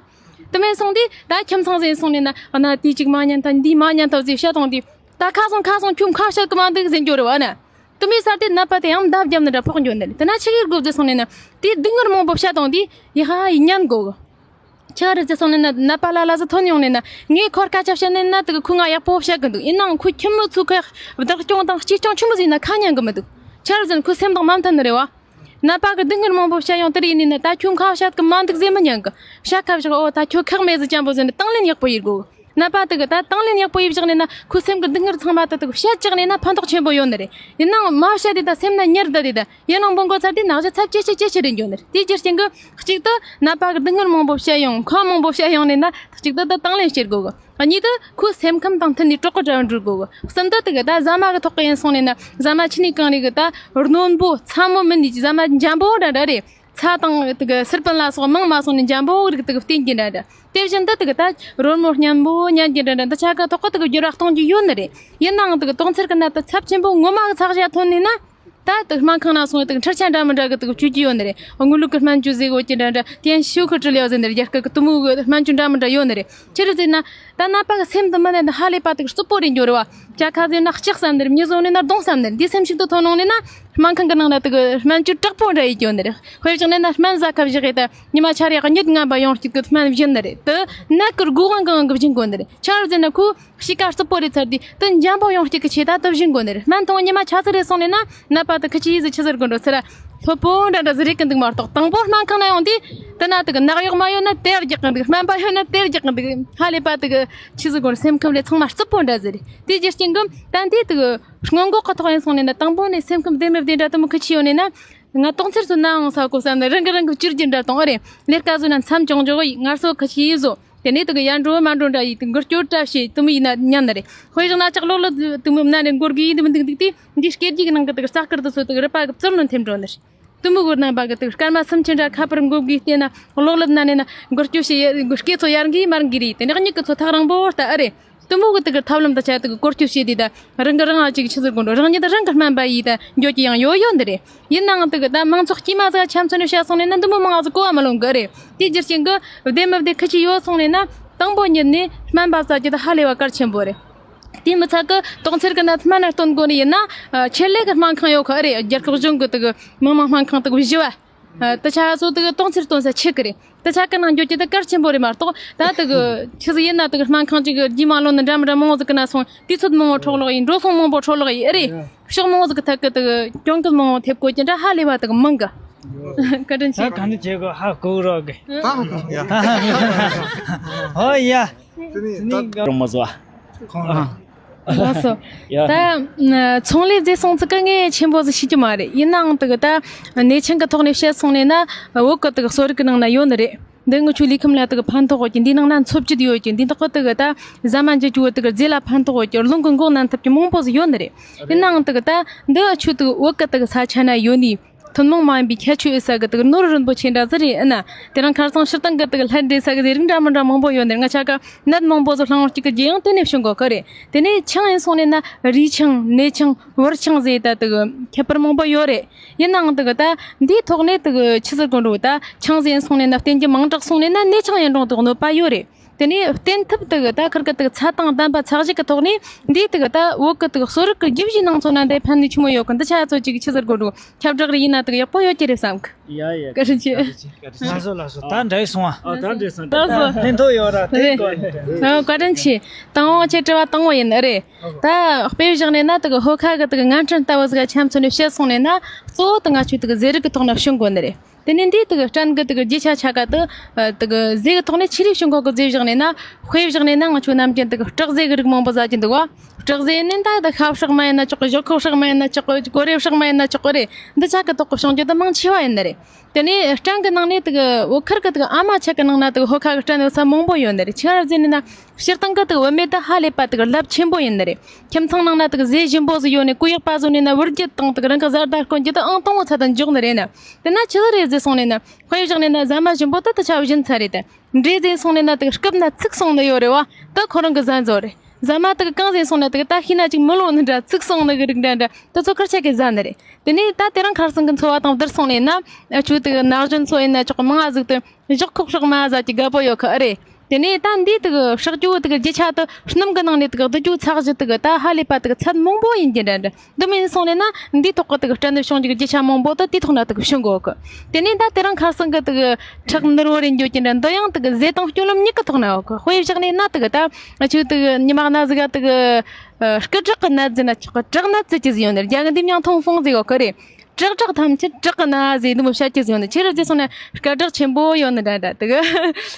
དེ་མིན་སོང་དུས་ད་ཁྱིམ་ཚང་ཟིག་སོང་ནས་ན་གནའ་དེ་གཅིག་མ་ཉན་ཐལ། འདི་མ་ཉན་ཐལ་ཟེར་བཤད་བཏང་དུས། ད་ཁ་སང་ཁ་སང་ཁྱོད་ཁ་བཤད་གི་མ་འདུག་ཟེར་རྒྱུ་རེད་བ་ན། དེ་མིན་ས་དེ་ནད་པ་དེ་ཡང་འདབ་བརྒྱབ་ནི་འདྲ་ཕོག་འགྱོ་ནི་རེད། དེ་ན་ཆི་གི་དགོས་ཟེར་སོང་ནས་ན། དེ་སྡུག་བསྔལ་མང་པོ་བཤད་བཏང་དུས་ཡི་ཧ་ཡི་ཉན་དགོས་གི། ཆི་རེད་ཟེར་སོང་ནས་ན། ནད་པ་ལ་ལ་ཟིག་ཐོན་ཡོང་ནས་ན། ངས་ཁོར་སྐད་ཆ་བཤད་ནས་ན་དེ་གི་ཁོས་ང་ཡག་པོ་བཤད་གི་འདུག། ཡིན་ནའང་ཁོའི་ཁྱིམ་མི་ཚོས་ཁོ་བདག་སྐྱོང་དང་གཅེས་སྐྱོང་ཆི་མོ་ཟིག་ན་ཁ་ཉན་གི་མི་འདུག། ཆི་རེད་ཟེར་ན་ཁོའི་སེམས་དང་མ་མཐུན་ནི་རེད་བ། ནད་པ་གི་སྡུག་བསྔལ་མང་པོ་བཤད་ཡོང་དེར་ཡིན་ནི་ན། ད་ཁྱོད་ཁ་བཤད་གི་མ་འདུག་ཟེར་མི་ཉན་གི། བཤད་ཁ་བཞག། འོ་ད་ཁྱོད་ཁག་མེད་ཟིག་ཅན་པོ་ཟིག་ནི་དང་ལེན་ཡག་པོ་ཡེད་དགོས། ནད་པ་དེ་གི་ད་དང་ལེན་ཡག་པོ་ཡེད་བཞག་ནས་ན། ཁོའི་སེམས་གི་སྡུག་བསྔལ་ཚང་མ་ད་དེ་གི་བཤད་བཅུག་ནས་ན་ཕན་ཐོགས་ཆེན་པོ་ཡོད་ནི་རེད། ཡིན་ནའང་མ་བཤད་དེ་ད་སེམས་ན་ཉར་བསྡད་དེ་ད་ཡིན་ནའང་འབུ་མགོ་ཚར་དེ་ན་གཞི་ཚབས་ཇེ་ཆེ་ཇེ་ཆེ་རེད་འགྱོ་ནི་རེད། དེའི་རྒྱུ་རྐྱེན་གི་གཅིག་ཏུ་ནད་པ་གི་སྡུག་བསྔལ་མང་པོ་བཤད་ཡོང་། ཁ་མང་པོ་བཤད་ཡོང་ནས་ན་གཅིག་ཏུ་ད་དང་ལེན་བྱེད་དགོས་གི། གཉིས་དུ་ཁོའི་སེམས་ཁམས་དང་མཐུན་ནས་གྲོགས་གི་གྲལ་འགྲོ་དགོས་གི། གསུམ་དུ་དེ་གི་ད་ཟ་མ་གི་ཐོག་གི་ཡིན་སོང་ནས་ན། ཟ་མ་ཆི་ནས་གང་རེད་གི་ད་རྣོན་པོ་ཚ་མོ་མིན་ནི་ཟ་མ་འཇམ་པོ་འདྲ་འདྲ་རེད། ཚྭ་དང་དེ་གི་སིར་པིན་ལ་སོགས་མང་མ་སོང་ནས་འཇམ་པོ་རིགས་དེ་གི་བསྟེན་གྱི་འདྲ་འདྲ། དེ་བཞིན་དུ་དེ་གི་ད་རོལ་མོ་སྙན་པོ་ཉན་གྱི་འདྲ་འདྲ། འདི་ཆ་ག་ཐོག་གི་དེ་གི་འགྱུར་བ་གཏོང་རྒྱུ་ཡོད་ནི་རེད། ཡིན་ནའང་དེ་གི་དོགས་འཚེར་གི་ནད་དེ་ཚབས་ཆེན་པོ་ངོ་མ་གི་ཚ་གྱང་ཐོན་ནས་ན། ད་དེ་སྨན་ཁང་ན་སོང་དེ་གི་འཕྲུལ་ཆས་འདྲ་མི་འདྲ་གི་དེ་གི་སྤྱོད་རྒྱུ་ཡོད་ནི་རེད། དངུལ་ལུག་གི་སྨན་བཅོས་ཟེར་གོ་གི་འདྲ་འདྲ། དེ་ཡང་ཤོག་གི་དྲི་ལེ་བ་ཟེར་ནི་རེད། རྒྱ་སྐད་གི་དེ་མོ་གི་སྨན་བཅོས་འདྲ་མི་འདྲ་ཡོད་ནི་རེད། ཆི་རེད་ཟེར་ན། ད་ནད་པ་གི་སེམས་དུ་མི་ནས་འདི་ཧ་ལས་པ་དེ་གི་རྩུབ་པོ་རེད་འགྱོ་རེད་བ། ཅ་ཁ་ཟོས་ན་ལྕག་བསམ་ནི་རེད། མྱི་ཟོས་ནས་ན་རྡུང་བསམ་ནི་རེད། འདི་སེམས་ཤིག་ཏུ་ཐོན་ཡོང་ནས་ན། སྨན་ཁང་གི་ནང་ན་དེ་གི་སྨན་བཅོས་དྲག་པོ་འདྲ་ཡེད་ཀྱི་ཡོད་ནི་རེད། དཔེ་བཞག་ནས་ན་སྨན་ཟ་ཁ་བཞག་ཡས་ད་ཉི་མ་ཆ་རེ་གཉིད་ངན་པ་ཡོང་རྒྱུ་གི་སྨན་བཞིན་ནི་རེད། དེ་ནད་ཀྱི་སྒོ་ང་གང་གི་བཞིན་དགོས་ནི་རེད། ཆི་རེད་ཟེར་ན་ཁོ་གཤིས་ཀ་རྩུབ་པོ་རེད་ཚར་དུས་དེ་འཇམ་པོ་ཡོང་རྒྱུ་གི་ཆེད་ད་དེ་བཞིན་དགོས་ནི་རེད། སྨན་འཐུང་ཉི་མ་ཆ་ཙིག་རེ་སོང་ནས་ན་ནད་པ་དེ་ཁི་ཆི་ཡིས་ཟིག་ཆི་ཟེར་དགོས་འགྲོ་ཟེར་ར། ལྷོད་པོ་འདྲ་འདྲ་ཟིག་རེད་གི་འདུག་མ་གཏོགས། དང་པོ་སྨན་ཁང་ན་ཡོང་དུས་དེ་ན་དེ་གི་ནག་གཡོག་མ་ཡོད་ན་དེར་རྒྱག་གི་འདུག། སྨན་པ་ཡོད་ན་དེར་རྒྱག་གི་འདུག། ཧ་ལས་པ་དེ་གི་ཆི་ཟིག་དགོས་རེད། སེམས་ཁམས་ལས་ཚང་མ་རྩུབ་པོ་འདྲ་ཟིག་རེད། དེའི་རྒྱུ་རྐྱེན་གི་ད་འདི་དེ་གི་སྔོན་འགོག་གི་ཐོག་ཡིན་སོང་ནས་ན། དང་པོ་ནས་སེམས་ཁམས་བདེ་མི་བདེ་འདྲ་དེ་མོ་ཁི་ཆི་ཡོད་ནས་ན། ང་དོགས་འཚེར་སོང་ནའང་ས་གོ་བསམ་ནས་རང་གི་རང་གི་བཅིར་རྒྱུ་འདྲ་དང་ཨ་རེད། ལས་ཀ་བཟོས་ན་མཚམས་ཅུང་ཅུང་ཡིན། ངལ་གསོ་ཁ་ཤས་ཡིན་བཟོ། དེ་ནས་དེ་གི་ཡར་འགྲོ་མར་འགྲོ་འདྲ་ཡིན། དེ་འགུལ་སྐྱོད་འདྲ་བྱེད་དེ་མོ་ཡིན་ན་ཉན་ནི་རེད། དཔེ་བཞག་ན་ལྕགས་ལོག་ལོག་དེ་མོ་ན་ནས་འགོར་གི་ཡིན། དེ་མོ་འདུག་འདུག་དུས་འདི་སྐེ་རྒྱུག་གི་ནང་གི་དེ་གི་རྩ་དཀར་དེ་ཚོ་དེ་གི་རུས་པ་གི་རྩར་ལོན་ཐེམ་འགྲོ་ནི་རེད། དེ་མོ་གི་རྣམ་པ་གི་དེ་གི་སྐར་མ་སུམ་ཅུ་འདྲ་ཁ་པར་འགོར་གི་བལྟས་ན། ལོག་ལོག་ན་ནས་ན་འགུལ་སྐྱོད་བྱེད་ཡ། འགུལ་སྐེ་ཚོ་ཡར་འགི་མར་འགི་རེད། དེ་ནས་མྱིག་གི་ཚོ་ཐག་རིང་པོ་ལྟ་ཨ་རེད། དེ་མོ་གི་དེ་གི་ཐབས་ལམ་དང་བཅས་དེ་གི་བཀོལ་སྤྱོད་བྱས་དུས་ད་རང་གི་རང་ཨ་ཅིག་ཆི་ཟེར་དགོས་འགྲོ། རང་ཉིད་རང་གི་སྨན་པ་ཡིས་ད་འགྱོ་རྒྱུ་ཡང་ཡོད་ཡོད་འདི་རེད། ཡིན་ནའང་དེ་གི་ད་མང་ཚོགས་དཀྱུས་མ་ཟིག་ཆ་མཚོན་ནས་བཤད་སོང་ནས་ན་འདི་མོ་མང་ཟིག་གོ་བ་མི་ལོན་གི་རེད། དེའི་རྒྱུ་རྐྱེན་གི་བདེ་མི་བདེ་ཁི་ཆི་ཡོད་སོང་ནས་ན། དང་པོ་ཉིད་ནས་སྨན་པ་བཙལ་རྒྱུ་ད་ཧ་ལས་པ་གལ་ཆེན་པོ་རེད། དེ་མི་ཚད་གི་དོགས་འཚེར་གི་ནད་སྨན་ན་སྟོན་དགོས་ནི་ཡིན་ན། ཆེད་ལས་གི་སྨན་ཁང་ཡོད་གི་ཨ་རེད། རྒྱལ་ཁབ་གཞུང་གི་དེ་གི་མི་དམངས་སྨན་ཁང་དེ་གི་བཞི་བ། ཨ། དེ་ཆ་ཚོ་དེ་གི་དོགས་འཚེར་སྟོན་ས་ཆེ་གི་རེད། དེ་ཆ་གི་ནང་འགྱོ་རྒྱུ་དེ་གལ་ཆེན་པོ་རེད་མ་གཏོགས། ད་དེ་གི་ཆི་ཟིག་ཡིན་ན་དེ་གི་སྨན་ཁང་ཅིག་གི་རྒྱུས་མ་ལོན་ནི་འདྲ་མི་འདྲ་མང་བོ་ཟིག་གི་ནང་སོང་དུས་ཚོད་མང་བོ་འཕྲོ་བརླག་ཡིན། འགྲོ་སོང་མང་བོ་འཕྲོ་བརླག་ཡིན་ཨེ་རེད། ཕྱོགས་མང་བོ་ཟིག་གི་ཐད་གི་དེ་གི་གྱོང་གུན་མང་བོ་ཐེབས་དགོས་རྒྱུ་འདྲ་ཧ་ལས་པ་དེ་གི་མང་གི། བཀའ་དྲིན་ཆེ། ད་ག་འདྲ་བྱེད་དགོས་ཧ་གོ་རོགས་གི། ད་ཧ་གོ་ཡ། ཧོ་ཡ། དེ་ནི་ད་རོང་མ་བཟོ། ཁོང་ལ། ལགས་སོ། ཡ། ད་ཚོང་ལས་མཛད་སོང་ཙི་གི་ངས་ཆེན་པོ་ཟིག་ཤེས་ཀྱི་མ་རེད། ཡིན་ནའང་དེ་གི་ད་གནས་ཆེན་གི་ཐོག་ནས་བཤད་སོང་ནས་ན། བོད་གི་དེ་གི་གསོ་རིག་གི་ནང་ན་ཡོད་ནི་རེད། འདི་ངི་ཆོའི་ལུས་ཁམས་ལ་དེ་གི་ཕན་ཐོགས་ཡོད་ཀྱི། འདིའི་ནང་ན་འཚོ་བཅུད་ཡོད་ཀྱི། འདི་དག་གི་དེ་གི་ད་ཟ་མ་འཇུ་རྒྱུ་བོ་དེ་གི་རྫས་ལ་ཕན་ཐོགས་ཡོད་ཀྱི། རླུང་གི་འགོག་ནན་ཐབས་ཀྱི་མང་པོ་ཟིག་ཡོད་ནི་རེད། ཡིན་ནའང་དེ་གི་ད་འདི་ཆོ་དེ་གི་བོད་གི་དེ་གི་ས་ཆ་ན་ཡོད་ནི། ཐུན་མོང་མ་ཡིན་པའི་ཁྱད་ཆོས་ཡོད་ས་གི་དེ་གི་ནོར་རིན་པོ་ཆེ་འདྲ་ཟིག་རེད། ཨ་ན་དེ་རིང་ཁ་སང་སྤྱིར་བཏང་གི་དེ་གི་ལྷ་འདྲེ་ས་གི་ཟེར་རིགས་འདྲ་མི་འདྲ་མང་པོ་ཡོད་ནི་རེད། ང་ཆ་ག་ནད་མང་པོ་ཟིག་སློང་བར་གཅིག་གི་རྒྱུ་ཡང་དེ་ནས་བྱུང་གོ་གི་རེད། དེ་ནས་ཆང་ཡིན་སོང་ནས་ན་རུས་ཆང་ནས་ཆང་བུར་ཆང་ཟེར་ད་དེ་གི་ཁྱད་པར་མང་པོ་ཡོད་རེད། ཡིན་ནའང་དེ་གི་ད་འདིའི་ཐོག་ནས་དེ་གི་ཆི་ཟེར་དགོས་འགྲོ། ད་ཆང་ཟིག་ཡིན་སོང་ནས་ན་བསྟེན་རྒྱུ་མང་དྲགས་སོང་ནས་ན་ནས་ཆང་ཡིན་རུང་དེ་གི་གནོད་པ་ཡོད་རེད། དེ་ནས་བསྟེན་ཐབས་དེ་གི་ད་ཁིར་གི་དེ་གི་ཚད་དང་ལྡན་པ་ཚད་གཞི་གི་ཐོག་ནས་འདིའི་དེ་གི་ད་བོད་གི་དེ་གི་གསོ་རིག་གི་རྒྱུད་བཞིའི་ནང་ཚོ་ན་འདི་ཕན་ནུས་ཆེན་མོ་ཡོད་གི། འདི་ཆ་ཚོ་ཅིག་ཆི་ཟེར་དགོས་འགྲོ། ཁྱབ་བསྒྲགས་རེ་ཡིན་ན་དེ་གི་ཡག་པོ་ཡོད་ཀྱི་རེད་བསམ་གི། ཡ་ཡ། བཀའ་དྲིན་ཆེ། བཀའ་དྲིན་ཆེ། བཀའ་དྲིན་ཆེ། ལགས་སོ་ལགས་སོ། ད་འདྲ་ཡི་སོང་ཨ། ཨ། ད་འདྲ་སོང་། ལགས་སོ། ཕན་ཐོགས་ཡོད་ར་དེ། རེད། གོ་ཨ། བཀའ་དྲིན་ཆེ། དང་པོ་ཁྱེད་དྲི་བ་དང་པོ་ཡིན། ཨ་རེད། ད་དཔེ་བཞག་ནས་ན་དེ་གི་ཧོ་ཁ་གི་དེ་གི་ངན་སྐྲན་ལྟ་བུ་ཟིག་ཆ་མཚོན་ནས་བཤད་སོང་ནས་ན། གཙོ་བོ་དེ་ང་ཆོའི་དེ་གི་ཟས་རིགས་ཀྱི་ཐོག་ན་བྱུང་དགོས་ནི་རེད། དེ་ནས་འདིའི་དེ་གི་སྐྲན་གི་དེ་གི་རྒྱུ་ཆ་ཆ་ག་དེ་དེ་གི་ཟས་གི་ཐོག་ནས་ཆི་རིགས་བྱུང་གོ་གི་ཟེར་བཞག་ནས་ན། དཔེ་བཞག་ནས་ན་ང་ཆོ་ནམ་རྒྱུན་དེ་གི་སྲེག་ཟས་གི་རིགས་མང་པོ་ཟ་གི་འདུག་བ། དྲག་ཟས་ནི་ད་ད་ཤ་བསྲེགས་མ་ཡིན་ན་ཆོག་གི། ཞོག་ཁོག་བསྲེགས་མ་ཡིན་ན་ཆོག་གི། གོ་རེ་བསྲེགས་མ་ཡིན་ན་ཆོག་གི་རེད། འདི་ཆ་གི་ཐོག་གི་བྱུང་རྒྱུ་དེ་མང་ཆེ་བ་ཡིན་ནི་རེད། དེ་ནས་སྤྲང་གི་ནང་ནས་དེ་གི་བོད་ཁུལ་གི་དེ་གི་ཨ་མ་ཆ་གི་ནང་ན་དེ་གི་ཧོ་ཁ་གི་སྐྲན་ཡོད་ས་མང་པོ་ཡོད་ནི་རེད། ཆི་ར་ཟེར་ནི་ན་སྤྱིར་བཏང་གི་དེ་གི་བུད་མེད་དེ་ཧ་ལས་པ་དེ་གི་རླབས་ཆེན་པོ་ཡིན་ནི་རེད། ཁྱིམ་ཚང་ནང་ན་དེ་གི་ཟས་ཞིམ་པོ་ཟིག་ཡོད་ནས་གོས་ཡག་པ་བཟོ་ནས་ན་བུ་རྒྱུད་དང་དེ་གི་རང་གི་བཟའ་ཟླ་དཀོན་རྒྱུ་དེ་ཨང་དང་པོ་ཚད་དུ་འཇོག་ནི་རེད་ན། དེ་ན་ཆི་ཟིག་རེད་ཟེར་སོང་ནས་ན། དཔེ་བཞག་ནས་ན་ཟ་མ་ཞིམ་པོ་དེ་དེ་ཆ་བཞིན་ཚར་རེད་དེ། འདྲེ་ཟིན་སོང་ནས་ན་དེ་གི་རྐུབ་ན་ཚིག་སོང་ནི་ཡོད་རེད་བ། དེ་ཁོ་རང་གི་བཟའ་ཟླ་རེད། ཟ་མ་དེ་གི་གང་ཟིན་སོང་ན་དེ་གི་ད་ཤི་ན་ཅིག་མི་ལོ་ནི་འདྲ་ཚིག་སོང་ནི་གི་རིགས་འདྲ་འདྲ་དེ་ཚོ་ཁུར་ཆ་གི་བཟའ་ནི་རེད། དེ་ནས་ད་དེ་རིང་ཁ་སང་གི་འཚོ་བ་དང་བསྡུར་སོང་ནས་ན། ཨ་ཆུ་དེ་གི་ན་གཞོན་ཚོ་ཡིན་ན་ཆོག་གི། མང་ང་ཟིག་དེ་ཞོག་ཁོག་བསྲེགས་མ་ཟ་གི་དགའ་པོ་ཡོད་གི་ཨ་རེད། དེ་ནས་ད་འདི་དེ་གི་བསྲེག་རྒྱུ་དེ་གི་རྒྱུ་ཆ་དེ་སྣུམ་གི་ནང་ནས་དེ་གི་བསྡུ་རྒྱུ་ཚགས་གཞི་དེ་གི་ད་ཧ་ལས་པ་དེ་གི་ཚད་མང་པོ་ཡིན་གྱི་འདྲ་འདྲ། འདི་མིན་སོང་ནས་ན་འདིའི་ཐོག་གི་དེ་གི་སྐྲན་ནད་བྱུང་རྒྱུ་གི་རྒྱུ་ཆ་མང་པོ་དེ་དེའི་ཐོག་ན་དེ་གི་བྱུང་གོ་གི། དེ་ནས་ད་དེ་རིང་ཁ་སང་གི་དེ་གི་ཁྲག་ནུར་བོ་རེད་འགྱོ་གྱི་འདྲ། འདི་ཡང་དེ་གི་ཟས་དང་སྤྱོད་ལམ་གཉིས་ཀྱི་ཐོག་ན་ཡོད་གི། དཔེ་བཞག་ནས་ན་དེ་གི་ད་ཆུ་དེ་གི་ཉི་མ་གནའ་ཟིག་ག་དེ་གི་སྐུ་དྲག་གི་ནད་ཟེར་ན་ཆོག་གི། དྲག་ནད་ཟེར་གྱི་ཟིག་ཡོད་ནི་རྒྱ་གི་འདི་མྱང་ཐོང་ཧྥང་ཟེར་གོ་གི་རེད། དྲག་དྲག་ཐམས་ཅད་དྲག་གི་ན་ཟེར་འདི་མོ་བཤད་ཀྱི་ཟེར་ནི། ཆི་རེད་ཟེར་སོང་ན་སྐད་གྲགས་ཆེན་པོ་ཡོད་ནི་འདྲ་འདྲ། དེ་གི་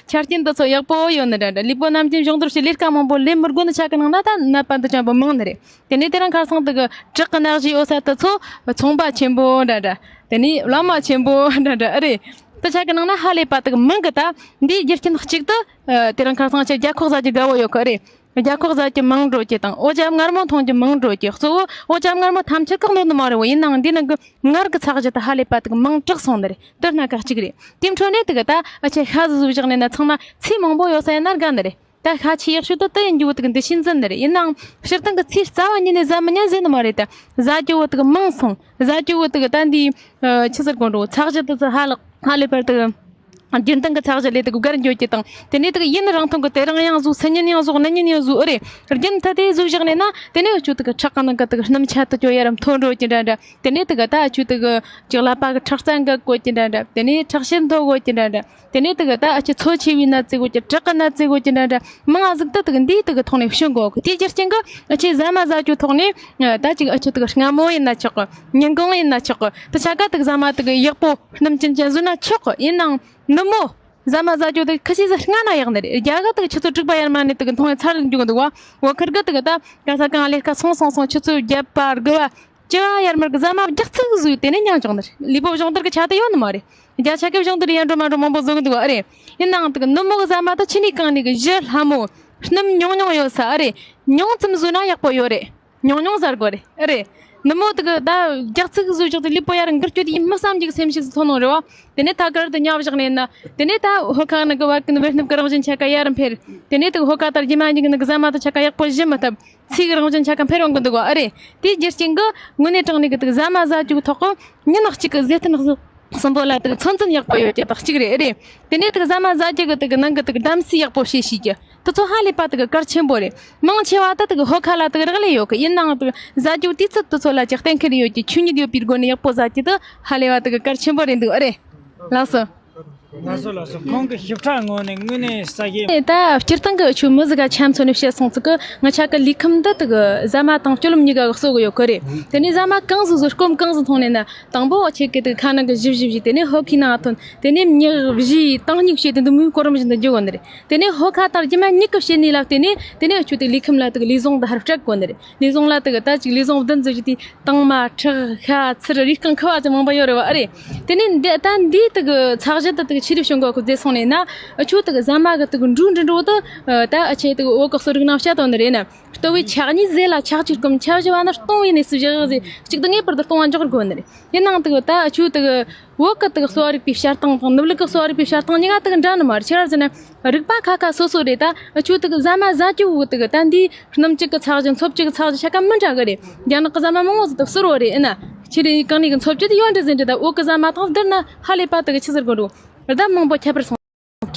ཆ་རྐྱེན་དེ་ཚོ་ཡག་པོ་ཡོད་ནི་འདྲ་འདྲ། ལུས་པོ་ནམ་རྒྱུན་སྦྱོང་བརྡར་བྱེད། ལས་ཀ་མང་པོ་ལས་མི་དགོས་ནི་ཆ་གི་ནང་ན་ད་ནད་པ་འདི་ཅན་པོ་མང་ནི་རེད། དེ་ནས་དེ་རིང་ཁ་སང་དེ་གི་དྲག་གི་ན་གཞི་ཡོད་ས་དེ་ཚོ་ཚོང་པ་ཆེན་པོ་འདྲ་འདྲ། དེ་ནས་བླ་མ་ཆེན་པོ་འདྲ་འདྲ་ཨ་རེད། དེ་ཆ་གི་ནང་ན་ཧ་ལས་པ་དེ་གི་མང་གི། ད་འདིའི་རྒྱུ་རྐྱེན་གཅིག་ཏུ་དེ་རིང་ཁ་སང་ཆེ་རྒྱ་ཁོག་ཟ་རྒྱུ་དགའ་བོ་ཡོད་གི་ཨ་རེད། རྒྱ་ཁོག་ཟ་རྒྱུ་མང་འགྲོ་རྒྱུ་དང་འོ་ཇ་མངར་མོ་འཐུང་རྒྱུ་མང་འགྲོ་རྒྱུ། གཙོ་བོ་འོ་ཇ་མངར་མོ་ཐམས་ཅད་བཀག་ནོ་ནི་མ་རེད་བ། ཡིན་ནའང་འདི་ནང་གི་མངར་གི་ཚགས་གཞི་དེ་ཧ་ལས་པ་དེ་གི་མང་དྲགས་སོང་ནི་རེད། དེ་སྣ་ཁ་གཅིག་རེད། དེའི་འཕྲོ་ནས་དེ་གི་ད་ཨ་ཆེ་ཤ་ཟོས་བཞག་ནས་ན་ཚང་མ་ཚིལ་མང་པོ་ཡོད་ས་ཡིན་ན་དགའ་ནི་རེད། ད་ཤ་ཆེས་ཡག་ཤོས་དེ་དེ་ཡིན་རྒྱུ་བོ་དེ་གི་འདི་ཤིན་ཙི་ནི་རེད། ཡིན་ནའང་སྤྱིར་བཏང་གི་ཚིལ་རྩ་བ་ཉིད་ནས་ཟ་མི་ཉན་ཟེར་ནི་མ་རེད་དེ། ཟ་རྒྱུ་བོ་དེ་གི་མང་སོང་། ཟ་རྒྱུ་བོ་དེ་གི་ད་འདི་ཆི་ཟེར་དགོས་འགྲོ། ཚགས་གཞི་དེ་ཚོ་ཧ་ལས་ཧ་ལས་པར་དེ་གི་རྒྱུན་གཏན་གི་ཚགས་གཞི་ལས་དེ་གི་བརྒལ་འགྱོ་རྒྱུ་དང་། དེ་ནས་དེ་གི་ཡུན་རིང་ཐུང་གི་དེ་རིང་ཡང་ཟོས། སང་ཉིན་ཡང་ཟོས། གནངས་ཉིན་ཡང་ཟོས་ཨ་རེད། རྒྱུན་མཐུད་དེ་ཟོས་བཞག་ནས་ན་དེ་ནས་ཨ་ཆུ་དེ་གི་ཁྲག་གི་ནང་གི་དེ་གི་སྣུམ་ཆད་དེ་ཅོ་ཡ་ར་མཐོ་འགྲོ་རྒྱུ་འདྲ་འདྲ། དེ་ནས་དེ་གི་ད་ཨ་ཆུ་དེ་གི་ཅིག་ཀླད་པ་གི་ཁྲག་རྩ་འགག་དགོས་རྒྱུ་འདྲ་འདྲ། དེ་ནས་ཁྲག་ཤེད་མཐོ་དགོས་རྒྱུ་འདྲ་འདྲ། དེ་ནས་དེ་གི་ད་ཨ་ཆུ་འཚོ་ཆེ་བའི་ནད་ཟེར་དགོས་རྒྱུ། དྲག་གི་ནད་ཟེར་དགོས་རྒྱུ་འདྲ་འདྲ་མང་ང་ཟིག་ད་དེ་གི་འདིའི་དེ་གི་ཐོག་ནས་བྱུང་གོ་གི། དེའི་རྒྱུ་རྐྱེན་གི་ཨ་ཆུ་ཟ་མ་ཟ་རྒྱུ་ཐོག་ནས་ད་ཅིག་ཨ་ཆུ་དེ་གི་སྔ་མོ་ཡིན་ན་ཆོག་གི། ཉིན་གུང་ཡིན་ན་ཆོག་གི། དེ་ཆ་ག་དེ་གི་ཟ་མ་དེ་གི་ཡག་པོ་སྣུམ་ཅན་ཅན་ཟོས་ན་ཆོག་གི། ཡིན་ནའང་ནུབ་མོ་ཟ་མ་ཟ་རྒྱུ་དེ་ཁ་ཤས་ཟིག་སྔ་ན་ཡག་ནི་རེད། རྒྱ་གར་དེ་གི་ཆུ་ཚོད་དྲུག་པ་ཡར་མར་ནས་དེ་གི་འཐུང་བའི་ཚར་འགྱོ་གི་འདུག་བ། བོད་ཁུལ་གི་དེ་གི་ད་ག་ས་གང་ལས་ཀ་སོང་སོང་སོང་ཆུ་ཚོད་བརྒྱད་པ་དགུ་པ་བཅུ་པ་ཡར་མར་གི་ཟ་མ་རྒྱག་ཚིག་ཟོས་དེ་ནས་མྱངས་བྱུང་ནི་རེད། ལུས་པོ་སྦྱོང་བརྡར་གི་ཆ་དེ་ཡོད་ནི་མ་རེད། རྒྱ་ཆ་གི་སྦྱོང་བརྡར་ཡར་འགྲོ་མར་འགྲོ་མང་པོ་བཟོ་གི་འདུག་བ་ཨ་རེད། ཡིན་ནའང་དེ་གི་ནུབ་མོ་གི་ཟ་མ་དེ་ཆུ་ནས་གང་ནས་གི་ཞི་ལྷ་མོ་སྣུམ་ཉུང་ཉུང་ཡོད་ས་ཨ་རེད། ཉུང་ཙམ་ཟོས་ན་ཡག་པོ་ཡོད་རེད། ཉུང་ཉུང་ཟ་དགོས་རེད། ཨེ་རེད། ནུབ་མོ་དེ་གི་ད་རྒྱག་ཚིག་ཟོས་བཞག་དེ་ལུས་པོ་ཡར་འགུལ་སྐྱོད་དེ་ཡིན་མི་བསམ་རྒྱུ་གི་སེམས་ཤིག་ཐོན་ནོ་རེད་བ། དེ་ནས་ཐད་ཀར་དུ་ཉལ་བཞག་ནས་ན། དེ་ནས་ད་ཧོ་ཁ་ནང་གི་བར་གི་བེ་སྣབས་གི་རང་བཞིན་ཆ་ག་ཡར་འཕེལ། དེ་ནས་དེ་གི་ཧོ་ཁ་དང་རྒྱུ་མ་གཉིས་ཀྱི་ནང་གི་ཟ་མ་དང་ཆ་ག་ཡག་པོ་ཞི་མི་ཐུབ། ཚིག་གི་རང་བཞིན་ཆ་ག་འཕེལ་འོང་གི་འདུག་བ་ཨེ་རེད། དེའི་རྒྱུ་རྐྱེན་གི་དངོས་གནས་དྲང་གནས་གི་དེ་གི་ཟ་མ་ཟ་རྒྱུ་གི་ཐོག་གི་ཉིན་གཅིག་གི་ཟས་ཐུན་གསུམ་པོ་ལ་དེ་གི་ཚོད་འཛིན་ཡག་པོ་ཡོད་རྒྱུ་དེ་གཅིག་རེད་ཨེ་རེད། དེ་ནས་དེ་གི་ཟ་མ་ཟ་རྒྱུ་གི་དེ་གི་ནང་གི་དེ་གི་གདམ་གསེས་ཡག་པོ་བྱེད་ཤེས་རྒྱུ། དེ་ཚོ་ཧ་ལས་པ་དེ་གི་གལ་ཆེན་པོ་རེད། མང་ཆེ་བ་ད་དེ་གི་ཧོ་ཁ་ལ་དེ་གི་རག་ལས་ཡོད་གི། ཡིན་ནའང་དེ་གི་ཟ་རྒྱུ་དུས་ཚོད་དེ་ཚོ་ལ་ཅིག་གཏན་འཁེལ་ཡོད་ཀྱི། ཆོས་ཉིད་ཡོད་པའི་སྒོ་ནས་ཡག་པོ་ཟ་རྒྱུ་དེ་ཧ་ལས་པ་དེ་གི་གལ་ཆེན་པོ་རེད་འདུག་ཨ་རེད། ལགས་སོ། ལགས་སོ་ལགས་སོ། ཁོང་གི་ཞིབ་ཕྲ་ངོས་ནས་དངོས་གནས་ས་གཞི། ད་སྤྱིར་བཏང་གི་ཆུ་མི་ཟིག་ག་ཆ་མཚོན་ནས་བཤད་སོང་ཙི་གི་ང་ཆ་གི་ལུས་ཁམས་འདི་དེ་གི་ཟ་མ་དང་སྤྱོད་ལམ་གཉིས་ཀ་གི་གསོ་གི་ཡོད་གི་རེད། དེ་ནས་ཟ་མ་གང་ཟིག་ཟོས། སྐོམ་གང་ཟིག་འཐུང་ནས་ན། དང་པོ་ཁྱེད་ཀྱི་དེ་ཁ་ནང་གི་བཞི་བཞི་བཞི། དེ་ནས་ཧོ་ཁའི་ནང་ཐོན། དེ་ནས་མྱི་བཞི་བཏང་སྙིགས་བྱས་ཏེ་འདི་མོའི་སྐོར་རིམ་བཞིན་དུ་འགྱོ་གོ་ནི་རེད། དེ་ནས་ཧོ་ཁ་དང་རྒྱུ་མ་གཉིས་ཀྱི་བྱེད་ནུས་ལ་བརྟེན་ནས་དེ་ནས་ཁྱོད་དེ་ལུས་ཁམས་ལ་དེ་གི་ལུས་ཟུངས་འདི་ཧར་སྤྲད་གོ་ནི་རེད། ལུས་ཟུངས་ལ་དེ་གི་ད་ཅིག་ལུས་ཟུངས་བདུན་ཟེར་རྒྱུ་དེ་དྭངས་མ་ཁྲག་ཤ་ཚིལ་རུས་རྐང་ཁུ་བ་ཅིག་མང་པོ་ཡོད་རེད་བ་ཨ་རེད། དེ་ནས་འདི་ད་འདིའི་དེ་གི་ཚགས་གཞི་དེ་དེ་གི་ཆི་རེད་བྱུང་གོ་གི་ཟེར་སོང་ནས་ན། ཁྱོད་དེ་གི་ཟ་མ་གི་དེ་གི་འབྲུ་འབྲུ་འབྲུ་དེ་ད་ཨ་ཆེ་དེ་གི་བོད་གི་གསོ་རིག་ནང་བཤད་དོ་ནི་རེད་ན། ལྟོ་བའི་ཆ་གཉིས་ཟས་ལ་ཆགས་ཀྱི་སྐོམ། ཆ་བཞི་བ་ནི་ལྟུང་བའི་གནས་སུ་བཞག་ཟེར། གཅིག་ཏུ་ངེས་པར་དུ་ལྟུང་བ་འཇོག་དགོས་ནི་རེད། ཡིན་ནའང་དེ་གི་ད་ཆུ་དེ་གི་བོད་གི་དེ་གི་གསོ་བ་རིག་པའི་བཤད་སྟངས་དང་ནུབ་ལུགས་གི་གསོ་བ་རིག་པའི་བཤད་སྟངས་གཉིས་ཀ་དེ་གི་འདྲ་ནི་མ་རེད། ཆི་ར་ཟེར་ན་རིག་པ་ཁ་ཁ་སོ་སོ་རེད། ད་ཆུ་དེ་གི་ཟ་མ་ཟ་རྒྱུ་བོ་དེ་གི་ད་འདི་སྣུམ་བཅུད་གི་ཚགས་གཞི་མཚོ་བཅུད་གི་ཚགས་གཞི་ཆ་ག་མི་འདྲ་གི་རེད། རྒྱ་ནག་གི་ཟ་མ་མང་བོ་ཟིག་དེ་བསིལ་བོ་རེད། ཨེ་ན་ཆི་རེད་གང་ནས་གི་མཚོ་བཅུད་དེ་ཡོད་འདྲ་ཟེར་འདྲ། ད་བོད་གི་ཟ་མ་དང་བསྡུར་ན་ཧ་ལས་པ་དེ་གི་ཆི་ཟེར་དགོས་རུང་ད་མང་པོ་ཁྱད་པར་སོང་།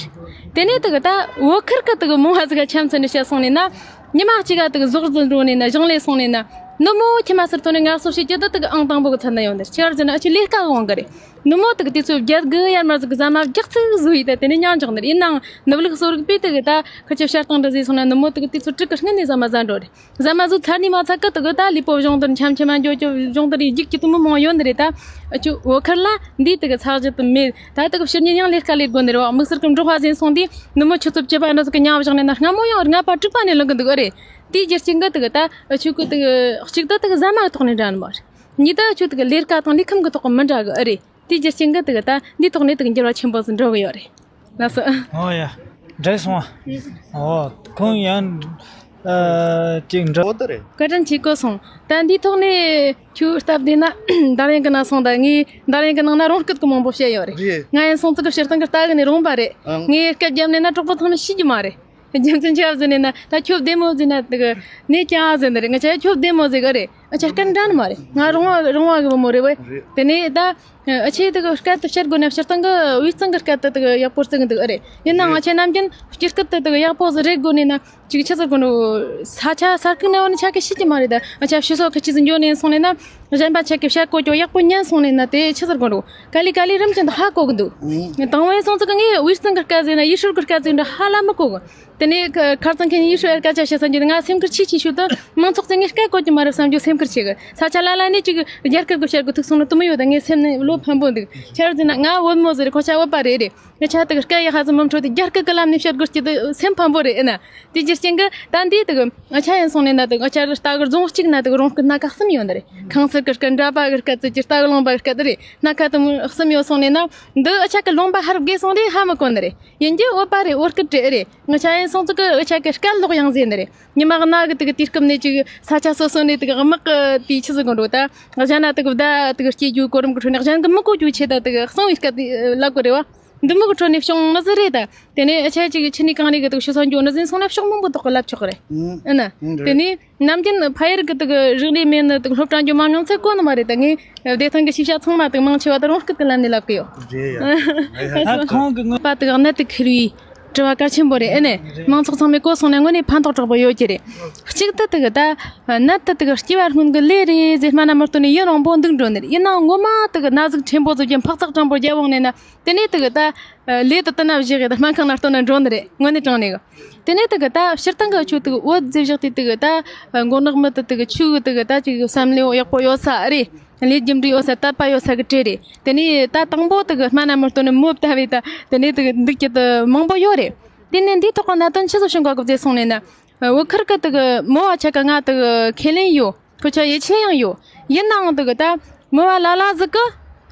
དེ་ནས་དེ་གི་ད་བོད་ཁུལ་གི་དེ་གི་མང་བ་ཟིག་ག་ཆ་མཚོན་ནས་བཤད་སོང་ནས་ན། ཉི་མ་གཅིག་ག་དེ་གི་ཟོག་རྫི་འགྲོ་ནས་ན་ཞིང་ལས་སོང་ནས་ན། ནུབ་མོ་ཁྱིམ་མ་ཟུར་ཐོན་ནས་ངལ་གསོ་བྱེད་རྒྱུ་དེ་དེ་གི་ཨང་དང་པོ་གི་ཚད་ན་ཡོང་དེ་ཆི་ར་ཟེར་ན་ཨ་ཆུ་ལས་ཀ་གི་དབང་གི་རེད། ནུབ་མོ་དེ་གི་དུས་ཚོད་བརྒྱད་དགུ་ཡར་མར་ཟིག་གི་ཟ་མ་བརྒྱ་ཙིག་ཟོས་ཡི་ད་དེ་ནས་མྱང་འཇོག་ནི་རེད། ཡིན་ནའང་ནུབ་ལུགས་གསོ་རིག་པས་དེ་གི་ད་ཁུར་ཆོ་བཤད་སྟངས་འདྲ་ཟིག་སོང་ན་ནུབ་མོ་དེ་གི་དུས་ཚོད་དྲུག་གི་སྔོན་ནས་ཟ་མ་ཟ་འགྲོ་རེད། ཟ་མ་ཟོས་ཚར་ནས་མ་ཚད་གི་དེ་གི་ད་ལུས་པོ་གཞུང་དེར་འཆམ་འཆམ་མ་འགྱོ་ཅོ་གཞུང་དེར་རྒྱུག་རྒྱུག་དེ་མོ་མང་ཡོད་ནི་རེད། ད་ཨ་ཆུ་བོད་ཁུལ་ལ་འདིའི་དེ་གི་ཚ་གཞི་དེ་མེད། ད་དེ་གི་ཕྱི་ཉིན་ཡང་ལས་ཀ་ལས་དགོ་ནི་རེད་བ། དམིགས་བསལ་གི་འབྲོག་པ་ཟིག་སོང་དུས་ནུབ་མོ་ཆུ་ཚོད་བཅུ་པ་འདྲ་ཟིག་གི་མྱང་བཞག་ནས་ན་སྔ་མོ་ཡང་ལྔ་པ་དྲུག་པ་ནས་ལངས་གི་འདུག་ཨེ་རེད། དེའི་རྒྱུ་རྐྱེན་གི་དེ་གི་ད་ཨ་ཆུ་གི་དེ་གི་གཅིག་ད་དེ་གི་ཟ་མ་གི་ཐོག་ནས་འདྲ་ནི་མ་རེད། གཉིས་ད་ཨ་ཆུ་དེ་གི་ལས་ཀ་དང་ལུས་ཁམས་གི་ཐོག་གི་མི་འདྲ་གི་ཨེ་རེད། དེའི་རྒྱུ་རྐྱེན་གི་དེ་གི་ད་འདིའི་ཐོག་ནས་དེ་གི་འགྱུར་བ་ཆེན་པོ་ཟིག་འགྲོ་གི་ཡོད་རེད། ལགས་སོ། ཨོ་ཡ། འགྲིག་སོང་ཨ། ཨོ། ཁོང་ཡང་ཨ་ཅིག་འདྲ། ཨོ་དེ་རེད། བཀའ་དྲིན་ཆེ། གོ་སོང་། ད་འདིའི་ཐོག་ནས་ཁྱོད་སྟབས་བདེ་ན་འདར་ཡན་གི་ནང་སོང་། ད་ངས་འདར་ཡན་གི་ནང་ན་རང་སྐད་གི་མང་པོ་བཤད་ཡོད་རེད། རེད། ང་ཡང་སོང་ཙི་གི་སྤྱིར་བཏང་གི་ལྟ་གི་ནས་རུང་པ་རེད། ཨང་། ངས་སྐད་བརྒྱབ་ནས་ན་གྲོགས་པོ་ཚང་མས་ཤེས་ཀྱི་མ་རེད། རྒྱུ་མཚན་ཆེ་བ་ཟེར་ནས་ན་ད་ཁྱོད་བདེ་མོ་ཟེར་ན་དེ་གི་ནས་ཀྱང་ཨ་ཟེར་ནི་རེད། ང་ཆ་ཁྱོད་བདེ་མོ་ཟེར་གི་རེད། ཨ་ཆ་སྐད་འདྲ་ནི་མ་རེད། ང་རང་བ་རང་བ་གི་བུ་མོ་རེད་བས། རེད། དེ་ནས་ད་ཨ་ཆེ་དེ་གི་སྐད་དེ་བཤད་དགོས་ན་སྤྱིར་བཏང་གི་དབུས་གཙང་གི་སྐད་དེ་དེ་གི་ཡག་པོ་བརྩི་གི་འདུག་ཨ་རེད། ཡིན་ནའང་ཨ་ཆེ་ནམ་རྒྱུན་སྤྱིར་སྐད་དེ་དེ་གི་ཡག་པོ་ཟིག་རེད་དགོས་ནས་ན་ཅིག་ཆི་ཟེར་དགོས་འདུག་ས་ཆ་ས་ཁུལ་ན་ཡོད་ནི་ཆ་གི་ཤེས་ཀྱི་མ་རེད། ད་ཨ་ཆ་ཕྱི་སོག་གི་ཆི་ཟིག་འགྱོ་ནས་སོང་ནས་ན་གཞན་པ་ཆ་གི་བཤད་གོ་ཅོ་ཡག་པོ་ཉན་སོང་ནས་ན་དེ་ཆི་ཟེར་དགོས་འདུག་ག་ལེ་ག་ལེ་རིམ་ཅན་དུ་ཧ་གོ་གི་འདུག་དང་བས་སོང་ཙི་གི་ངས་དབུས་གཙང་གི་སྐད་ཟིག་ན་ཡུལ་ཤུལ་གི་སྐད་ཟིག་འདྲ་ཧ་ལམ་མི་གོ་གི། དེ་ནས་ཁ་ཁ་རྩང་མཁན་ཡིན་ཤོད་ཡར་སྐད་ཆ་བཤད་ས་འཇུ་ང་སེམས་ཁུར་ཆེ་ཆེ་ཤོད་དུ་མང་ཚོགས་ཚོས་ངས་སྐད་གོ་གི་མ་རེད་བསམ་རྒྱུ་སེམས་ཁུར་ཆེ་གི། ས་ཆ་ལ་ལ་ནས་ཅིག་རྒྱ་སྐད་གི་བཤད་གི་ཐུག་སོང་ན་དུ་མི་ཡོད། ད་ངའི་སེམས་ནས་བློ་ཕམ་པོ་འདུག་ཆ་ར་ཟིན་ན་ང་བོད་མོ་ཟེར་ཁོ་ཆ་བོད་པ་རེད་རེད། ངི་ཆ་དག་སྐད་ཡག་ཧ་ཙམ་མི་འཕྲོད་དེ་རྒྱ་སྐད་གི་ལམ་ནས་བཤད་དགོས་ཀྱི་དུ་སེམས་ཕམ་པོ་རེད་ཨེ་ན། དེ་རྒྱུ་རྐྱེན་གི་ད་འདི་དག་ང་ཆ་ཡིན་སོང་ནས་ན་དག་ང་ཆ་རི་ལྟ་གི་རྫོང་གཅིག་ན་དག་རོང་སྐད་སྣ་ཁ་གསུམ་ཡོད་ནི་རེད། ཁང་སར་གི་སྐད་འདྲ་པ་གི་སྐད་ཙི་ཅི་ལྟ་གི་ལུང་པ་གི་སྐད་དུ་རེད། སྣ་ཁ་དུ་མོ་གསུམ་ཡོད་སོང་ནས་ན་འདི་ཨ་ཆ་གི་ལུང་པ་ཧར་བགོས་སོང་རེད་ཧ་མི་གོ་ནི་རེད། ཡིན་རྒྱུ་བོད་པ་རེད། བོད་སྐད་རེད་རེད། ང་ཆ་ཡིན་སོང་ཙི་གི་ཨ་ཆ་གི་སྐད་ལོག་ཡང་ཟེར་ནི་རེད། ཉི་མ་གི་ན་གི་དེ་གི་དུས་སྐབས་ནས་ཅིག་ས་ཆ་སོ་སོ་ནས་དེ་གི་དམག་གི་དེའི་ཆི་ཟིག་གོ་འགྲོ་ད་གཞན་ན་དེ་གི་བརྡ་དེ་གི་སྐྱེ་རྒྱུ་གོ་རིམ་གི་ཁྲོད་ནས་གཞན་གི་མི་གོ་རྒྱུ་ཆེ་ད་དེ་གི་གསང་བའི་སྐད་དེ་ལབ་གི་རེད་བ། འདི་མོ་གི་ཁྲོད་ནས་བྱུང་ང་ཟིག་རེད་ད། དེ་ནས་ཨ་ཆ་ཅིག་ཁྱི་ནི་གང་རེད་གི་དེ་གི་ཤི་སོང་རྒྱུ་ནི་ཟིན་སོང་ན་ཕྱོགས་མང་པོ་དག་གི་ལབ་ཆོག་གི་རེད། ཨུ་ན། ཨུ་རེད། དེ་ནས་ནམ་རྒྱུན་ཕ་ཡུལ་གི་དེ་གི་རིག་གནས་མེད་ནི་དེ་གི་སློབ་གྲྭ་འགྱོ་མ་མྱོང་ཚེ་གོ་ནི་མ་རེད་ད། ངས་བདེ་ཐང་གི་ཤེས་བྱ་ཚང་མ་དེ་གི་མང་ཆེ་བ་དེ་རང་སྐད་གི་ལམ་ནས་ལབ་གི་ཡོད། རེད་ཡ། ད་ཁོང་གི་ངོ་པ་དེ་གི་གནད་དུ་འཁེལ་བའི་དྲི་བ་གལ་ཆེན་པོ་རེད། ཨེ་ནས་མང་ཚོགས་ཚང་མས་གོ་སོང་ན་དངོས་གནས་ཕན་ཐོགས་དྲག་པོ་ཡོད་ཀྱི་རེད། གཅིག་ཏུ་དེ་གི་ད་ནད་དེ་དེ་གི་སྐྱེ་བ་སྔོན་གི་ལས་རེད་ཟེར་སྨན་ན་མི་སྟོན་ནས་ཡུན་རིང་པོ་འདུག་འགྲོ་ནི་རེད། ཡིན་ནའང་ངོ་མ་དེ་གི་ན་ཟུག་ཕྲན་པོ་ཟིག་གི་འཕག་ཚག་གྲང་པོ་རྒྱབ་འོང་ནས་ན། དེ་ནས་དེ་གི་ད་ལས་དེ་དེ་ན་བཞག་གི་ད་སྨན་ཁང་ན་སྟོན་ན་འགྲོ་ནི་རེད། དངོས་གནས་དྲང་གནས་གི། དེ་ནས་དེ་གི་ད་སྤྱིར་བཏང་གི་ཆུ་དེ་གི་འོད་ཟེར་བཞག་དེ་དེ་གི་ད་མགོ་ནག་མི་དེ་དེ་གི་ཆུ་གི་དེ་གི་ད་ཅིག་བསམ་བློ་ཡག་པོ་ཡོད་ས་རེད། ལས་རྒྱུ་འབྲས་ཡོད་ས་དད་པ་ཡོད་ས་གི་གྲས་རེད། དེ་ནས་ད་དང་པོ་དེ་གི་སྨན་ན་མི་སྟོན་ནི་མོ་བཏབ་བས་ད་དེ་ནས་དེ་གི་འདུག་ཀྱི་དེ་མང་པོ་ཡོད་རེད། དེ་ནས་འདིའི་ཐོག་གི་གནད་དོན་ཆི་ཟིག་བྱུང་ག་གི་བཟླས་སོང་ནས་ན། བོད་ཁུལ་གི་དེ་གི་མོ་བ་ཆ་ག་ང་དེ་གི་ཁས་ལེན་ཡོད། ཁོ་ཆ་ཡིད་ཆེས་ཡང་ཡོད། ཡིན་ནའང་དེ་གི་ད་མོ་བ་ལ་ལ་ཟིག་གི་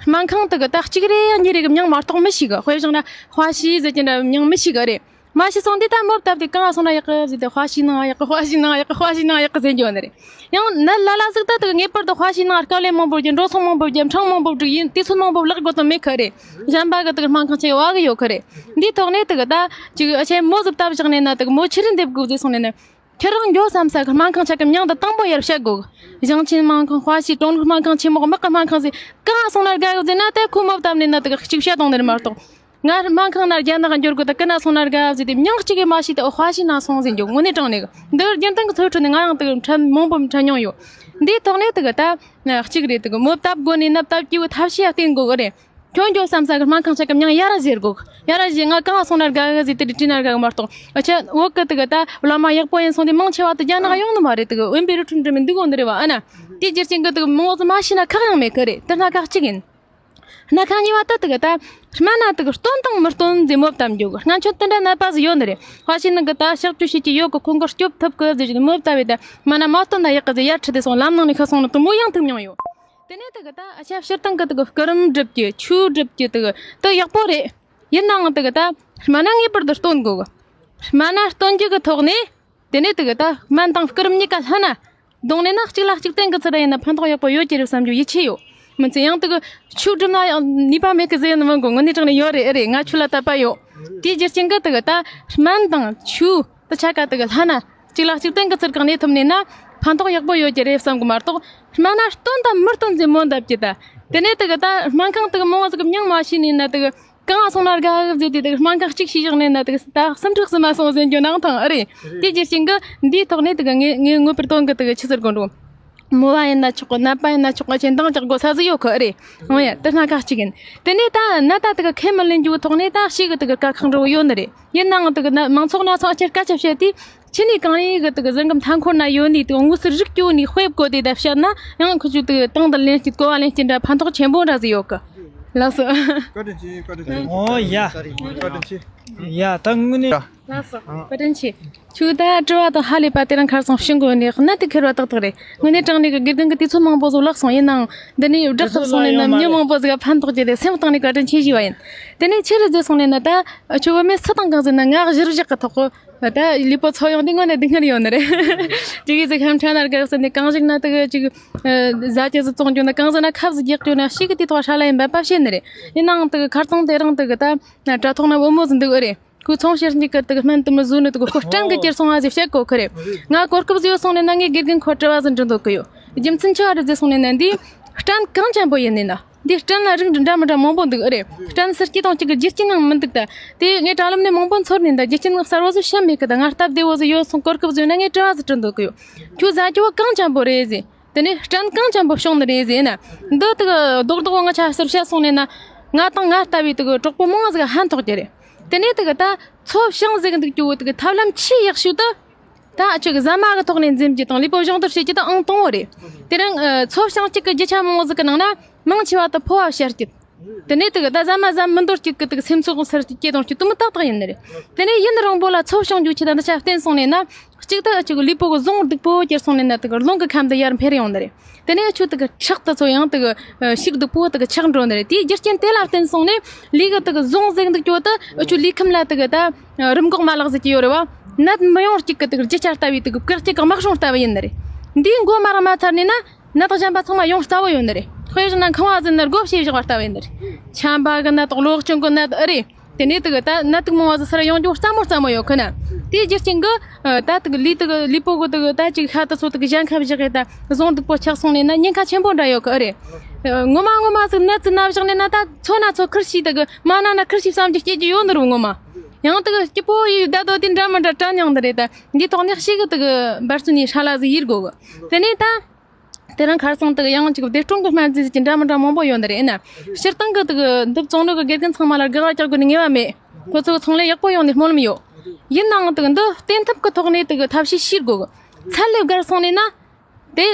སྨན་ཁང་དེ་གི་ད་གཅིག་རེ་ཡང་གཉིས་རེ་གི་མྱིང་མ་གཏོགས་མི་ཤེས་གི། དཔེ་བཞག་ན་ཧྭ་ཤི་ཟེར་གྱི་འདྲ་མྱིང་མི་ཤེས་གི་རེད། མ་ཤི་སོང་དུས་ད་མོ་བཏབ་དེ་གང་སོང་ན་ཡག་གི་ཟེར་ཏེ་ཧྭ་ཤི་ནང་ཡག་གི་ཧྭ་ཤི་ནང་ཡག་གི་ཧྭ་ཤི་ནང་ཡག་གི་ཟེར་འགྱོ་ནི་རེད། ཡང་ནད་ལ་ལ་ཟིག་ད་དེ་གི་ངེས་པར་དུ་ཧྭ་ཤི་ནང་དཀའ་ལས་མང་པོ་རྒྱབ། འགྲོ་སོང་མང་པོ་རྒྱབ། འཕྲང་མང་པོ་བསྒྲིགས། ཡིན་དུས་ཚོད་མང་པོ་བརླག་དགོས་དོན་མེད་གི་རེད། གཞན་པ་གི་དེ་གི་སྨན་ཁང་ཆེ་བ་གི་ཡོད་གི་རེད། འདིའི་ཐོག་ནས་དེ་གི་ད་ཅིག་ཨ་ཆེ་མོ་ཟིག་བཏབ་བཞག་ནས་ན་དེ་གི་མོ་ཆི་རིན་འདེབས་དགོས་ཟེར་སོང་ནས་ན། ཁྱེད་རང་འགྱོ་བསམ་ས་གི་སྨན་ཁང་ཆ་གི་མྱིང་དེ་དང་པོ་ཡར་བཤད་དགོས། ཞིང་ཆེན་སྨན་ཁང་། ཧྭ་ཤི་ཀྲུང་ལུགས་སྨན་ཁང་ཆེན་མོ། དམག་གི་སྨན་ཁང་ཟེར་གང་སོང་ན་དགའ་གི་ཟེར་ན་དེ་ཁོ་མོ་བཏབ་ནས་ན་དེ་གི་གཅིག་བཤད་བཏང་ནི་རེད་མ་གཏོགས། ང་སྨན་ཁང་ན་རྒྱ་ནག་འབྱོར་དགོས་ད་གི་ན་སོང་ན་དགའ་ཟེར་དེ་མྱིང་གཅིག་གི་མ་ཤེས་ཏེ་ཨོ་ཧྭ་ཤི་ན་སོང་ཟེར་འགྱོ་དངོས་གནས་དྲང་གནས་གི། འདི་རྒྱུན་གཏན་གི་ཚོའི་ཁྲོད་ནས་ང་ཡང་དེ་གི་འཕྲད་མང་པོ་འཕྲད་མྱོང་ཡོད། འདིའི་ཐོག་ནས་དེ་གི་ད་གཅིག་རེད། དེ་གི་མོ་བཏབ་དགོས་ནས་ན་བཏབ་རྒྱུ་གི་ཐབས་ཤེས་ཡ་བསྟེན་དགོས་གི་རེད། ཁྱོད་འགྱོ་བསམ་ས་གི་སྨན་ཁང་ཆ་གི་མྱིང་ཡ་ར་ཟེར་དགོས། ཡ་ར་ཟེར་ང་གང་སོང་ན་དགའ་གི་ཟེར་དེ་དྲི་དྲི་ན་དགའ་གི་མ་གཏོགས། ཨ་ཆ་བོད་གི་དེ་གི་ད་བླ་མ་ཡག་པོ་ཡིན་སོང་དེ་མང་ཆེ་བ་དེ་རྒྱ་ནག་ཡོང་ནི་མ་རེད། དེ་གི་དབེན་པའི་རི་ཁྲོད་འགྲིམ་མི་འདུག་འོང་ནི་རེད་བ། ཨ་ན་དེ་རྒྱུ་རྐྱེན་གི་དེ་གི་མང་བོ་ཟིག་མ་ཤེས་ན་ཁག་ཡང་མེད་གི་རེད། དེ་སྣ་ཁ་གཅིག་ཡིན། སྣ་ཁ་གཉིས་པ་ད་དེ་གི་ད་སྨན་ན་དེ་གི་སྟོན་དང་མི་སྟོན་ཟེར་མོ་བཏབ་འགྱོ་གི། སྔ་ཆོད་དེ་འདྲ་ནད་པ་ཟིག་ཡོད་ནི་རེད། ཧྭ་ཤི་ནང་གི་ད་གཤག་བཅོས་བྱེད་ཀྱི་ཡོད་གི། ཁོང་གི་སྐྱོབ་ཐུབ་གི་ཟེར་གི་མོ་བཏབ་བས་ད་སྨན་ན་མ་སྟོན་ན་ཡག་གི་ཟེར་ཡར་ཁྲིད་དེ་སོང་ལམ་ནང་ནས་ཁ་སོང་ནི་དེ་མོ་ཡང་ཐུག་མྱོང་ཡོད། དེ་ནས་དེ་གི་ད་ཨ་ཆ་སྤྱིར་བཏང་གི་དེ་གི་སྐུ་རིམ་སྒྲུབ་ཀྱི་ཆོས་སྒྲུབ་ཀྱི་དེ་གི་དེ་ཡག་པོ་རེད། ཡིན་ནའང་དེ་གི་ད་སྨན་ན་ངེས་པར་དུ་སྟོན་དགོས་གི། སྨན་ན་སྟོན་རྒྱུ་གི་ཐོག་ནས་དེ་ནས་དེ་གི་ད་སྨན་དང་སྐུ་རིམ་གཉིས་ཀ་ལྷན་ན་བསྡོངས་ནས་ན་གཅིག་ལ་གཅིག་བརྟེན་གི་ཚུལ་ཡིན་ན་ཕན་ཐོགས་ཡག་པོ་ཡོད་ཀྱི་རེད་བསམ་རྒྱུ་ཡིད་ཆེས་ཡོད། མི་ཚེ་ཡང་དེ་གི་ཆོས་སྒྲུབ་ན་ཡང་ནུས་པ་མེད་གི་ཟེར་ནི་མིན་གོ། དངོས་གནས་དྲང་གནས་ཡོད་རེད། ཨེ་རེད། ང་ཆོས་ལ་དད་པ་ཡོད། དེའི་རྒྱུ་རྐྱེན་གི་དེ་གི་ད་སྨན་དང་ཆོས་དེ་ཆ་ག་དེ་གི་ལྷན་ན་གཅིག་ལ་གཅིག་བརྟེན་གི་ཚུལ་གང་ནས་ཐུབ་ནས་ན་ཕན་ཐོགས་ཡག་པོ་ཡོད་ཀྱི་རེད་བསམ་གི་མ་གཏོགས། སྨན་ན་སྟོན་དང་མི་སྟོན་ཟེར་མོ་འདབ་ཀྱི་ད། དེ་ནས་དེ་གི་ད་སྨན་ཁང་དེ་གི་མང་བ་ཟིག་གི་མྱིང་མ་ཤེས་ནས་ན་དེ་གི་གང་སོང་ན་དགའ་གི་ཟེར་དེ་དེ་གི་སྨན་ཁང་གཅིག་ཤེས་བཞག་ནས་ན་དེ་གི་ད་སུམ་ཁྲག་སུ་མ་སོང་ཟེར་རྒྱུ་ནང་ཐང་ཨ་རེད། དེ་རྒྱུ་རྐྱེན་གི་འདིའི་ཐོག་ནས་དེ་གི་ངས་ངས་ངོ་པར་སྟོན་གི་དེ་གི་ཆི་ཟེར་དགོས་འགྲོ། མོ་བ་ཡིན་ན་ཆོག་གི། ནད་པ་ཡིན་ན་ཆོག་གི། ཅན་དང་ཅག་དགོས་ས་ཟིག་ཡོད་གི་རེད། འོ་ཡ། དེ་སྣ་ཁ་གཅིག་ཡིན། དེ་ནས་ད་ནད་ད་དེ་གི་ཁས་མི་ལེན་རྒྱུ་ཐོག་ནས་ད་ཞེ་གི་དེ་གི་དཀའ་ཁག་འདྲ་བོ་ཡོད་ནི་རེད། ཡིན་ནའང་དེ་གི་ན་མང་ཚོགས་སྣ་ཚོགས་ཨ་ཅེ་སྐད་ཆ་བཤད་དུས། ཆི་ནས་གང་ཡིན་གི་དེ་གི་གཟན་གི་མཐའ་འཁོར་ན་ཡོད་ནི་དེ་གི་དངོས་སུ་རིག་སྐྱོ་ནི་དཔེ་བཀོད་དེ་ད་བཤད་ན་ཡང་ཁོ་ཚོས་དེ་གི་དང་དུ་ལེན་སྐྱིད་གོ་བ་ལེན་སྐྱིད་འདྲ་ཕན་ཐོགས་ཆེན་པོ་འདྲ་ཟིག་ཡོད་གི། ལགས་སོ། བཀའ་དྲིན་ཆེ། བཀའ་དྲིན་ཆེ། ཨོ་ཡ། བཀའ་དྲིན་ཆེ། ཡ་ད་དངོས་གནས། ལགས་སོ། བཀའ་དྲིན་ཆེ། ཁྱོད་ད་དྲི་བ་དང་ཧ་ལས་པ་དེ་རིང་ཁར་སང་ཤི་འགོ་ནས་གནད་དུ་འཁེལ་བ་ཏག་ཏག་རེད། དངོས་གནས་དྲང་གནས་ཀྱི་དགེ་རྒན་གྱི་དུས་ཚོད་མང་པོ་ཟིག་བརླག་སོང་། ཡིན་ནའང་འདི་ནས་བསྒྲགས་ཐུབ་སོང་ནས་ན་མྱི་མང་པོ་ཟིག་ག་ཕན་ཐོགས་ཀྱི་རེད། སེམས་གཏིང་ནས་བཀའ་དྲིན་ཆེ་ཞུས་པ་ཡིན། དེ་ནས་ཆི་རེད་ཟེར་སོང་ནས་ན། ད་ཁྱོད་བུད་མེད་སུ་དང་གང་ཟེར་ན་ང་གཞིར་བཞག་གི་ཐོག་གི་ད་ལུས་པོ་འཚོ་ཡོང་དུས་དངོས་གནས་སྡུག་བསྔལ་ཡོད་ནི་རེད། ཅིག་ཡིན་ཟིག་ཧམ་ཁྲ་ན་དགའ་ཟེར་ནས་གང་ཞིག་ན་དེ་གི་ཅིག་ཟ་རྒྱུ་ཟིག་བཙོང་རྒྱུ་ན། གང་ཟིག་ན་ཁབ་ཟིག་རྒྱག་རྒྱུ་ན། ཞིག་གི་དུས་ཐོག་ཧྲ་ལ་ཡིན་པ་པ་བཤད་ནི་རེད། ཡིན་ནའང་དེ་གི་ཁར་སང་དེ་རིང་དེ་གི་ད་དྲ་ཐོག་ན་བུ་མོ་ཟིག་འདུག་ཨེ་རེད། ཁོས་ཚོང་བྱེད་མཁན་གྱི་དེ་གི་སྨན་དུ་མི་བཟོས་ནི་དེ་གི་ཁོ་སྐྲན་གི་སྐྱེར་སོང་བ་ཟིག་བཤད་གོ་གི་རེད། ང་གོ་སྐབས་ཟིག་ཡོད་སོང་ནས་ན་ངས་དགེ་རྒན་ཁོ་དྲི་བ་ཟིག་འདྲི་འདོད་གི་ཡོད། རྒྱུ་མཚན་ཆི་བ་རེད་ཟེར་སོང་ནས་ན། འདི་སྐྲན་གང་ཅན་པོ་ཡིན་ནས་ན། འདི་སྐྲན་ལ་རིགས་འདྲ་མི་འདྲ་མང་པོ་འདུག་ཨེ་རེད། སྐྲན་ཟེར་སྐྱིད་དང་གཅིག་གི་རྒྱུ་རྐྱེན་ཡང་མི་འདུག་ད། དེ་ངས་དྲ་ལམ་ནས་མང་པོ་འཚོལ་ནས་ད་རྒྱུ་རྐྱེན་གསར་བ་ཟིག་བཤད་མེད་གི། ད་ང་སྟབས་བདེ་བོ་ཟིག་ཡོད་སོང་། གོ་སྐབས་ཟིག་ཡོད་ན་ངས་དྲི་བ་ཟིག་འདྲི་འདོད་གི་ཡོད། ཁྱོད་ཟ་རྒྱུ་བོ་གང་ཅན་པོ་རེད་ཟེར། དེ་ནས་སྐྲན་གང་ཅན་པོ་བྱུང་ནི་རེད་ཟེར་ན། འདི་དེ་གི་རྡོག་རྡོག་ང་ཆ་ཟུར་བཤད་སོང་ནས་ན། ང་དང་ང་ལྟ་བུའི་དེ་གི་གྲོགས་པོ་མང་ཟིག་ཕན་ཐོགས་ཀྱི་རེད། དེ་ནས་དེ་གི་ད་འཚོ་བྱང་ཟིག་འདུག་རྒྱུ་དེ་གི་ཐབས་ལམ་ཆེས་ཡག་ཤོས་དེ། ད་ཁྱོད་གི་ཟ་མ་གི་ཐོག་ནས་འཛེམ་རྒྱུ་དང་ལུས་པོ་གཞུང་དུ་བྱེད་རྒྱུ་དེ་ཨང་དང་པོ་རེད། དེ་རིང་ཨ་འཚོ་བྱང་གཅིག་གི་རྒྱུ་ཆ་མང་བོ་ཟིག་གི་ནང་ན་མང་ཆེ་བ་དེ་ཕོ་བ་བཤལ་རྒྱུ། དེ་ནས་དེ་གི་ད་ཟ་མ་ཟ་མི་འདོད་རྒྱུ་གི་དེ་གི་སེམས་ཚོར་གི་སར་སྐྱེ་དང་རྒྱུ་དེ་མི་ཏག་ཏག་ཡིན་ནི་རེད། དེ་ནས་ཡུན་རིང་པོ་ལ་འཚོ་བྱང་རྒྱུ་ཆེ་ད་འདི་ཆ་བརྟེན་སོང་ནས་ན། གཅིག་ཏུ་ཨ་ཅིག་ལུས་པོ་གི་གཟུངས་སྡུག་པོ་གྱུར་སོང་ནས་ན། དེ་གི་རླུང་གི་ཁམས་དེ་ཡར་འཕེལ་ཡོང་ནི་རེད། དེ་ནས་ཨ་ཆུ་དེ་གི་ཁྲག་དེ་ཚོ་ཡང་དེ་གི་ཨ་ཤུགས་སྡུག་པོ་དེ་གི་ཆག་འགྲོ་ནི་རེད། དེའི་རྒྱུ་རྐྱེན་དེ་ལ་བརྟེན་སོང་ནས་ལུས་གི་དེ་གི་གཟུངས་ཟེར་འདུག་རྒྱུ་དེ་ཨ་ཆུ་ལུས་ཁམས་ལ་དེ་གི་ད་རིམས་འགོག་མ་ལག་ཟེར་གྱི་ཡོད་རེད་བ། ནད་མི་ཡོང་རྒྱུ་གི་དེ་གི་རྒྱུ་ཆ་ལྟ་བུའི་དེ་གི་བཀག་རྒྱུ་གི་དམག་སྲུང་ལྟ་བུ་ཡིན་ནི་རེད། འདིའི་མགོ་མ་རག་མ་ཚར་ནས་ན། ནད་གཞན་པ་ཚང་མ་ཡོང་རྩ་བོ་ཡོད་ནི་རེད། དཔེ་བཞག་ན་ཁང་བ་ཟིན་ན་སྒོ་ཕྱེ་བཞག་པ་ལྟ་བུ་ཡིན་ནི་རེད། ཆམ་པ་གི་ནད་དང་གློ་གཅོང་གི་ནད་ཨེ་རེད། དེ་ནས་དེ་གི་ད་ནད་དུག་མང་བ་ཟིག་སར་ཡོང་རྒྱུ་རྩ་མོ་རྩ་མོ་ཡོད་ཁི་ན། དེའི་རྒྱུ་རྐྱེན་གི་ད་དེ་གི་ལུས་དེ་གི་ལུས་པོ་གི་དེ་གི་ད་ཅིག་ཤ་དེ་ཚོ་དེ་གི་གཞན་ཁ་བཞག་གི་ད་གཟུངས་སྡུག་པོ་ཆགས་སོང་ནས་ན་ཉེན་ཁ་ཆེན་པོ་འདྲ་ཡོད་ཁི་ཨེ་རེད། ངོ་མ་ངོ་མ་ཟིག་ནད་ཟིག་ན་བཞག་ནས་ན་ད་ཚོ་ན་ཚོ་ཁུར་ཤི་དེ་གི་མ་ན་ན་ཁུར་ཤི་བསམ་གྱི་སྐྱེ་རྒྱུ་ཡོད་ནི་རུ་ངོ་མ། ཡང་དེ་གི་སྐྱིད་པོ་ཡི་ད་དོ་དེ་འདྲ་མི་འདྲ་དྲན་ཡོང་ནི་རེད། ད་འདི་ཐོག་ནས་ཤི་གི་དེ་གི་འབད་བརྩོན་ནས་ཧྲ་ལ་ཟིག་ཡིར་དགོ་གི། དེ་ནས་ད། དེ་རིང་ཁར་སང་དེ་གི་ཡང་ཅིག་བདེ་སྲུང་གི་སྨན་རྫས་ཀྱི་འདྲ་མི་འདྲ་མང་པོ་ཡོད་ནི་རེད་ན། སྤྱིར་བཏང་གི་དེ་གི་འདི་བཙོང་ནོ་གི་དགེ་རྒན་ཚང་མ་ལ་དགག་པ་རྒྱག་དགོས་ནི་ངེས་པ་མེད། ཁོ་ཚོ་ཚོང་ལས་ཡག་པོ་ཡོང་ནི་སྨོན་ལམ་ཡོད། ཡིན་ནའང་དེ་གི་འདི་བསྟེན་ཐབས་ཀྱི་ཐོག་ནས་དེ་གི་ཐབས་ཤེས་བྱེད་དགོས་གི། ཚད་ལས་བརྒལ་སོང་ནས་ན། དེ་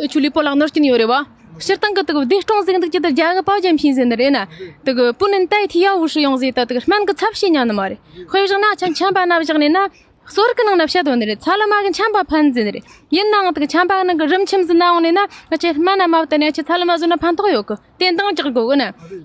ཆུ་ལུས་པོ་ལ་གནོད་སྐྱོན་ཡོད་རེད་བ། སྤྱིར་བཏང་གི་དེ་གི་བདེ་སྲུང་ཟེར་འདུག་ཅི་དེ་རྒྱ་གི་པའོ་ཅན་ཕིན་ཟེར་ནི་རེད་ན། དེ་གི་པུ་ནན་ཏའི་ཐི་ཡའོ་ཝུ་ཧྲི་ཡོང་ཟེར། ད་དེ་གི་སྨན་གི་ཚབ་བྱེད་ཉན་ནི་མ་རེད། དཔེ་བཞག་ན་ཆམ་ཆམ་པ་ན་བཞག་ནས་ན། གསོ་རིག་གི་ནང་ན་བཤད་དོ་ནི་རེད། ཚ་ལུ་མ་གི་ཆམ་པ་ཕན་ཟེར་ནི་རེད། ཡིན་ནའང་དེ་གི་ཆམ་པ་ནང་གི་རིམས་ཆེམ་ཟིན་ན་འོང་ནས་ན་ང་ཆེ་སྨན་ན་མ་བཏང་ནས་ང་ཆེ་ཚ་ལུ་མ་ཟོས་ན་ཕན་ཐོགས་ཡོད་གི། དེ་འདང་རྒྱག་དགོས་གི་ན།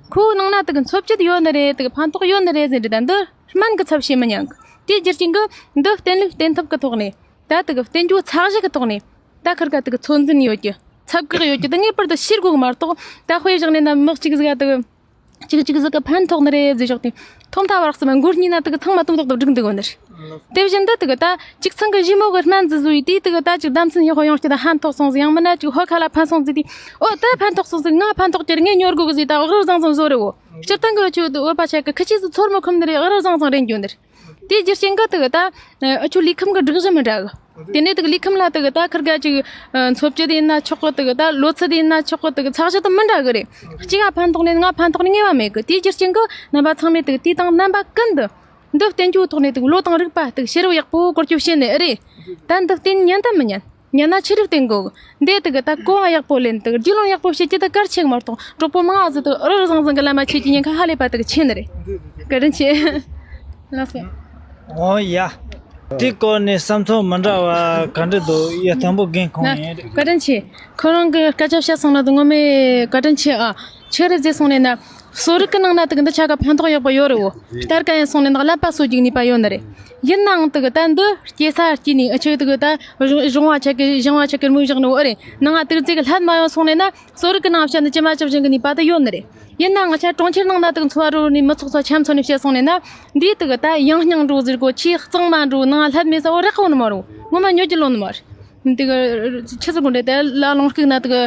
ཁོའི་ནང་ན་དེ་གི་འཚོ་བཅུད་ཡོད་ནི་རེད། དེ་གི་ཕན་ཐོགས་ཡོད་ནི་རེད་ཟེར་འདྲི། ད་འདི་སྨན་གི་ཚབ་བྱེད་མི་ཉན་གི། དེའི་རྒྱུ་རྐྱེན་གི་འདི་བསྟེན་ལུགས་བསྟེན་ཐབས་གི་ཐོག་ནས། ད་དེ་གི་བསྟེན་རྒྱུ་ཚད་གཞི་གི་ཐོག་ནས། ད་ཁིར་ག་དེ་གི་ཚོད་འཛིན་ཡོད་ཀྱི། ཚབ་བཀག་ཡོད་ཀྱི། ད་ངེས་པར་དུ་ཤེས་དགོས་གི་མ་གཏོགས། ད་དཔེ་བཞག་ནས་ན་མི་གཅིག་ཟིག་ག་དེ་གི། གཅིག་གཅིག་ཟིག་གི་ཕན་ཐོགས་ནི་རེད་ཟེར་བཞག་དེ། ཐོག་མཐའ་བར་གསུམ་མགོ་གཉིས་ན་དེ་གི་ཚང་མ་དུམ་ཐོག་ཏུ་བསྒྲིགས་འདུག་གོ་ནི་རེད། དེ་བཞིན་དུ་དེ་གི་ད་གཅིག་ཚང་གི་ཞི་མོ་གི་སྨན་འཛི་བཟོ་ཡི་དེ་དེ་གི་ད་གཅིག་ལྡམ་ཚན་ཡག་པོ་ཡོང་སྟེ་ད་ཕན་ཐོགས་སོང་ཟིག། ཡང་མིན་ན་གཅིག་ཧོ་ཁ་ལ་ཕན་སོང་ཟིག་དེ། ཨོ་ད་ཕན་ཐོགས་སོང་ཟིག། ང་ཕན་ཐོགས་ཀྱི་རེད། ངས་ཉོ་དགོས་གི་ཟིག། ད་ཨོ་རོ་བཟང་བཟང་བཟོ་རེད། འོ་སྤྱིར་བཏང་གི་ཆུ་དེ་བོད་པ་ཆ་གི་ཁི་ཆི་ཟིག་ཚོར་མི་ཁོམ་ནི་རེད། ཨོ་རོ་བཟང་བཟང་རེད་འགྱོ་ནི་རེད། དེའི་རྒྱུ་རྐྱེན་གི་དེ་གི་ད་ཨ་ཆུ་ལུས་ཁམས་གི་སྒྲིག་གཞི་མི་འདྲ་གི། དེ་ནས་དེ་གི་ལུས་ཁམས་ལ་དེ་གི་ད་ཁིར་ག་ཅིག་འཚོ་བཅུད་དེ་ཡིན་ན་ཆོག་གི། དེ་གི་ད་ལོ་ཚད་དེ་ཡིན་ན་ཆོག་གི། དེ་གི་ཚད་གཞི་དེ་མི་འདྲ་གི་རེད། གཅིག་ག་ཕན་ཐོགས་ནས་ང་ཕན་ཐོགས་ནས་ངེས་པ་མེད་གི། དེའི་རྒྱུ་རྐྱེན་གི་རྣམ་པ་ཚང་མས་དེ་གི་དུས་དང་རྣམ་པ་ཀུན་ཏུ་འདི་བསྟེན་རྒྱུའི་ཐོག་ནས་དེ་གི་བློ་དང་རིག་པ་དེ་གི་ཤེས་རབ་ཡག་པོ་བཀོལ་སྤྱོད་བྱེད་ནས་ཨེ་རེད། ད་འདི་བསྟེན་ཉན་ད་མི་ཉན། ཉན་ན་ཆི་རིགས་བསྟེན་དགོས་གི། འདི་དེ་གི་ད་གོ་བ་ཡག་པོ་ལེན། དེ་གི་རྒྱུས་ལོན་ཡག་པོ་བྱེད་ཀྱི་ད་གལ་ཆེ་གི་མ་གཏོགས། གྲོགས་པོ་མང་ང་ཟིག་དེ་ཨོ་རོ་བཟང་བཟང་གི་ལམ་མ་ཆས་ཀྱི་ཉེན་ཁ་ཧ་ལས་པ་དེ་གི་ཆེ་ནི་རེད། བཀའ་དྲིན་ཆེ། ལགས་སོ། ཨོ་ཡ། དེ་སྐོར་ནས་བསམ་ཚུལ་མི་འདྲ་བ་ག་འདྲ་འདུག། ཡ་དང་པོ་རྒན་ཁོང་ཡིན། བཀའ་དྲིན་ཆེ། ཁོ་རང་གི་སྐད་ཆ་བཤད་སོང་ན་དེ་ངོ་མས་བཀའ་དྲིན་ཆེ་ཨ། ཆི་རེད་ཟེར་སོང་ནས་ན། གསོ་རིག་གི་ནང་ན་དེ་གི་འདི་ཆ་ག་ཕན་ཐོགས་ཡག་པོ་ཡོད་རེད། འོ་ལྟར་ཀ་ཡིན་སོང་ནས་ན་ཀླད་པ་གསོ་རྒྱུ་ནུས་པ་ཡོད་ནི་རེད། ཡིན་ནའང་དེ་གི་ད་འདི་སྐྱེ་ས་སྐྱེ་ནི་ཨ་ཆི་དེ་གི་ད་གཞུང་བ་ཆ་གི་གཞུང་བ་ཆ་གི་མུ་བཞག་ནི་འོ་རེད། ནང་ང་དེ་གི་ཙི་གི་ལྷད་མ་ཡོང་སོང་ནས་ན། གསོ་རིག་གི་ནང་བཤད་ནི་ཅི་མ་ཅི་བཞིན་གི་ནུས་པ་དེ་ཡོད་ནི་རེད། ཡིན་ནའང་ང་ཆ་གྲོང་ཁྱེར་ནང་ན་དེ་གི་འཚོ་བ་རོལ་ནི་མི་ཚོགས་ཚོ་ཆ་མཚོན་ནས་བཤད་སོང་ནས་ན། འདིའི་དེ་གི་ད་ཡང་སྙིང་འགྲོ་ཟེར་གོ། ཆེས་གཙང་མ་འགྲོ། ནང་ལྷད་མེད་ས་འོ་རེག་གོ་ནི་མ་རུང་། ངོ་མ་ཉོ་རྒྱུ་ལོ་ནི་མ་རེད། དེ་གི་ཆི་ཟེར་དགོས་རེད། དེ་ལ་ལུང་ལྐུགས་ན་དེ་གི་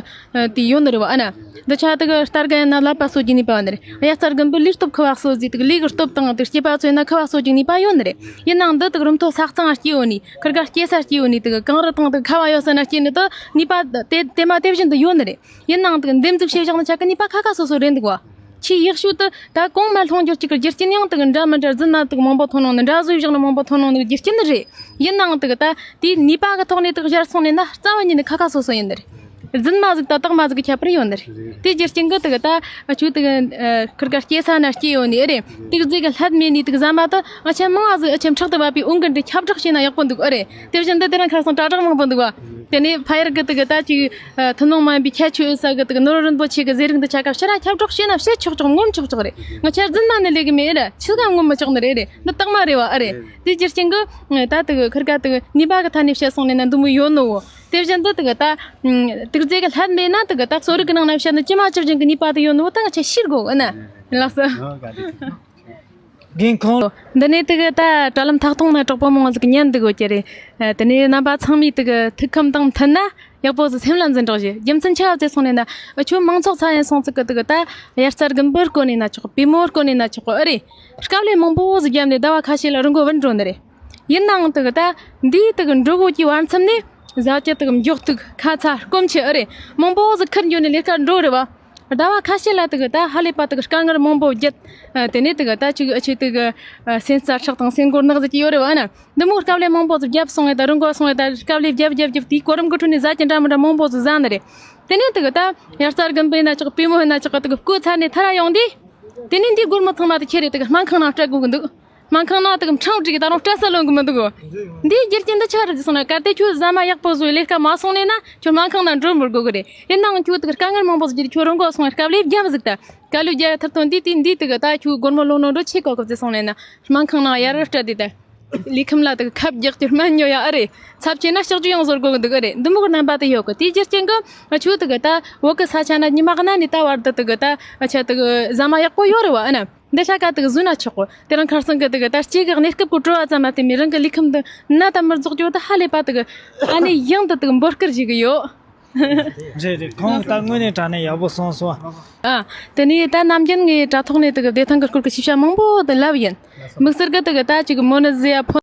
དེ་ཡོད་ནི་རེད་བ། ཨ་ན། འདི་ཆ་དེ་གི་རྟ་རྒན་ཡིན་ན་ལག་པ་གསོ་རྒྱུ་ནུས་པ་ཡོད་ནི་རེད། དབྱར་རྩྭ་དགུན་འབུ་ལུས་སྟོབས་ཁུ་བ་གསོ་རྒྱུ། དེ་གི་ལུས་ཀྱི་སྟོབས་དང་དེ་གི་སྐྱེས་པ་ཚོ་ཡིན་ན་ཁུ་བ་གསོ་རྒྱུ་ནུས་པ་ཡོད་ནི་རེད། ཡིན་ནའང་འདི་དེ་གི་རུམ་ཐོག་ས་གཙང་སྐྱེས་ཡོད་ནི། ཁུར་ག་སྐྱེས་ས་སྐྱེས་ཡོད་ནི། དེ་གི་གངས་རི་དང་དེ་གི་ཁ་བ་ཡོད་ས་ན་སྐྱེས་ནི་དེ་ནུས་པ་དེ་དེ་མ་དེ་བཞིན་དུ་ཡོད་ནི་རེད། ཡིན་ནའང་དེ་གི་འདེབས་འཛུགས་བྱས་བཞག་ན་ཆ་གི་ནུས་པ་ཁ་ཁ་སོ་སོ་རེད་འདུག་བ། ཆེས་ཡག་ཤོས་དེ་ད་གོང་མ་ལྷུང་རྒྱུ་གཅིག་གི་རྒྱུ་རྐྱེན་ཡང་དེ་གི་འདྲ་མི་འདྲ། རྫུན་མ་དེ་གི་མང་པོ་ཐོན་ནོ་ནི། འདྲ་བཟོས་བཞག་ནི་མང་པོ་ཐོན་ནོ་ནི་རྒྱུ་རྐྱེན་ནི་རེད། ཡིན་ནའང་དེ་གི་ད་དེའི་ནུས་པ་གི་ཐོག་ནས་དེ་གི་གཞར་སོང་ནས་ན་རྩ་བ་ཉིད་ནས་ཁ་ཁ་སོ་སོ་ཡིན་ནི་རེད། རྫུན་མ་ཟིག་དང་དག་མ་ཟིག་གི་ཁྱད་པར་ཡོད་ནི་རེད། དེའི་རྒྱུ་རྐྱེན་གི་དེ་གི་ད་ཁྱོད་དེ་གི་ཁུར་ག་སྐྱེས་ས་ན་སྐྱེས་ཡོད་ནི་ཨེ་རེད། དེ་གི་རྫས་གི་ལྷད་མེད་ནི་དེ་གི་ཟ་མ་དེ་ཨ་ཆེན་མང་ང་ཟིག་ཨ་ཆེན་ཕྲག་ཏུ་བབས་པའི་འོང་གི་འདི་ཁྱབ་བསྒྲགས་བྱས་ན་ཡག་པོ་འདུག་ཨེ་རེད། དེ་བཞིན་དུ་དེ་རིང་ཁ་སང་དྲ་གྲགས་མང་པོ་འདུག་བ། དེ་ནས་ཕ་ཡར་གི་དེ་གི་ད་ཅིག་ཐུན་མོང་མ་ཡིན་པའི་ཁྱད་ཆོས་ས་གི་དེ་གི་ནོར་རིན་པོ་ཆེ་གི་ཟས་རིགས་འདི་ཆ་ག་ཕྱིར་ར་ཁྱབ་བསྒྲགས་བྱས་ན་བཤད་ཆོག་ཆོག་ངོམ་ཆོག་ཆོག་རེད། ང་ཆ་རྫུན་མ་ནི་ལས་གི་མེད་ར་ཆི་ག་ངོམ་མི་ཆོག་ནི་རེད་རེད། འདི་སྟག་མ་རེད་བ་ཨ་རེད། དེ་རྒྱུ་རྐྱེན་གི་ད་དེ་གི་ཁུར་ག་དེ་གི་ནུས་པ་གི་ཐད་ནས་བཤད་སོང་ནས་ན་འདི་མོ་ཡོད་ནོ་བོ། དེ་བཞིན་དུ་དེ་གི་ད་དེ་གི་རྫས་གི་ལྷད་མེད་ན་དེ་གི་ད་གསོ་རིག་གི་ནང་ན་བཤད་ན་ཇི་མ་ཇི་བཞིན་གི་ནུས་པ་དེ་ཡོད་ནོ་བོ་ད་ང་ཆ་ཤེས་དགོས་ཨ་ན། ལགས་སོ། རྒན་ཁོང་། འདི་ནས་དེ་གི་ད་དྲ་ལམ་ཐག་ཐུང་ན་གྲོགས་པོ་མང་ཟིག་ཉན་འདུག་གོ་ཀྱི་རེད། ཨ། དེ་ནས་རྣམ་པ་ཚང་མས་དེ་གི་ཐུགས་ཁམས་དང་མཐུན་ན་ཡག་པོ་ཟིག་སེམས་ལ་འཛིན་རོགས་བྱེད། རྒྱུ་མཚན་ཆི་ཡོད་ཟེར་སོང་ནས་ན་ཨ་ཆོ་མང་ཚོགས་ཚ་ཡིན་སོང་ཚིག་གི་དེ་གི་ད་དབྱར་རྩྭ་དགུན་འབུ་བརྐོ་ནས་ན་ཆོག་པུས་མོ་བརྐོ་ནས་ན་ཆོག་གི་ཨེ་རེད། དཀའ་ལས་མང་པོ་ཟིག་བརྒྱབ་ནས་ཟླ་བ་ཁ་ཤས་ལ་རིན་གོང་བུད་འགྲོ་ནི་རེད། ཡིན་ནའང་དེ་གི་ད་འདིའི་དེ་གི་འགྲོ་སྒོ་གི་བར་མཚམས་ནས་བཟའ་རྒྱུ་དེ་གི་མགྱོགས་ཐུག་ཁ་ཚ་སྐོམ་ཆུ་ཨེ་རེད་མང་པོ་ཟིག་ཁུར་འགྱོ་ནས་ལས་ཀ་འགྲོ་རེད་བ། ཟླ་བ་ཁ་ཤས་ལ་དེ་གི་ད་ཧ་ལས་པ་དེ་གི་དཀའ་ངལ་མང་པོ་བརྒྱབ། ཨ། དེ་ནས་དེ་གི་ད་ཅིག་ཨ་ཆོས་དེ་གི་ཨ་སེམས་རྩ་ཁྲག་དང་སེམས་མགོ་ནག་ཟིག་ཡོད་རེད་བ་ཨ་ན། འདི་མོ་དཀའ་ལས་མང་པོ་ཟིག་བརྒྱབ་སོང་ངས་ད་རིན་གོང་སོང་ངས་ད་དཀའ་ལས་བརྒྱབ་བརྒྱབ་བརྒྱབ་དེའི་གོ་རིམ་གི་ཁྲོད་ནས་བཟའ་རྒྱུ་འདྲ་མི་འདྲ་མང་པོ་ཟིག་བཟའ་ནི་རེད། དེ་ནས་དེ་གི་ད་དབྱར་རྩྭ་དགུན་འབུ་ཡིན་ན་ཆོག་པུས་མོ་ཡིན་ན་ཆོག་གི་དེ་གི་བརྐོས་ཚར་ནས་ཐར་ར་ཡོང་དུས། དེ་ནས་འདིའི་སྒོར་མོ་ཚང་མ་དེ་ཁྱེར་རེ་དེ་གི་སྨན་ཁང་ནང་སྤྲད་དགོས་གི་འདུག་སྨན་ཁང་ནང་དེ་གི་ཕྲེང་བསྒྲིགས་ད་རུང་སྤྲད་ས་ལོན་གི་མི་འདུག་གོ། འདིའི་རྒྱུ་རྐྱེན་འདི་ཆི་རེད་ཟེར་ན་གལ་ཏེ་ཁྱོད་ཟ་མ་ཡག་པོ་བཟོས་ལས་ཀ་མ་སོང་ནས་ན་ཁྱོད་སྨན་ཁང་ནང་འགྲོ་མི་དགོས་གི་རེད། ཡིན་ནའང་ཁྱོད་དེ་གི་དཀའ་ངལ་མང་པོ་ཟིག་གྱིས་ཁྱོད་རིན་གོང་སོང་བའི་དཀའ་ལས་བརྒྱབ་ཟིག་ད། དཀའ་ལས་བརྒྱབ་ཐུབ་དོན་འདི་དེ་འདི་དེ་གི་ད་ཁྱོད་སྒོར་མོ་ལོན་ལོན་འགྲོ་ཆེ་གོ་གི་ཟེར་སོང་ནས་ན་སྨན་ཁང་ནང་ཡར་སྤྲད་དེ་ད། ལུས་ཁམས་ལ་དེ་གི་ཁབ་རྒྱག་རྒྱུ་སྨན་ཉོ་ཡ་ཨ་རེད། ཚབས་ཆེ་ན་ལྕགས་ཀྱུ་ཡང་ཟོར་དགོས་གི་འདུག་ཨ་རེད། འདི་མོ་གི་རྣམ་པ་དེ་ཡོད་གི། དེའི་རྒྱུ་རྐྱེན་གི་ང་ཆོ་དེ་གི་ད་བོད་གི་ས་ཆ་ན་ཉི་མ་གི་ན་ནས་ད་བར་དུ་དེ་གི་ད་ང་ཆ་དེ་གི་ཟ་མ་ཡག་པོ་ཡོད་རེད་བ་ཨ་ན། འདི་ཆ་ག་དེ་གི་ཟོས་ན་ཆོག་གོ། དེ་རིང་ཁ་སང་གི་དེ་གི་ད་སྐྱེ་གི་གནས་སྐབས་གི་བྲོ་བ་ཙམ་མ་བརྟེན་མི་རང་གི་ལུས་ཁམས་དེ་ན་ད་མི་རྫོགས་རྒྱུ་དེ་ཧ་ལས་པ་དེ་གི་ཨ་ནི་ཡང་དུ་དེ་གི་འབོད་སྐུལ་བྱེད་གི་ཡོད། རེད་རེད། ཁོང་ད་དངོས་གནས་དྲང་གནས་ཡག་པོ་གསུངས་སོང་། ཨ། དེ་ནས་ད་ནམ་རྒྱུན་ངས་དྲ་ཐོག་ནས་དེ་གི་བདེ་ཐང་གི་སྐོར་གི་ཞིབ་ཆ་མང་པོ་དེ་ལབ་ཡིན། དམིགས་བསལ་གི་དེ་གི་ད་ཅིག་མོ་ནི་ཟེ་ཡ་ཕོ།